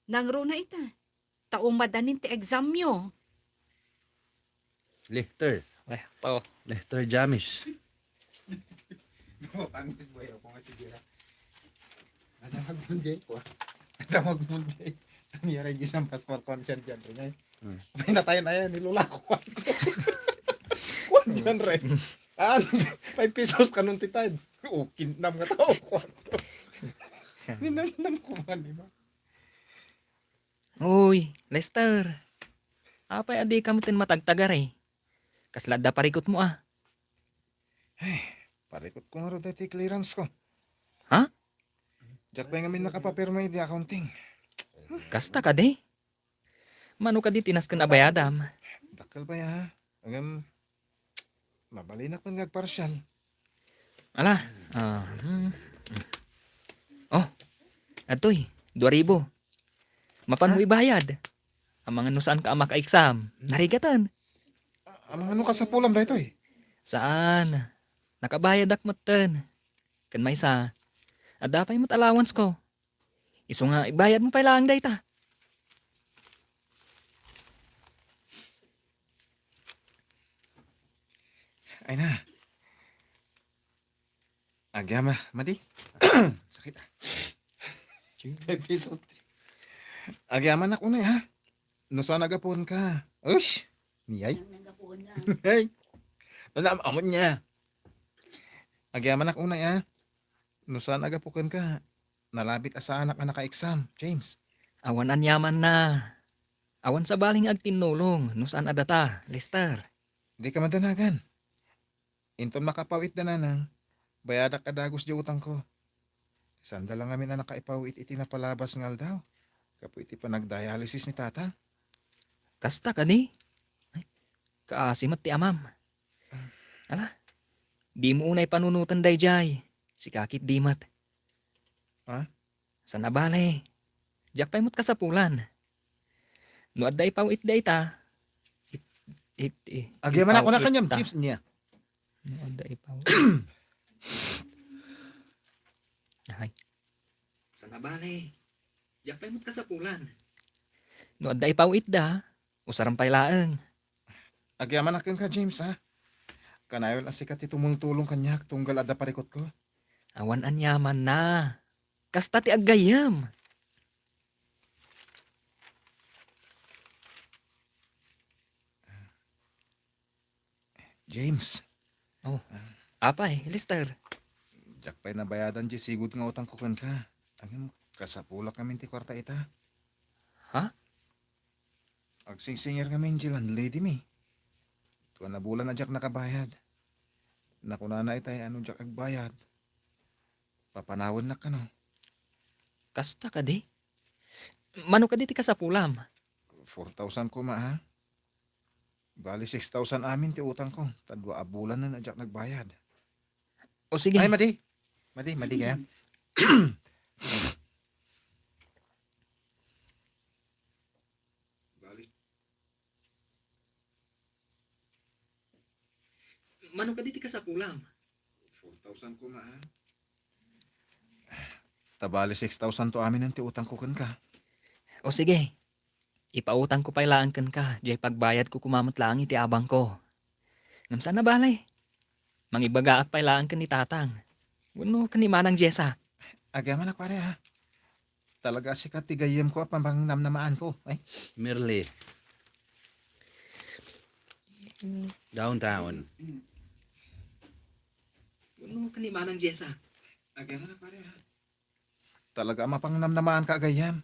Nangruna ita, ta umadanin ti examyo. Lehter. Lehter. Lehter Jamis. Bukan, Miss Boy, ako nga sige lang. Ada magmunjay ko. Ada magmunjay. Ang yara di sa Pascual Concert dyan rin, eh. Hmm. May natayan, ayan, nilulako. Kuwan dyan rin. Ah, five pesos kanun ti time. O, kinam nga tao ko. Ninamnam ko man, di ba? Uy, Lester. Apay a dika met matagtagari? Kasla adda parikutmo, a? Ay, parikutko ngarud daytoy clearance ko. Ha? Diak pay ngamin nakapapirma iti accounting. Kasta kadi? Mano kadi ti nasken a bayadam? Dakkel pay, ha? Ngem, mabalinak man nga agparsial. Ala, ah, hmm. Oh, adtoy, dua ribu. Mapanmo ibayad. Amangan no saanka a maka-exam. Narigaten. Amangan no kasapulam daytoy? Saan. Nakabayadak metten. Ken maysa, adda pay met allowance ko. Isu nga ibayadmo pay laeng dayta. Ay na. Agyama, madi. Sakit, ah. Five pesos. Agyamanak unay, ha? No saan a gapuenka. Ush! Niyay? Saan a gapuenka? Niyay? Ano, amon niya? Agyamanak unay, ha? No saan a gapuenka. Nalabit a saanak a naka-exam, James. Awan aniamanna. Awan sabali nga agtinnulong no saan a data, Lester. Dika madanagan. Inton makapaw-it da nanang, bayadak a dagus diay utangko. Sanda la ngamin a nakaipaw-it iti napalabas nga aldaw, gapu iti panagdialysis ni tatang. Kasta kadi? Ay, kaasi met ti amam. Ala, dimo unay panunoten daydiay. Sika ketdi met. Ha? Saan a bale. Diak pay met kasapulan. No adda ipaw-it dayta, it, it, it, agyamanak unay kaniam, ipaw-it ta. Chips niya. No adda ipaw-it. Ay. Saan a bale. Diak pay met kasapulan. No adda ipaw-itda, usarem pay laeng. Agyamanak kenka, James, ha? Kanayon a sika ti tumultulong kaniak tunggal adda parikutko. Awan aniamanna. Kasta ti aggayyem. James. Oh. Apay, Lester. Diak pay nabayadan diay sigud nga utangko kenka. Ngem, kasapulak ngamin ti kuarta ita. Ha? Agsingsingir ngamin diay landlady mi. Tua a bulan a diak nakabayad. Nakunana itay a no diak agbayad, papanawennak kano. Kasta kadi? Mano kadi ti kasapulam? Four thousand koma, ha? Bali, six thousand amin ti utangko. Ta dua a bulan na diak nagbayad. O sige. Ay, madi. Madi, madi kaya. Bali. Mano kadi ti kasapulam? Four thousand koma, ha? Ta bali, six thousand to amin ti utangko kenka. O sige. Ipautangko pay laeng kenka, diay pagbayadko koma met laeng iti abangko. Ngem saan a bale. Mangibagaak pay laeng ken ni Tatang. Wenno ken ni Manang Jessa. Agyamanak, pare, ha? Talaga a sika ti gayyemko a pamangnamnamaanko. Ay. Merly. Downtown. Wenno ken ni Manang Jessa. Agyamanak, pare, ha? Talaga a mapangnamnamaanka a gayyem.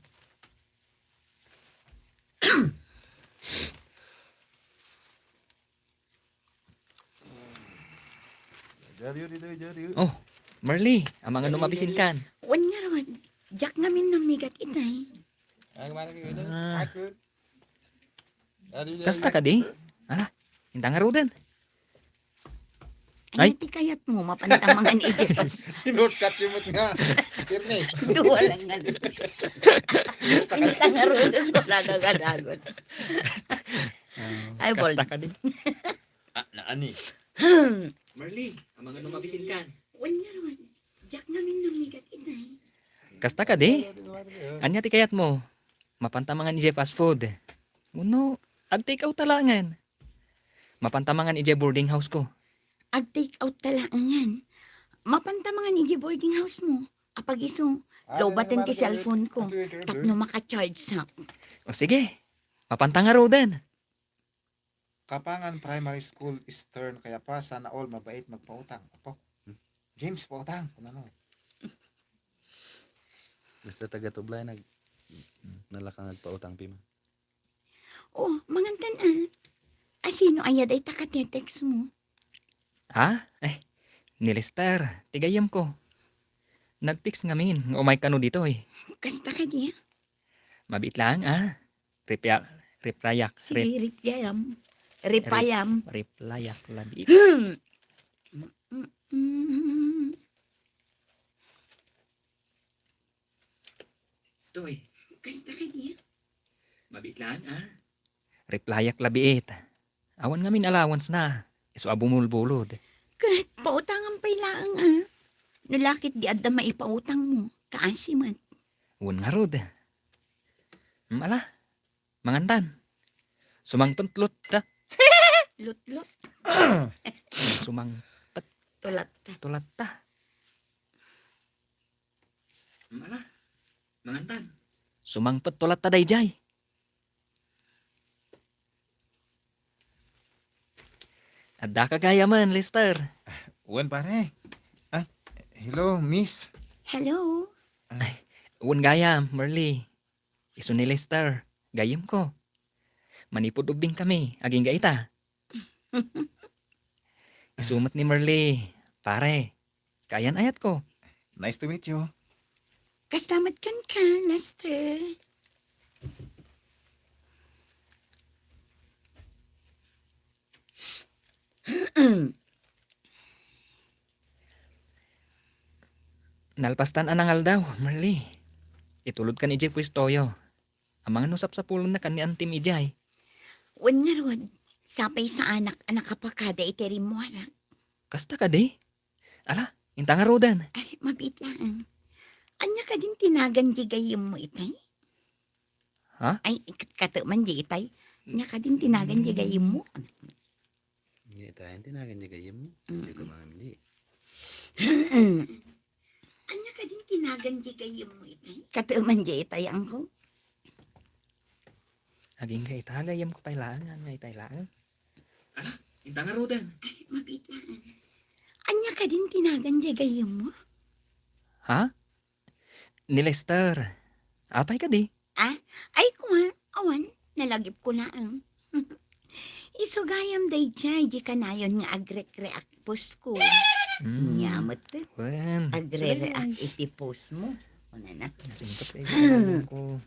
Diario dito, diario. Oh, Merly, amangan no mabisinkan. Wen ngarud, diak ngamin nammigat itay. Ang mana kayo doon? Ah. Akun. Diario, diario. Kasta kadi? Ala, inta ngaruden. Ay. Ay, ti kayatmo, mapantamangan iti kas. Sinurkat yung mut nga. Tirni. Duwa lang nga. Basta ka. Inta ngaruden ko, nagagadagot. Ah, ay, bol. Kasta kadi? Ah, naani. Marley, amangan no mabisinkan. Wen ngarud, diak ngamin nammigat itay. Kasta kadi? Ania ti kayatmo? Mapantamangan iti fast food. Wenno, ag-take out ta laengen. Mapantamangan iti boarding house ko. Ag-take out ta laengen. Mapantamangan iti boarding house mo. Apag-isu, ah, lobaten ti cellphone ko. Tapno maka-charge sa. O sige, mapanta ngaruden. Kapangan Primary School, Eastern Kayapa, sana all mabait magpautang. Apo. Hmm. James, pautang. Kunano? Basta taga Tublay, nag-, nalaka nagpautang, Pima. Oh, mangantan, ah. Asino aya dayta katetext mo? Ha? Eh, ni Lester, ti gayyemko. Nag-text ngamin, nga umay kano ditoy. Kasta kadi? Mabiit lang, ah. Reply-, replyak, sige, rep-, replyam. Replyam. Rep-, replyak labi. Hmm. Mm, mm, mm. Toy. Kasta kadi? Mabiit lang, ah. Replyak labiit. Awan ngamin allowance na. Isu a bumulbulod. Ket pautangan pay laeng, ah. No lakit di adda maipautang mo, kaasi met. Wen ngarud. Hmm, ala. Mangantan. Sumangpet tulatta. Lutlot. Sumangpet. Tulatta. Tulatta. Mala. Mangantan. Sumangpet tulatta dayjay. Adda ka gayamen, Lester. Wen, pare. Ah, hello, miss. Hello. Ah. Ay, wen gayam, Merly. Isu ni Lester, gayyemko. Manipud ubbing kami, agingga ita. Isu met ni Merly, pare. Kaayan-ayatko. Nice to meet you. Kasta met kenka, Lester. Nalpastan a nangaldaw, Merly. Itulodkan idiay puestoyo. Amangan no sapsapulennakan ni Antim idiay. Wen ngarud, sapay saanak a nakapakada iti rimmuarak. Kasta kadi? Ala, inta ngaruden. Ay, mabiit laeng. Ania kadin ti nagan di gayyemmo itay? Ha? Ay, kat-, kateman di itay. Ania kadin ti nagan di gayyemmo? Ania itay, ti nagan di gayyemmo? Mm. Di ko mamdi. Ania kadin ti nagan di gayyemmo itay? Kateman di itay, angko. Agingga ita, gayyemko pay laeng, ania itay laeng. Ala, inta ngaruden. Ay, mabiit laeng. Ania kadin ti nagan di gayyemmo? Ha? Ni Lester. Apay kadi? Ah, ay kua, awan, nalagipko laeng. Isu gayam dayjay di kanayon nga agrekreak pusko. Mm. Nia met. Wen. Agrereak iti post mo. Kunana. Singkot kay ko.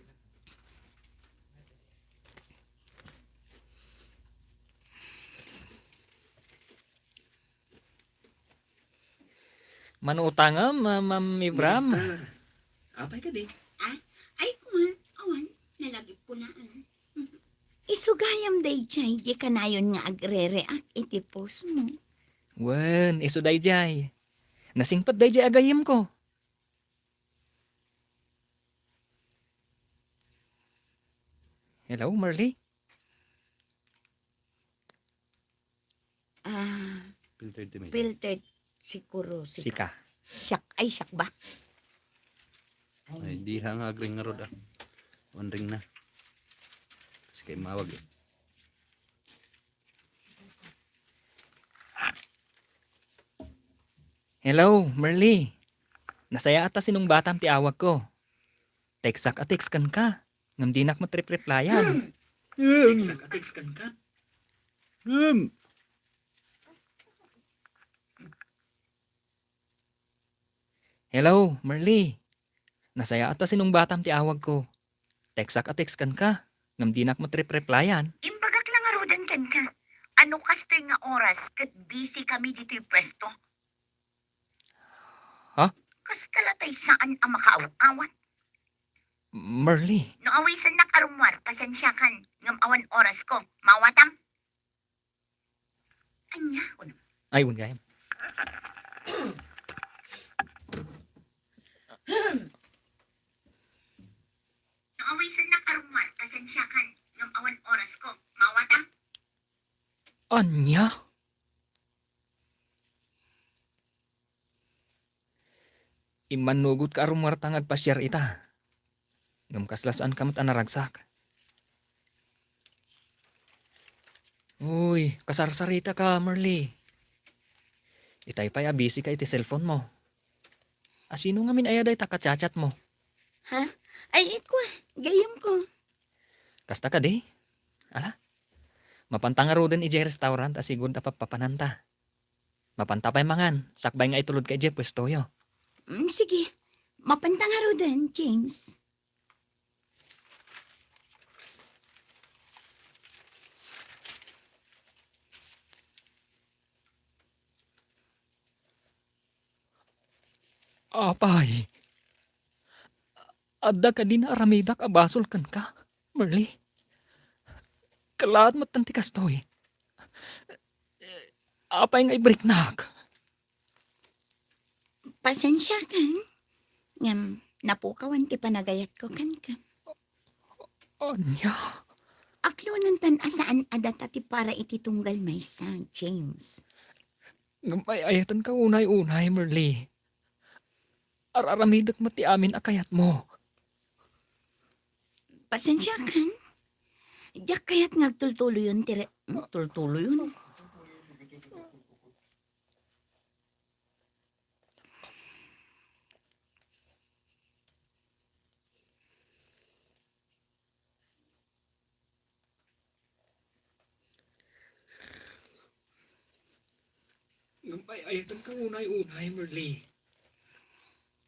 Manutangem, ma-, Ma'am Ibram. Mister, apay kadi? Ah? Ay, kuan, awan, nalagipko laeng. Isu gayam daydiay, di kanayon nga agrereak iti post mo. Wen, isu daydiay. Nasingpet daydiay a gayyemko. Hello, Marley? Ah, filtered ti Miguel. Filtered siguro sika. Sika. Siak, ay, siak ba? Ay, di ha nga agring ngarud, ah. Unring na. Kasi kay mawag, eh. Hello, Merly. Nasayaat ta sinungbatam ti awagko. Textak a text kenka, ngem dinak met replayan. Textak a text kenka. Hmm. Hello, Merly. Nasayaat ta sinungbatam ti awagko. Textak a text kenka, ngem dinak met replayan. Imbagak la ngaruden kenka, ano kastoy nga oras ket busy kami ditoy pwesto? Ha? Kasta la tay saan a makaaw-awat. Merly. No awisennak a rummuar, pasensiakan, ngem awan orasko. Mawatam? Ania, kuno. Ay, wen gayam. No awisennak a rummuar, pasensiakan, ngem awan orasko. Mawatam? Ania? Immannugotka a rummuarta nga agpasiar ita. Ngem kasla saanka met a naragsak. Uy, kasarsaritaka, Merly. Itay pay a busy ka iti cellphone mo. A, sino ngamin aya dayta ka-chat-chat mo? Ha? Ay, ikwa, gayyemko. Kasta kadi? Ala, mapanta ngaruden idiay restaurant a sigud a pappapananta. Mapanta pay mangan, sakbay nga itulodka idiay puestoyo. Mm, sige. Mapanta ngaruden, James. Apay, adda kadi naaramidak a basol kenka, Merly? Kellaat metten ti kastoy. Apay nga ibriknak? Pasensiakan, ngem napukawan ti panagayatko kenka. Ania? Aklonentan a saan a data ti para iti tunggal maysa, James. Ngem ay-ayatenka unay-unay, Merly. Ar-aramidek met ti amin a kayatmo. Pasensiakan. Diak kayat nga agtultuloyon ti re-, hmm, tultuloyon. Ngem ay-ayatenka unay-unay, Merly.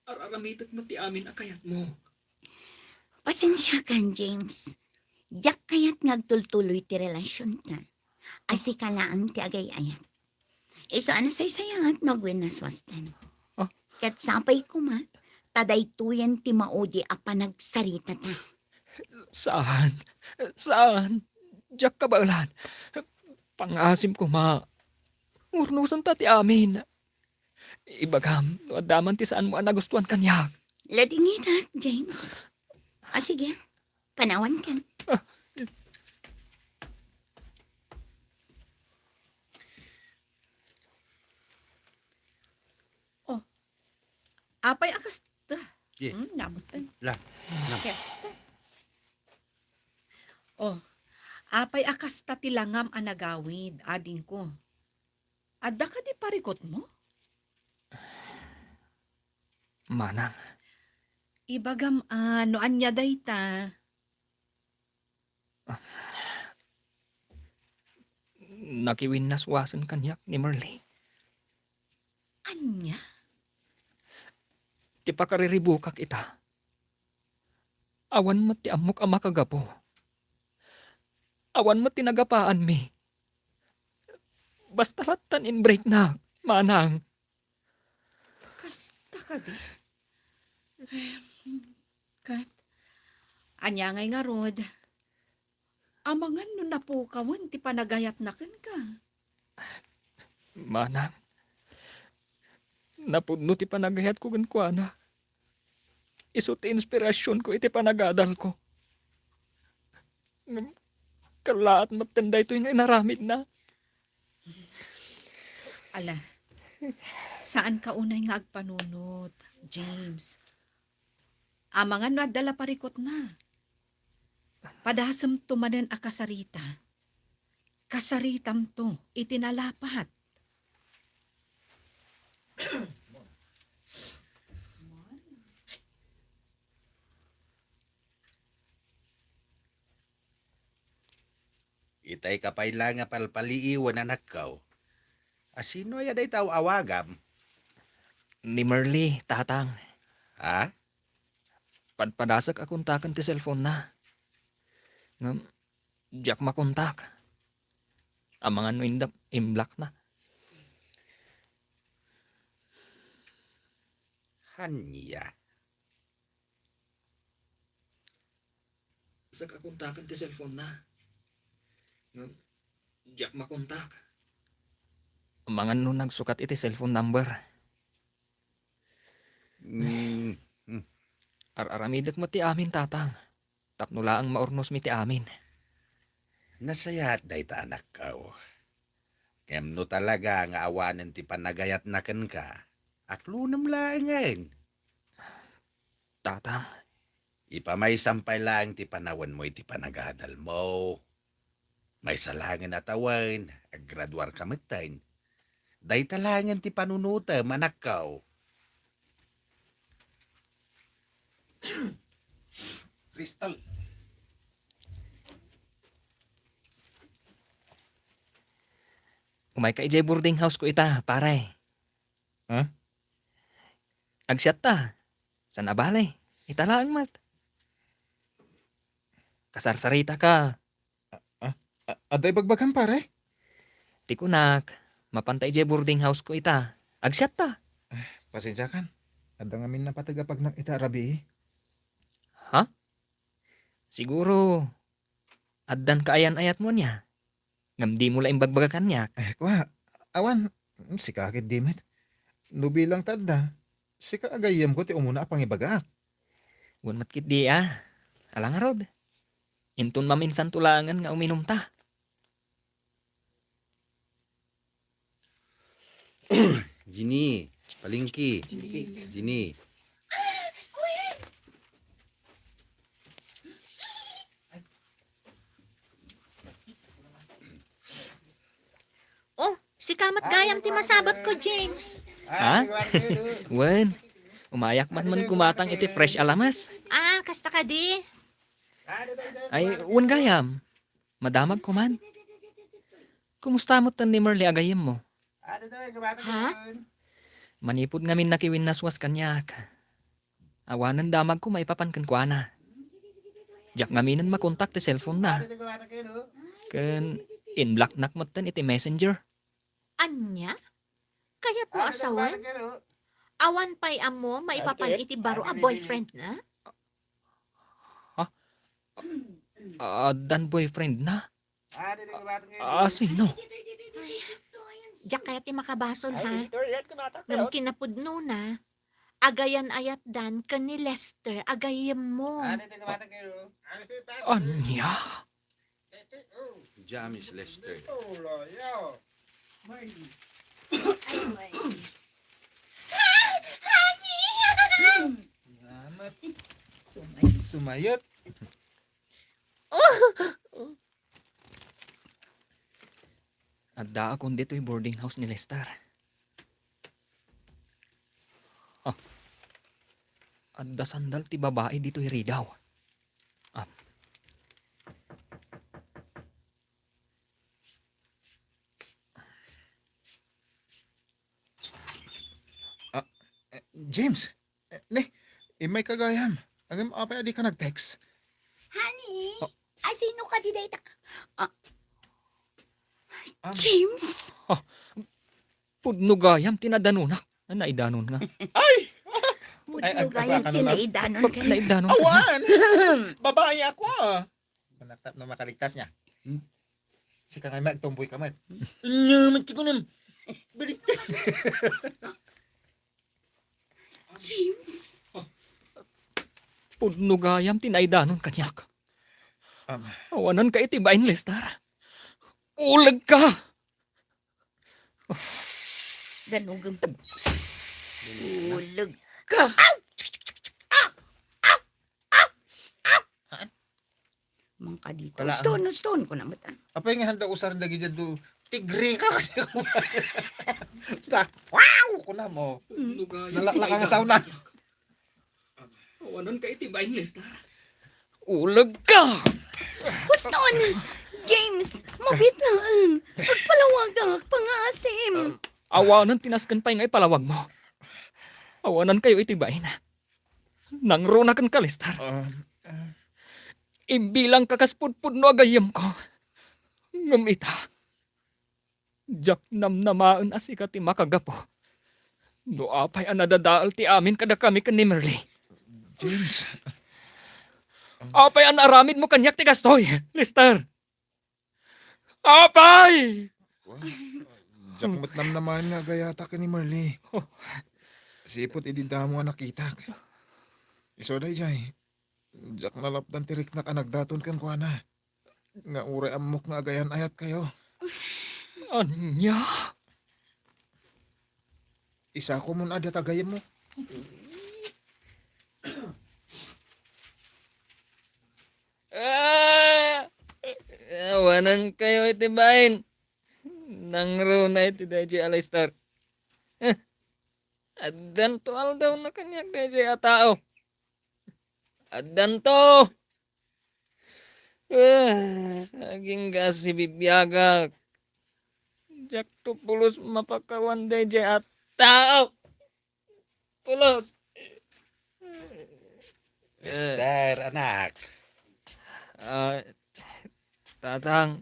Ar-aramidek met ti amin a kayatmo. Pasensiakan, James. Diak kayat nga agtultuloy ti relasionta. A sika laeng ti agay-ayat. Isu a nasaysayaat no agwennaswasten. Ah. Ket sapay koma, ta daytoyen ti maudi a panagsaritata. Saan? Saan? Diak kabaelan. Pangasim koma. Urnosenta ti amin. Ibagam, no adda man ti saanmo a nagustuan kaniak. Ladingitak, James. A, sige. Panawankan. Oh. Apay a kasta? Ye. Hmm, nabutan. La. La. Kasta. Oh. Apay a kasta ti langam a nagawid, adingko? Adda kadi parikutmo? Manang. Ibagam a, no ania dayta? Nakiwinnaswasen kaniak ni Merly. Ania? Ti pakariribukak ita. Awan met ti ammok a makagapu. Awan met ti nagapaanmi. Basta lattan inbreaknak, manang. Kas Kadi. Ket, ania ngay ngarud? Amangan no napukawen ti panagayatna kenka. Manang, napudno ti panagayatko kenkuana. Isu ti inspirasionko iti panagadalko. Ngem, kallaat metten daytoy nga inaramidna. Ala, saanka unay nga agpanunot, James. Amangan no adda la parikutna. Padasemto manen a kasarita. Kasaritamto iti nalapat. Itay ka pay la nga palpalii wen anakko. A sino aya dayta aw-awagam? Ni Merly, Tatang. Ha? Padpadasek a kontaken ti cellphone-na. Ngem, diak makontak. Amangan no inda-, imblock-na. Ania? Sek a kontaken ti cellphone-na. Ngem, diak makontak. Amangan no nagsukat iti cellphone number. Mm, mm. Ar-aramidek met ti amin, Tatang. Tapno laeng maurnosmi ti amin. Nasayaat dayta, anakko. Ngem no talaga nga awanen ti panagayatna kenka, aklonem laengen. Tatang. Ipamaysam pay laeng ti panawenmo iti panagadalmo. Maysa laengen a tawen, aggraduarka metten. Dayta laengen ti panunotem, anakko. Crystal. Umayka idiay boarding house-ko ita, pare. Ha? Agsiatta. Saan a bale. Ita laeng met. Kasarsaritaka. A-, a-, adda ibagbagam, pare? Ti kunak, mapanta idiay boarding house-ko ita. Agsiatta. Eh, pasensiakan. Adda ngamin napateg a pagnak ita a rabii. Ha? Siguro, addan kaayan-ayatmo ania? Ngem dimo la imbagbaga kaniak. Eh, kua, awan, sika ketdi met. No bilang ta adda, sika a gayyemko ti umuna a pangibagak. Wen met ketdi a. Ala ngarud. Inton maminsanto laengen nga uminumta. Jeannie, palengke. Jeannie. Oh, sika met gayam ti masabotko, James. Ha? Wen, umayak met man gumatang iti fresh a lames. Ah, kasta kadi? Ay, wen gayam. Madamagko man. Kumusta metten ni Merly a gayyemmo? Ha? Manipud ngamin nakiwinnaswas kaniak. Awanen damagko maipapan kenkuana. Diak ngaminen makontak ti cellphone-na. Ken inblocknak metten iti Messenger. Ania? Kayatmo a sawen? Awan pay ammo maipapan iti baro a boyfriend-na? Ha? Addan boyfriend-na? A, sino? Diak kayat ti makabasol, ha? Ngem kinapudnona, agayan-ayatdan ken ni Lester a gayyemmo. Ania? James Lester. Honey! Salamat. Sumayot. Sumayot. Addaakon ditoy boarding house ni Lester. Ah. Adda sandal ti babai ditoy ridaw. Ah. Ah, eh, James, eh, ne, immayka gayam. Ngem apay a dika nag-text? Honey, ah, asino kadi dayta? Ah. Ah. James? Ah, pudno gayam ti nadanunak. Naidanon nga. Ay! Ay, ay, pudno gayam ti naidanon. Naidanon ka. Awan! Babae ako, ah. Manaktat no makaligtas niya. Hmm? Sika nga, Mike, tomboy ka, Mike. Nya, Mike, ko nam. Baliktad. James? Pudno gayam ti naidanon kaniak. Am. Awanan ka iti bain, Lester. Uleg ka! Danugem. Uleg ka! Aw! Aw! Aw! Aw! Aw! Haan? Mangka dito. Wala, uston, ah. Uston ko na met, ah. Apay nga handa usar dagiti adu, tigre ka kasi. Ta, wow! Kunam. Nalaklak ang sauna. Awanan ka iti bain, Lester. Uleg ka! Uston! James, mabiit laeng. Agpalawagak, pangaasim. Awanan ti nasken pay nga ipalawag mo. Awanan kayo iti bain. Nangruna kenka, Lester. Ah, ah. Imbilang ka kas pudpudno a gayyemko. Ngem ita, diak namnamaen a sika ti makagapu. No apay a nadadael ti amin kadakami ken ni Merly. James. Apay a naaramidmo kaniak ti kastoy, Lester? Apay! Diak met namnamaen nga agayatak ken ni Merly. Oh. Sipud idi damo a nakitak. Isu daydiay, diak nalapdan ti riknak a nagdaton kenkuana. Nga uray ammok nga agayan-ayatkayo. Ania? Isako mon adda ti gayyemmo. Ah! Awanan kayo iti bain. Nangruna iti daydiay a Lester. Eh, addanto aldawna kaniak daydiay a tao. Addanto! Ah, agingga a sibibiagak. Diakto pulos mapakawan daydiay a tao. Pulos. Lester, anak. Ah, Tatang.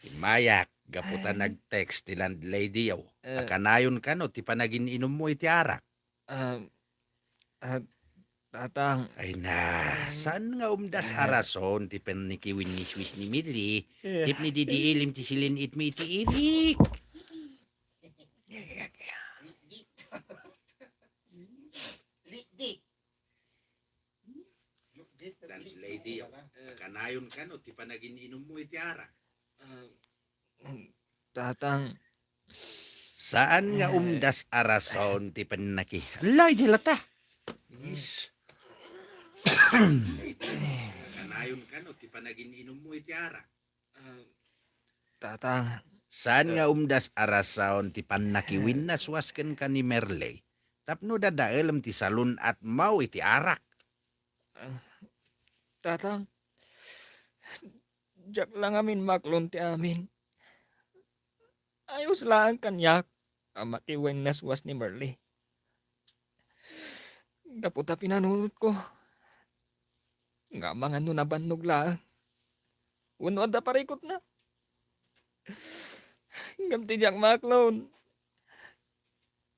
Immayak, gapu ta nag-text ti landlady-yo. Eh. Kanayon kano ti panagin-inummo iti arak. Ah, ah, Tatang. Ay na, saan nga umdas a rason ti pannakiwinniswis ni Merly, eh, ket ni didiilim ti silin-itmi iti irik? Landlady, kanayon kano ti panagin-inummo iti arak? Ah, Tatang. Saan nga umdas a rason ti pannaki-, Alay, di lata. Is. Kanayon kano ti panagin-inummo iti arak? Ah, Tatang. Saan nga umdas a rason ti pannakiwinnaswas kenka ni Merly tapno dadaelem ti salun-atmo iti arak? Ah, Tatang, diak la ngamin maklon ti amin. Ayos laeng kaniak a makiwinnaswas ni Merly. Gapu ta pinanunotko nga amangan no nabannog laeng wenno adda parikutna. Ngem ti diak maklon,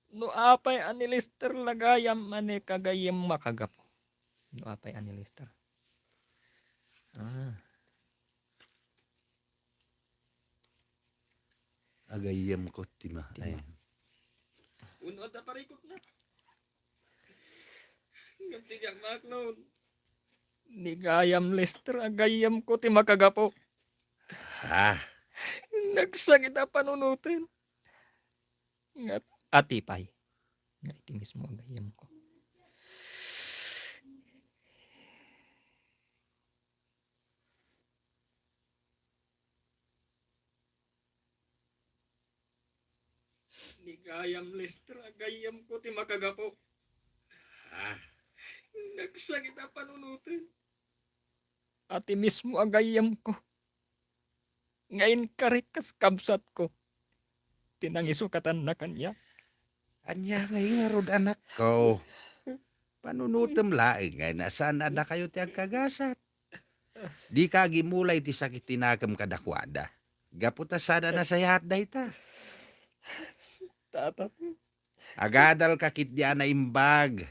no apay a ni Lester la gayam a ni kagayyem makagapu. No apay a ni Lester. Ah. Agayyemko ti ma-, ti ma-, ay. Wenno adda parikutna. Ngem ti diak maklon, ni gayam Lester a gayyemko ti makagapu. Ha? Nagsakit a panunoten. Nga ati pay. Nga iti mismo a gayyemko. Ni gayam Lester a gayyemko ti makagapu. Ah. Nagsakit a panunoten. Ati mismo a gayyemko. Nga inkari kas kabsatko. Ti nangisukatanna kaniak. Ania ngay ngarud, anakko? Panunotem laeng nga saan a dakayo ti agkagasat. Dika agimula iti sakit ti nakem kadakuada. Gapu ta saan a nasayaat dayta. Tata. Agadalka ketdi a naimbag.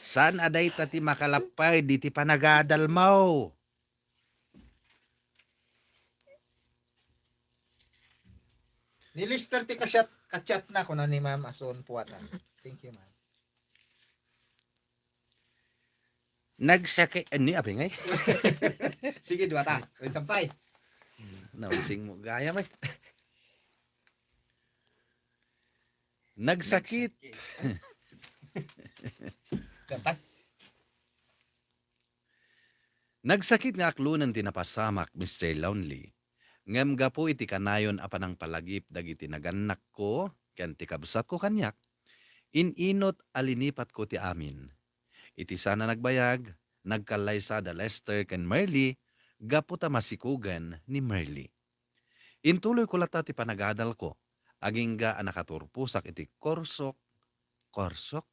Saan a dayta ti makalappay diti panagadalmo? Ni Lester ti ka-chat, ka-chat na, kuna ni Ma'am Ason Puatan. Thank you, ma'am. Nagsakit, ani, abi ngay? Sige, duwata. Uy, sampay. Nausing mo, gaya, may. Nagsakit. Nagsakit. Sampay. Nagsakit nga aklonen ti napasamak, Mister Lonely. Ngem gapu iti kanayon a panangpalagip dagiti nagannakko ken ti kabsatko kaniak, in-inut a linipatko ti amin. Iti saan a nagbayag, nagkallaysa da Lester ken Merly gapu ta masikugen ni Merly. Intuloyko latta ti panagadalko, agingga a nakaturposak iti korsok, korsok?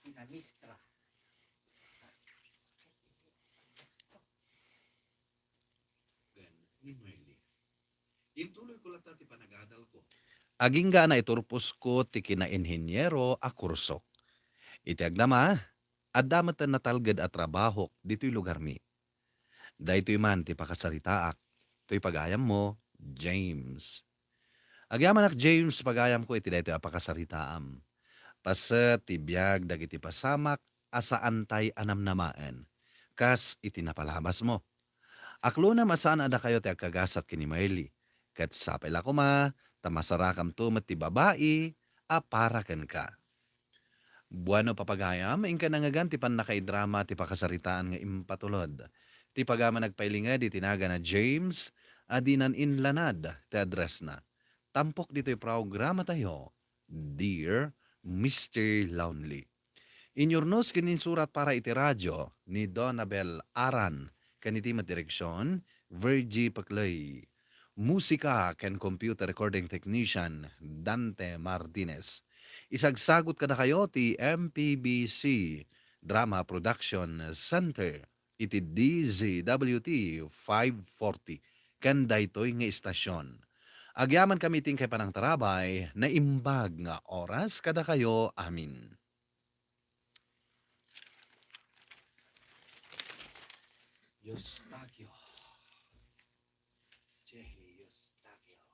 Inamistra. Intuloyko latta ti panagadalko. Agingga a naiturposko ti kinainheniero a kursok. Iti agdama, adda met natalged a trabahok ditoy lugarmi. Daytoy man ti pakasaritaak, toy pagayammo, James. Agyamanak, James, pagayamko iti daytoy a pakasaritaam. Paset ti biag dagiti pasamak a saantay a namnamaen, kas iti napalabasmo. Aklonem a saan a dakayo ti agkagasat ken ni Merly, ket sapay la koma ta masarakamto met ti babai a para kenka. Bueno, papagayam, inka nangngegan ti pannakaidrama ti pakasaritaan nga impatulod. Ti pagayam a nagpailinged iti nagan a James a dinan inlanad ti addressna. Tampok ditoy programatayo, Dear Mister Lonely. Inyurnos ken insurat para iti radio ni Donabel Aran, ken iti met direksion, Virgie Peclay. Musika ken computer recording technician, Dante Martinez. Isagsagut kadakayo ti M P B C Drama Production Center iti D Z W T five forty ken daytoy nga istasion. Agyamankami iti inkay panangtarabay, naimbag nga oras kadakayo amin. Eustaquio. Jehi Eustaquio.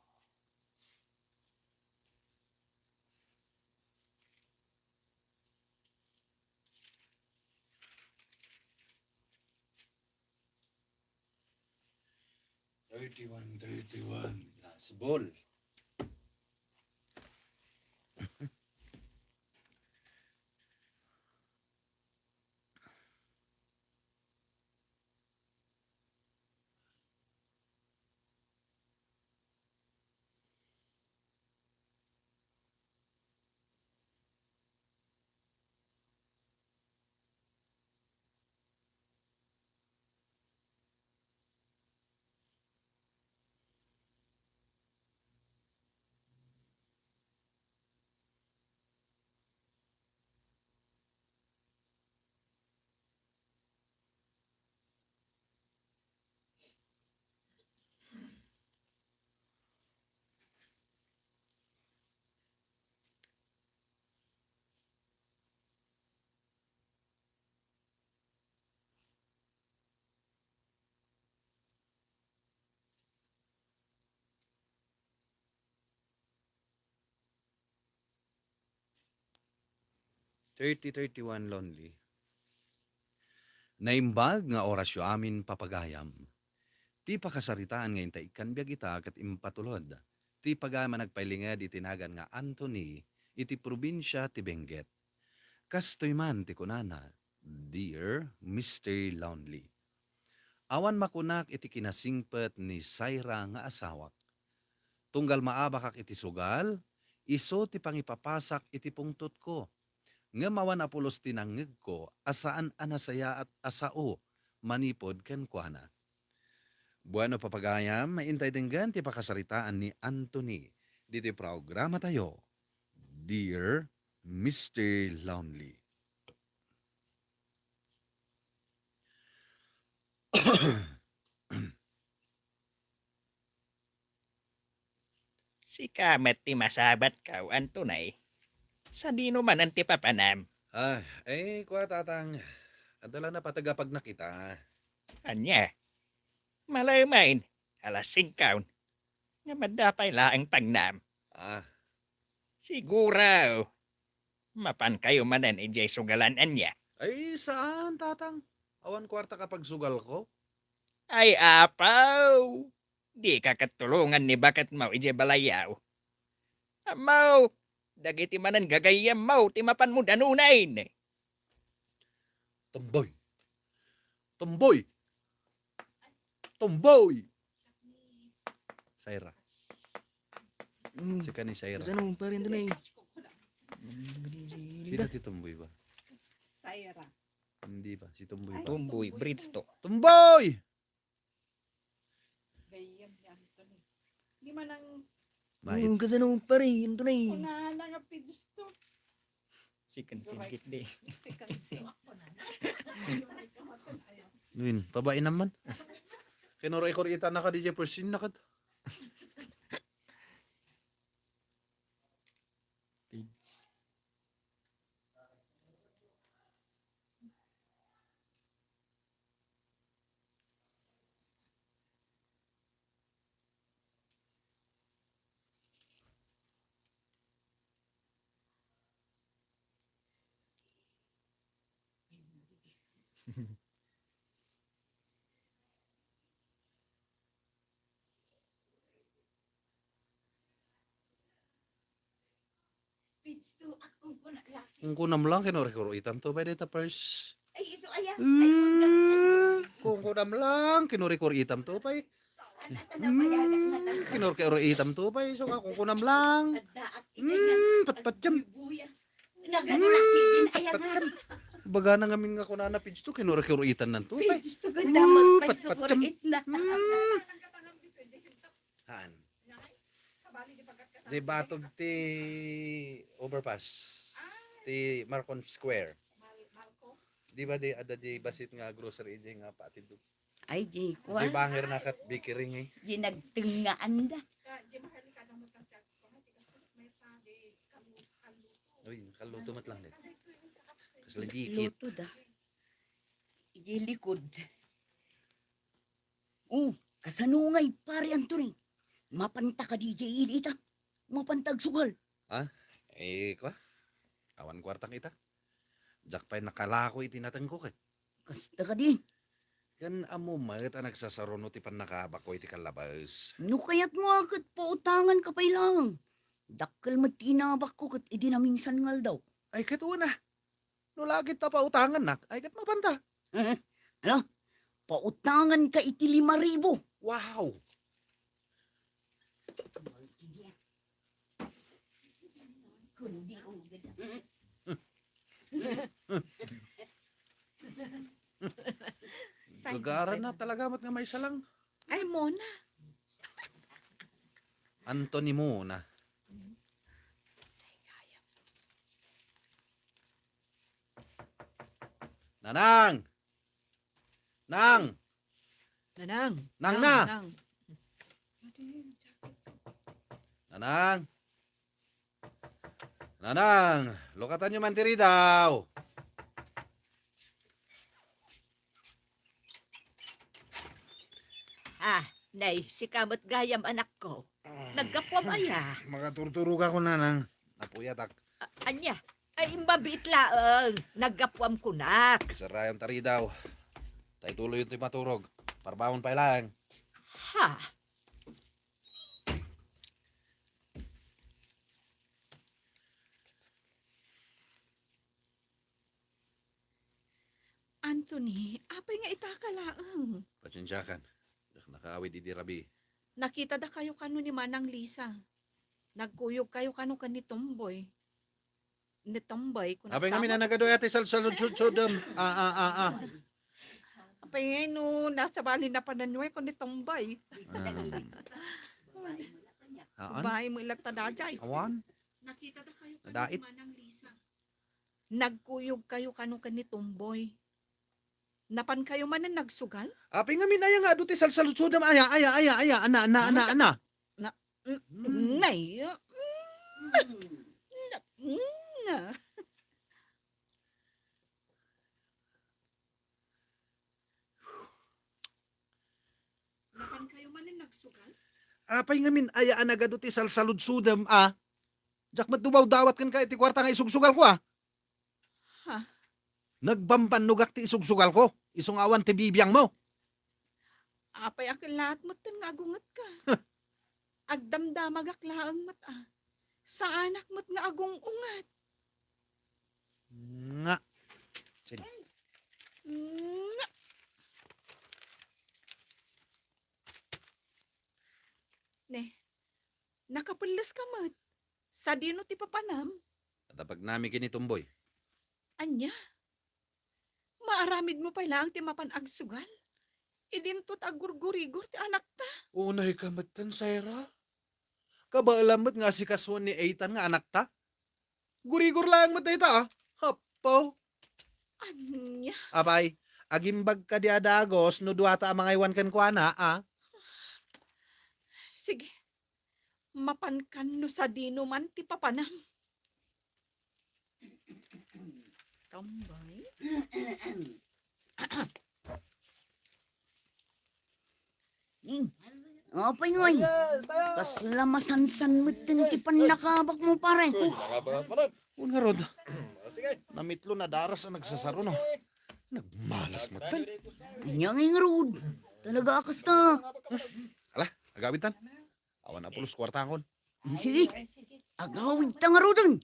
Thirty-one, thirty-one. Last ball. Thirty thirty-one Lonely. Naimbag nga orasyo amin, papagayam. Ti pakasaritaan nga inta ikkan biag ita ket impatulod ti pagayam a nagpailinged iti nagan nga Anthony iti probinsia ti Benguet. Kastoy man ti kunana, Dear Mister Lonely. Awan makunak iti kinasingpet ni Syra nga asawak. Tunggal maabakak iti sugal, isu ti pangipapasak iti pungtotko. Ngem awan a pulos ti nangngegko a saan a nasayaat a sao manipud kenkuana. Bueno, papagayam, intay denggen ti pakasaritaan ni Anthony diti programatayo, Dear Mister Lonely. Sika met ti masabatko, Anthony. Sadino manen ti papanam? Ah, eh, kua, Tatang. Adda la napateg a pagnak ita. Ania? Malaymain, alas singko. Nga madda pay laeng pagnam. Ah. Siguro, mapankayo manen idiay sugalan, ania? Ay, saan, Tatang. Awan kuartak a pagsugalko. Ay, apaw! Dika ket tulongan ni baketmo idiay balayyo. Ammo, dagiti manen gagayyemmo ti mapanmo danunen. Tomboy! Tomboy! Tomboy! Saira. Mm. Sika ni Saira. Kasano, pare, ito na eh. Sino ti tomboy ba? Saira. Hindi ba? Si tomboy ba? Tomboy, bridge to. Tomboy! Gayyem ni Anthony. Di man ang Bakit? Mm, kasano, pare, ito na eh. Kunana nga pidge to. Sikan singgit di. Sikan si Win, pabain naman. Kinuri-kuri ita na ka, D J Persin na ka. Page. Page two, ah, kung kuna lang. Kung kunam lang, kinuri-kuri itam to, pwede ta first. Ay, iso, aya. Ay, kung ga-, ay, kung kunam lang, kinuri-kuri itam to, pay. Kinurkero itam to, pay. So, kung kunam lang. Addaak, ikay nga. Mm, patpatjam. Buya. Nagano lang, din, ayan nga. Patpatjam. Baga na ngamin nga kunana, pidge to, kinurkero itan nan to, pay. Pidge to, ganda, mm, magpay, patpatjam. Sukur, itna. Mm. Haan. Di batog ti overpass. Ti Marcon Square. Di ba di, adda di basit nga grocery idi nga paatid do? Ay, di kua. Di banger na kat bakery nga eh. Di nagtengngaan da. Uy, nakaluto met lang din. Kas lagikit. Luto da. Idi likod. Oh, kasano ngay, Pare Anthony? Mapanta kadi diay ili ita? Mapanta agsugal? Ha? Eh, kua? Awan kuartak ita. Diak pay nakalako iti natengko ket. Kasta kadi? Ken ammo met a nagsasaruno ti pannakabakko iti kallabas. No kayatmo a ket pautanganka pay laeng. Dakkel met ti inabakko ket idi naminsan nga aldaw. Ay, ket una. No lagit ta pautangannak, ay ket mapanta. Ano? Pautanganka iti lima ribu. Wow! Gagaran na talaga met nga maysa lang. Ay, Mona. Anthony Mona. Nanang! Nang! Nanang! Nang, Nang, na! Nang. Nanang! Nanang! Lukatanyo man ti ridaw! Ah, nay, sika met gayam, anakko. Naggapuam aya? Makaturturogak, Nanang. Napuyatak. A-, ania? Ay, immabiit laeng. Naggapuam kunak. Sarayon ta ridaw. Ta ituloy ti maturog. Parbangon pay laeng. Ha? Anthony, apay nga itaka laeng? Pasensiakan. Diak nakaawid idi rabii. Nakitada kayo kano ni Manang Lisa. Nagkuyog kayo kano ken ni Tomboy. Ni Tomboy, kun apay nga nagsamak. Minanagado ati salsaludsudem. Ah, ah, ah, ah. Apay nga no, nasa bali na pananway ko ni Tomboy. Ah. Haan? Babae mo ilat ta dajay. Awan? Nakitada kayo kano ni Manang Lisa. Nagkuyog kayo kano ken ni Tomboy. Napan kayo manen nagsugal? Apay ngamin aya nga adu ti salsaludsodem, aya, aya, aya, aya, ana, ana, ana, ana. Na, mm, nay, mm, na, mm, Napankayo manen nagsugal? Apay ngamin aya a nagadu ti salsaludsodem a? Diak met dumawdawat kenka iti kuarta nga isugsugalko a. Ha? Nagbambannogak ti isugsugalko, isu nga awan ti bibiangmo. Apay a kellaat metten nga agungetka? Agdamdamagak laeng met a. Saanak met nga agung-unget. Nga. Sin. Nga. Ne, nakapelles ka met. Sadino ti papanam? Adda pagnami ken ni Tomboy. Ania? Maaramidmo pay laeng ti mapan agsugal? Idinto ti aggurgurigor ti anakta. Unay ka metten, Saira. Kabaelam met nga asikasuan ni Ethan nga anakta. Gurigor laeng met dayta, a. Happaw. Ania? Apay, agimbag kadi a dagus no duata a mangaywan kenkuana, a. Sige. Mapankan no sadino man ti papanam. Tambay? Ning, apay ngay? Kasla masansan metten ti pannakabakmo, pare. Wen ngarud. Namitlo, nadaras a nagsasaro, no? Nagmalas metten. Ania ngay ngarud? Talaga a kasta. Ala, agawidtan. Awan a pulos kuartakon. Sige, agawidta ngaruden.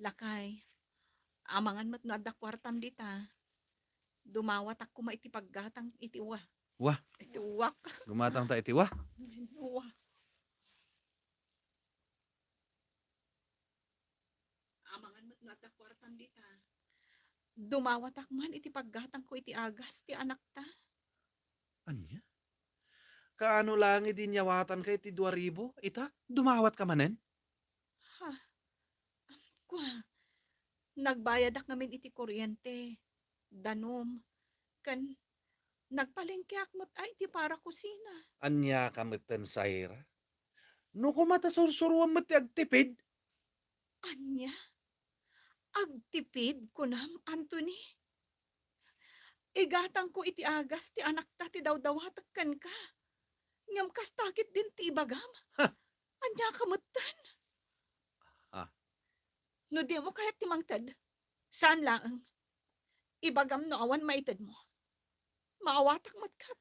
Lakay, amangan met no adda kuartam dita. Dumawatak koma iti paggatang iti uwa. Wa. Iti uwak. Gumatang ta iti wa. Uwa. Amangan met no adda kuartam dita. Dumawatak man iti paggatangko iti agas ti anakta. Ania? Kaano laeng idi inyawatanka iti dua ribu? Ita, dumawatka manen? Ha? Kua, nagbayadak ngamin iti kuryente, danum, ken nagpalengkeak met a iti para kusina. Ania ka metten, Saira? No koma ta sursuroam met ti agtipid? Ania? Agtipid, kunam, Anthony? Igatangko iti agas ti anakta ti dawdawatek kenka. Ngem kasta ketdin ti ibagam. Ha! Ania ka metten? Ah. No dimo kayat ti mangted, saan laeng. Ibagam no awan maitedmo. Maawatak met ket.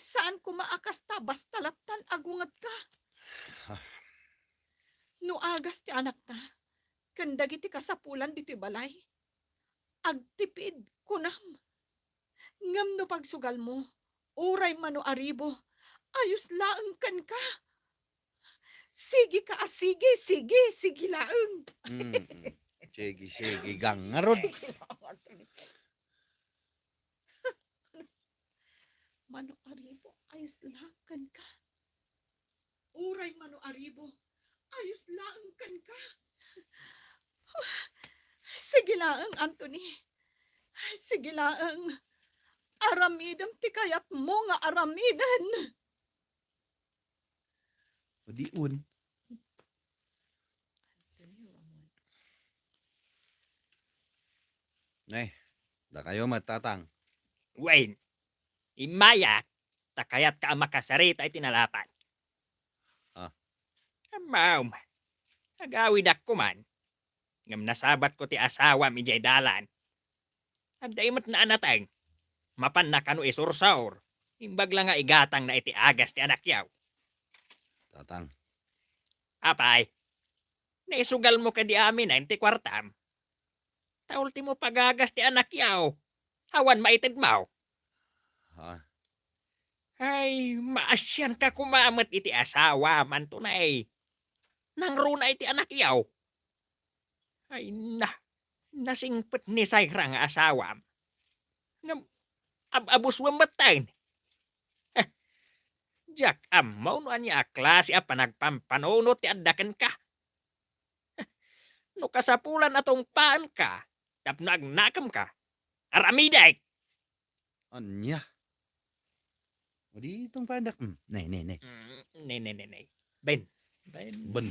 Saan koma a kasta basta lattan agungetka. Ah. No agas ti anakta, ken dagiti kasapulan ditoy balay, agtipid, kunam. Ngem no pagsugalmo, uray mano aribo, ayos laeng kenka. Sige ka a sige, sige, sige laeng. Mm, mm. Sige, sige, gang ngarud. Mano aribo, ayos laeng kenka. Uray mano aribo, ayos laeng kenka. Sige laeng, Anthony. Sige laeng. Aramidem ti kayatmo nga aramiden. O di un. Anthony, Ramon. Nay, dakayo met, Tatang. Wen, immayak, ta kayatka a makasarita iti nalapad. Ah. Ammom, agawidak koman, ngem nasabatko ti asawam idiay dalan. Adda met naanateng. Mapanna kano isursor. Imbag la nga igatangna iti agas ti anakyaw. Tatang. Apay, naisugalmo kadi aminen ti kuartam? Ta ultimo pagagas ti anakyaw. Awan maitedmo. Ha? Ay, maasianka koma met iti asawam, Anthony. Nangruna iti anakyaw. Ay na, nasingpet ni Saira nga asawam. Ngem, ab-abuswem metten. Heh, diak ammo no ania a klase a panagpampanunot ti adda kenka. Heh, no kasapulan a tungpaanka tapno agnakemka, aramidek! Ania? O di itong padak. Hmm, nay, nay, nay. Mm, nay, nay, nay, nay. Ben. Ben. Ben.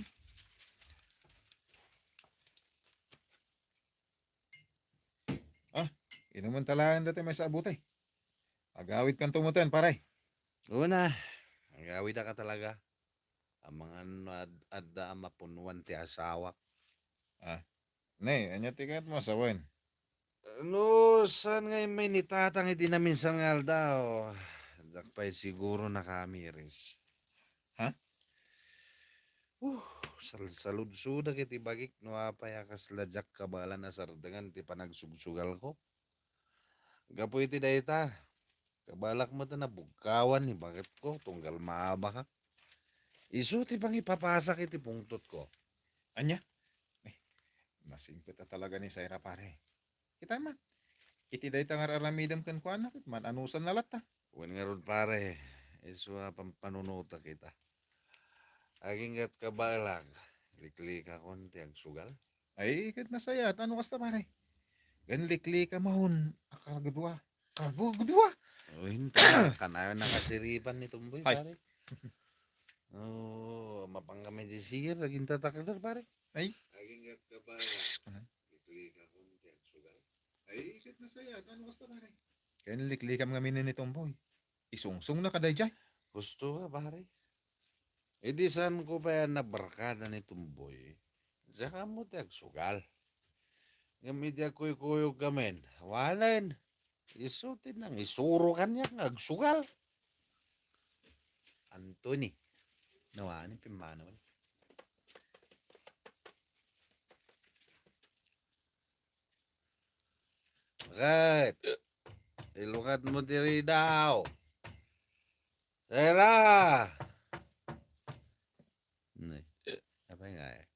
Ah, inuman talaga dati may sabutay. Agawid kanto mo ten, pare. Una, agawid ka talaga. Amangan no ad-, adda a mapunuan ti asawak. Ah, ne, anya ti kayat mo sawen? No, saan nga immay ni Tatang iti naminsan nga aldaw? Dak pay siguro nakamiris. Ha? Uh, sal-, saludsodak iti bagik no apay a kasla diak kabaelan a sardengan ti panagsugsugalko. Gapu iti dayta, kabaelak met a nabugkawan ni baketko tunggal maabakak. Isu ti pangipapasak iti pungtotko. Ania? Eh, masingpet a talaga ni Saira, pare. Kita man. Iti dayta nga ar-aramidem kenkuana, ket man-anusanna latta. Wen ngarud, pare, isu a pampanunotak ita. Aginggat kabaelak, liklikakon ti agsugal. Ay, ket nasayaat. Ano kasta, pare? Ken liklikam a kagudua. Kagudua? O, inta, kanayon nakasiripan ni Tumboy, Ay. Pare. O, mapang kami di sir, aging tatakder, pare. Ay. Aginggat kabaelak, Psst, psst, psst. Liklikakon ti agsugal. Ay, ket nasayaat. Ano kasta, pare? Ken liklikam ngamin ni Tumboy. Isungsong na kadaydiay. Husto ka, pare. Idi saanko pay a nabarkada ni Tumboy, diak ammo ti agsugal. Ngem idi agkuykuyog kamin, awanen, isu ti nangisuro kaniak nga agsugal. Anthony, nawani pimmanaw. Bakit? Ilukat mo diri daw. Sera! Nay, apay nga eh.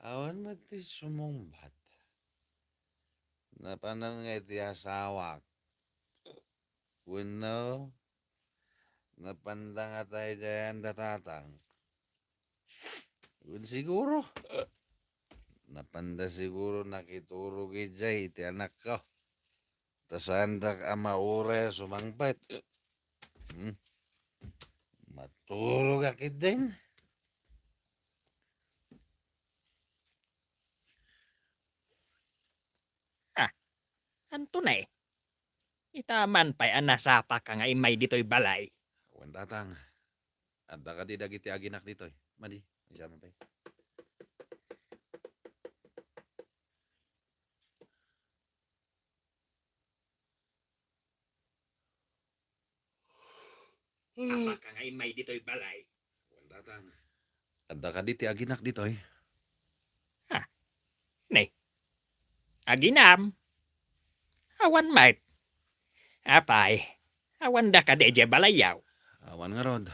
Awan met ti sumungbat. Napanan nga iti asawak. Wenno, napanda nga taydayan da Tatang. Wen siguro. Napanda siguro nakiturog idiay iti anakko. Ta saandak a mauray a sumangpet. Hmm? Maturog a ketdin. Ah, Anthony, ita man pay a nasapaka nga immay ditoy balay. Wen, Tatang. Adda kadi dagiti aginak ditoy? Madi, isama pay. Apaka nga immay ditoy balay? Wen, Tatang. Adda kadi ti aginak ditoy? Ha? Ne. Aginam? Awan met. Apay, awanda kadi idiay balayyo? Awan ngarud.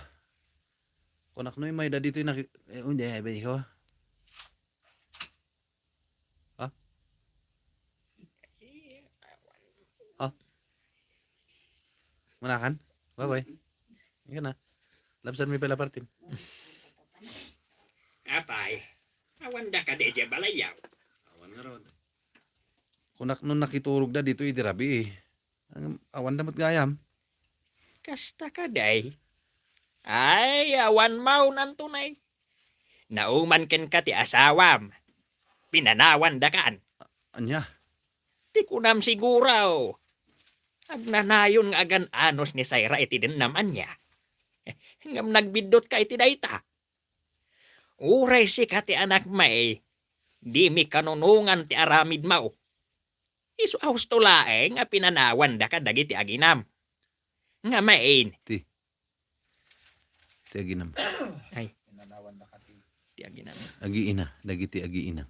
Kunak no immayda ditoy naki-, eh, undi, eh, ko. Ha? Ha? Manakan? Bye-bye. Yan na. Labsan mi pala partin. Apay, awanda kadi idiay balayyo? Awan ngarud. Kunak no nakiturogda ditoy idi rabii. Ang, awanda met gayam. Kasta kadi. Ay, awan maw, Anthony. Nauman kenka ti asawam. Pinanawandakan. Ania? Ti kunam siguro, agnanayon nga agan-anos ni Saira iti dennam, ania? Ngem nagbiddutka iti dayta. Uray sika ti anakmi, dimi kanunongan ti aramidmo. Isu a husto laeng a pinanawandaka dagiti aginam. Ngamin. Ti. Ti aginam. Ay. Ti aginam. Agiina, dagiti agiinam.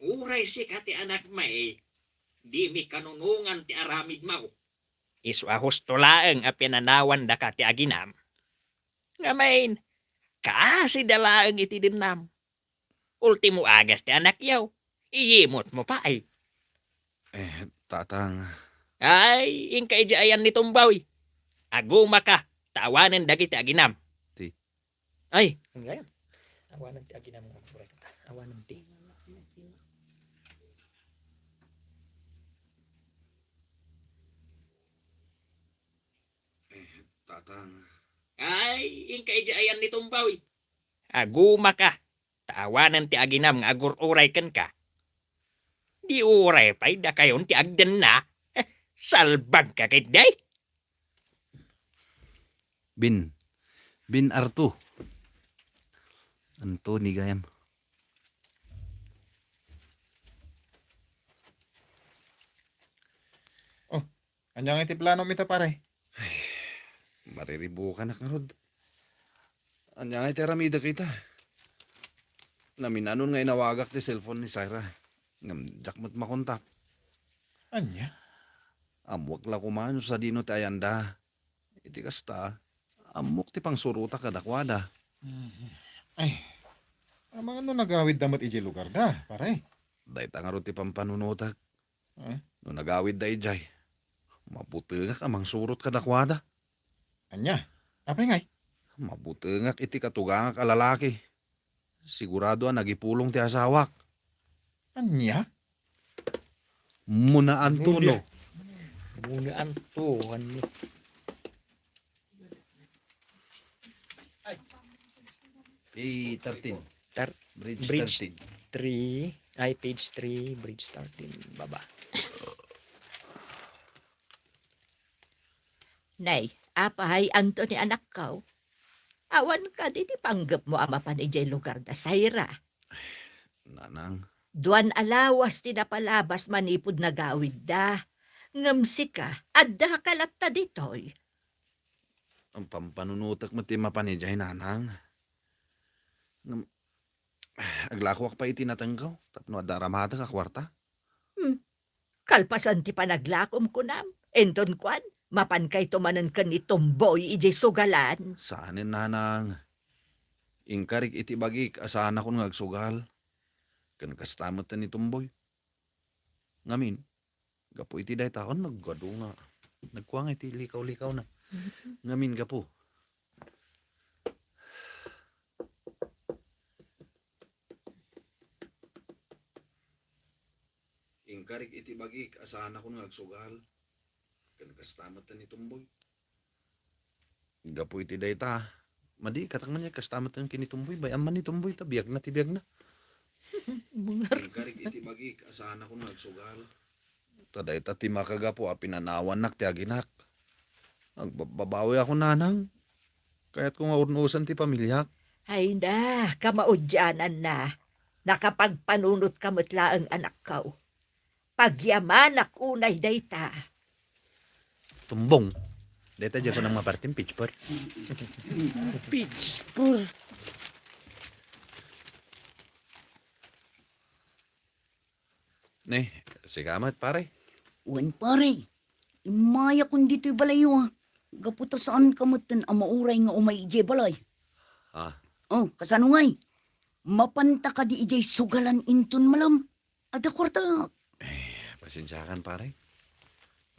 Uray sika ti anakmi, dimi kanunongan ti aramidmo. Isu a husto laeng a pinanawandaka ti aginam. Ngamin, kaasida laeng iti dennam. Ultimo agas ti anakyo, iyimutmo pay. Eh, Tatang. Ay, inka idiay ayan ni Tumboy. Agumaka, ta awanen dagiti aginam. Ti. Ay, ano gayam? Awanen ti aginam nga agburay ka. Awanen ti. Ay, inka idiay ayan ni Tumboy. Agumaka, ta awanen ti aginam nga agur-uray kenka. Di uray pay dakayon ti agdenna. Salbagka ketdi. Bin. Bin Arto. Anto ni gayam? Oh, ania ngay ti planom ita, pare? Ay, mariribukanak ngarud. Ania ngay ti aramidek ita? Naminanon nga inawagak ti cellphone ni Syra. Ngem diak met makontak. Ania? Ammoak la koma no sadino ti ayanda. Iti kasta, ammok ti pangsurotak kadakuada. Mhm. Ay, amangan no nagawidda met idiay lugarda, pare? Dayta ngarud ti pampanunotek. Eh? No nagawidda idiay, mabutengak a mangsurot kadakuada. Ania? Apay ngay? Mabutengak iti katugangak a lalaki. Sigurado a nagipulong ti asawak. Ania? Muna Antonio. Muna Antonio. Page thirteen. Tar-, Bridge bridge thirteen. Three, ay, page three, bridge thirteen, baba. Nay, apay, Anthony, anakko? Awan kadi ti panggepmo a mapan idiay lugarda Syra? Nanang. Duan a lawas ti napalabas manipud nagawidda. Ngem sika, addaka latta ditoy. Pampanunotek met ti mapan idiay, Nanang. Ngem, aglakoak pay iti natengko tapno adda aramatek a kuarta. Hmm. Kalpasan ti panaglakom, kunam. Inton kuan, mapankayto manen ken ni Tumboy idiay sugalan. Saanen, Nanang. Inkarik iti bagik a saanakon nga agsugal. Ken kasta met ni Tumboy. Ngamin, gapu iti dayta, on nagadu nga, nagkua nga iti likaw-likawna. Mhm. Ngamin, gapu. Inkarik iti bagik a saanakon nga agsugal, ken kasta met ni Tumboy. Gapu iti dayta, madi, katak man ya, kasta met ken ni Tumboy, bay-am man ni Tumboy, ta biagna ti biagna. Inkarik iti bagik a saanakon nga agsugal. Ta dayta ti makagapu a pinanawannak ti aginak. Agbabbabawiakon, Nanang. Kayatko nga urnosen ti pamiliak. Ay na, kamaudiananna. Nakapagpanunotka met laeng, anakko. Pagyamanak unay dayta. Tumbong. Dayta diay kunam nga parti, page four. Page four. Ne, sika met, pare? Wen, pare. Immayakon ditoy balayyo, a. Gapu ta saanka metten a mauray nga umay idiay balay. Ah. Oh, kasano ngay? Mapanta kadi idiay sugalan inton malem? Adda kuarta. Eh, pasensiakan, pare.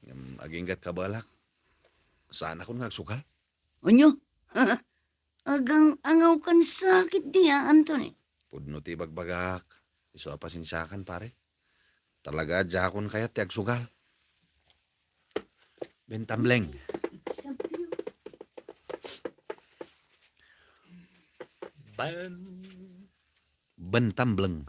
Ngem aginggat kabaelak. Saanakon nga agsugal. Ania? Agang-angawkan sa ketdi, a, Anthony. Pudno ti ibagbagak. Isu a pasensiakan, pare. Talaga a diakon kayat ti agsugal. Ben Tambleng. Ben. Ben Tambleng.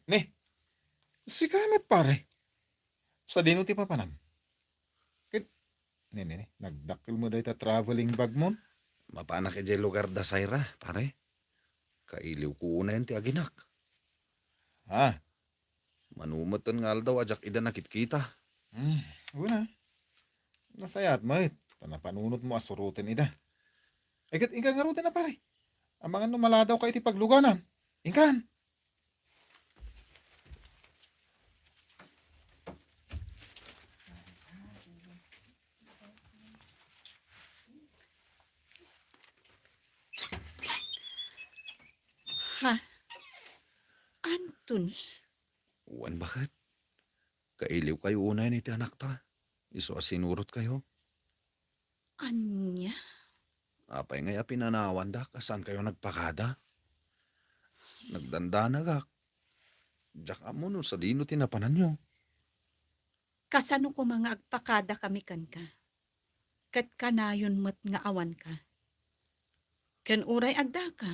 Ne, sika met, pare. Sadino ti papanam? Ket, ne, ne, ne, nagdakkel met dayta traveling bag mon? Mapanak idiay lugarda Syra, pare. Kailiwko unayen ti aginak. Ah. Mano metten nga aldaw a diak ida nakitkita. Hmm, wen a. Nasayaat met, ta napanunotmo a suroten ida. Ay ket, inka ngaruden a, pare. Amangan no maladawka iti pagluganam. Inkan. Ha? Anthony? Wen, baket. Kailiwkayo unayen iti anakta. Isu a sinurotkayo. Ania? Apay ngay a pinanawandak a saankayo nagpakada? nagdandanagak. Diak ammo no sadino ti napananyo. Kasano koma nga agpakadakami kenka? Ket kanayon met nga awanka. Ken uray addaka,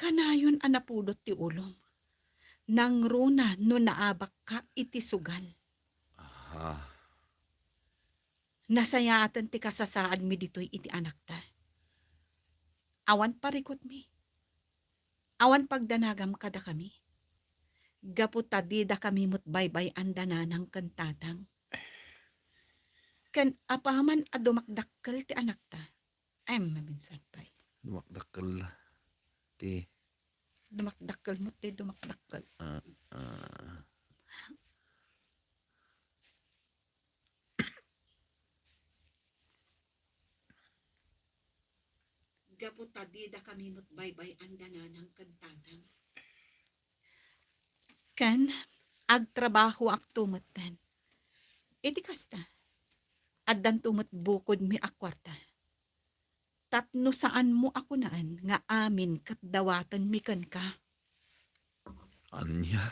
kanayon a napudot ti ulom. Nangruna no naabakka iti sugal. Aha. Nasayaaten ti kasasaadmi ditoy iti anakta. Awan parikutmi. Awan pagdanagam kadakami. Gapu ta didakami met baybay-an da nanang ken tatang. Ken apaman a dumakdakkel ti anakta. Ay, maminsan pay. Dumakdakkel ti Dumakdakkel met ti dumakdakkel. Ah, ah. Gapu ta didakami met baybay-an da nanang ken tatang. Ken agtrabahoakto metten. Iti kasta, addanto met bukodmi a kuarta. Tapno saanmo a kunaen nga amin ket dawatenmi kenka. Ania?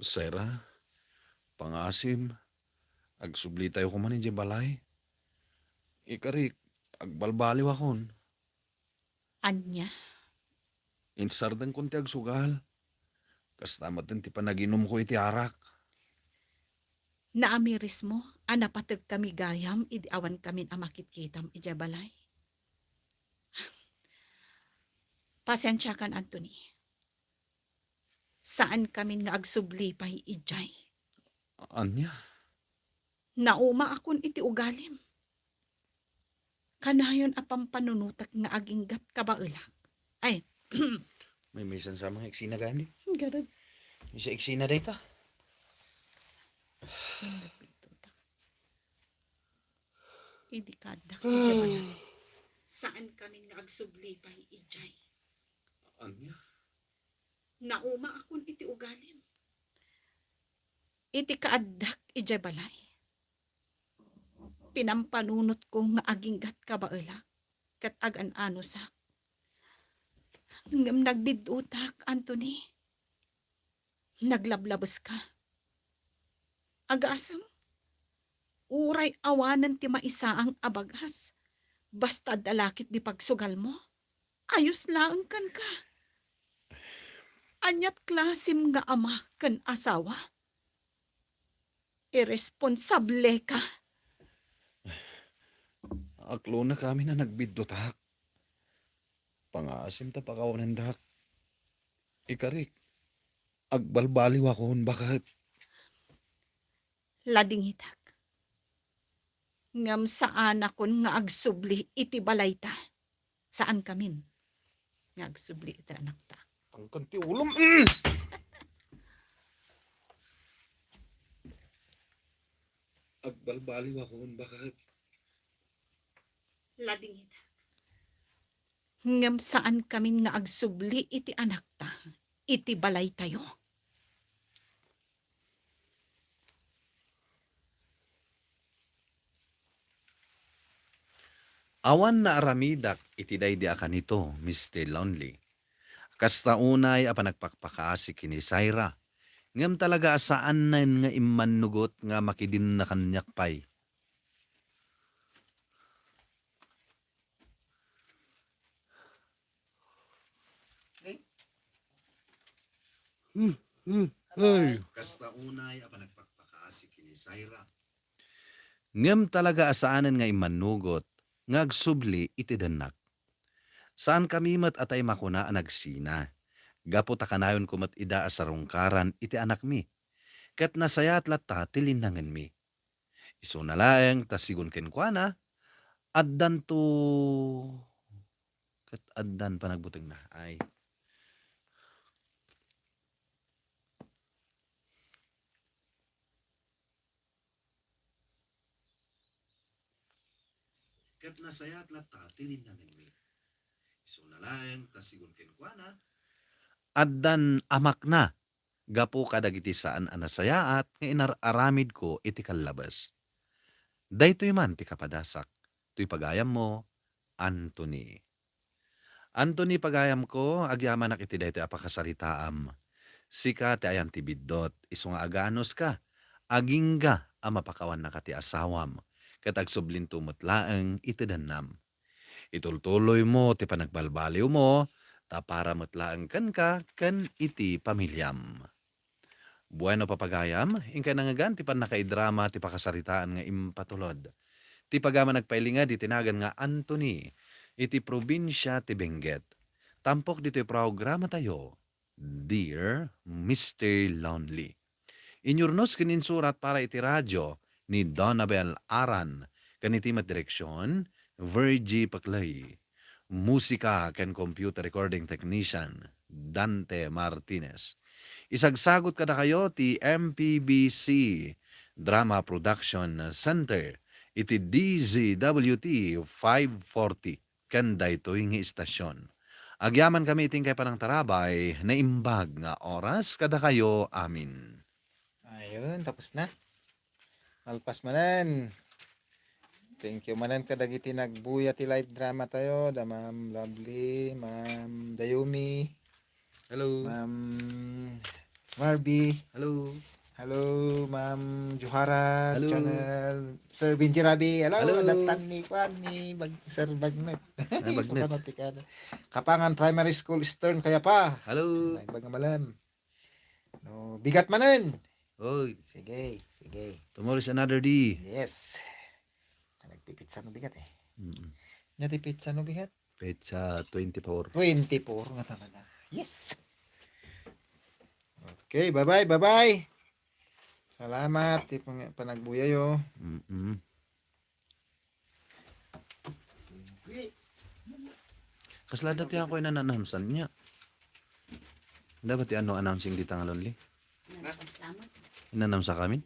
Sera, pangaasim, agsublitayo koman idiay balay. Ikarik, agbalbaliwakon. Ania? Insardengkon ti agsugal. Kasta met ti panaginumko iti arak. Naamirismo a napategkami gayam idi awankamin a makitkitam idiay balay? Pasensiakan, Anthony. Saankamin nga agsubli pay idiay. Ania? Naumaakon iti ugalim. Kanayon a pampanunotek nga aginggat kabaelak. Ay. Maymaysan sa mga iksina gayam di? Garag. Maysa iksina dayta. Idi kaddak idiay balay. Saankamin nga agsubli pay idiay. Ania? Naumaakon iti ugalim. Iti kaaddak idiay balay, pinampanunotko nga aginggat kabaelak ket agan-anusak. Ngem nagbiddutak, Anthony. Naglablabeska. Agasem, uray awanen ti maisaang a bagas, basta adda la ket di pagsugalmo, ayos laeng kenka. Aniat klasem nga ama ken asawa? Irresponsableka. Aklonakami a nagbiddutak. Pangaasim ta pakawanendak. Ikarik, agbalbaliwakon baket. Ladingitak. Ngem saanakon nga agsubli iti balayta. Saankamin nga agsubli iti anakta. Tangken ti ulom. Mm. Agbalbaliwakon baket. Ladingitak. Ngem saankamin nga agsubli iti anakta, iti balaytayo. Awan naaramidak iti daydi a kanito, Mister Lonely. Kasta unay a panagpakpakaasi ken ni Syra, ngem talaga a saanen nga immannugot nga makidinna kaniak pay. Hmm, hmm, ay. Kasta unay a panagpakpakaasi ken ni Syra. Ngem talaga a saanen nga immannugot nga agsubli iti dennak. Saankami met a tay makuna a nagsina, gapu ta kanayonko met ida a sarungkaran iti anakmi, ket nasayaat latta ti linnangenmi. Isuna laeng ta sigun kenkuana, addanto ket addan panagbutengna. Ay. Ket nasayaat latta ti linnangenmi. Isuna laeng ta sigun kenkuana, addan amakna gapu kadagiti saan a nasayaat nga inar-aramidko iti kallabes. Daytoy man ti kapadasak. Toy pagayammo, Anthony. Anthony, pagayamko, agyamanak iti daytoy a pakasaritaam. Sika ti ayan ti biddut, isu nga aganuska, agingga a mapakawannaka ti asawam, ket agsublinto met laeng iti dannam. Itultuloymo ti panagbalbaliwmo, ta para met laeng kenka ken iti pamiliam. Bueno, papagayam, inkay nangngegan ti pannakaidrama ti pakasaritaan nga impatulod. Ti pagayam a nagpailinged iti nagan nga Anthony, iti probinsia ti Benguet. Tampok ditoy programatayo, Dear Mister Lonely. Inyurnos ken insurat para iti radio ni Donabel Aran, ken iti met direksion, Virgie Paclay. Musika ken computer recording technician, Dante Martinez. Isagsagut kadakayo ti M P B C Drama Production Center iti D Z W T five forty ken daytoy nga istasion. Agyamankami iti inkay panangtarabay, naimbag nga oras kadakayo amin. Ayun, tapos na. Malpas manen. Thank you manen kadagiti nagbuya ti live dramatayo, da Ma'am Lovely, Ma'am Dayumi, Hello. Ma'am Marby. Hello. Hello, Ma'am Juharas Hello. Channel. Sir Benji Rabi. Hello, Hello. Natan ni Kwan, ni Bag-, Sir Bagnet. Ay, Bagnet. Sa Panotikan. Kapangan Primary School, Eastern Kayapa. Hello. Ay, Bagamalam. No, bigat manen. Oy. Sige, sige. Tomorrow is another day. Yes. Nagpipitsa no bigat eh. Mm-mm. Nya ti pitsa no bigat? Petsa twenty-four. Twenty-four nga talaga. Yes. Okay, bye-bye, bye-bye. Salamat ti pang-, panagbuyayo. Mm-mm. Kasla dati ako inananamsan niya. Dapat ti ano announcing dita nga lonely? Inanamsa kami?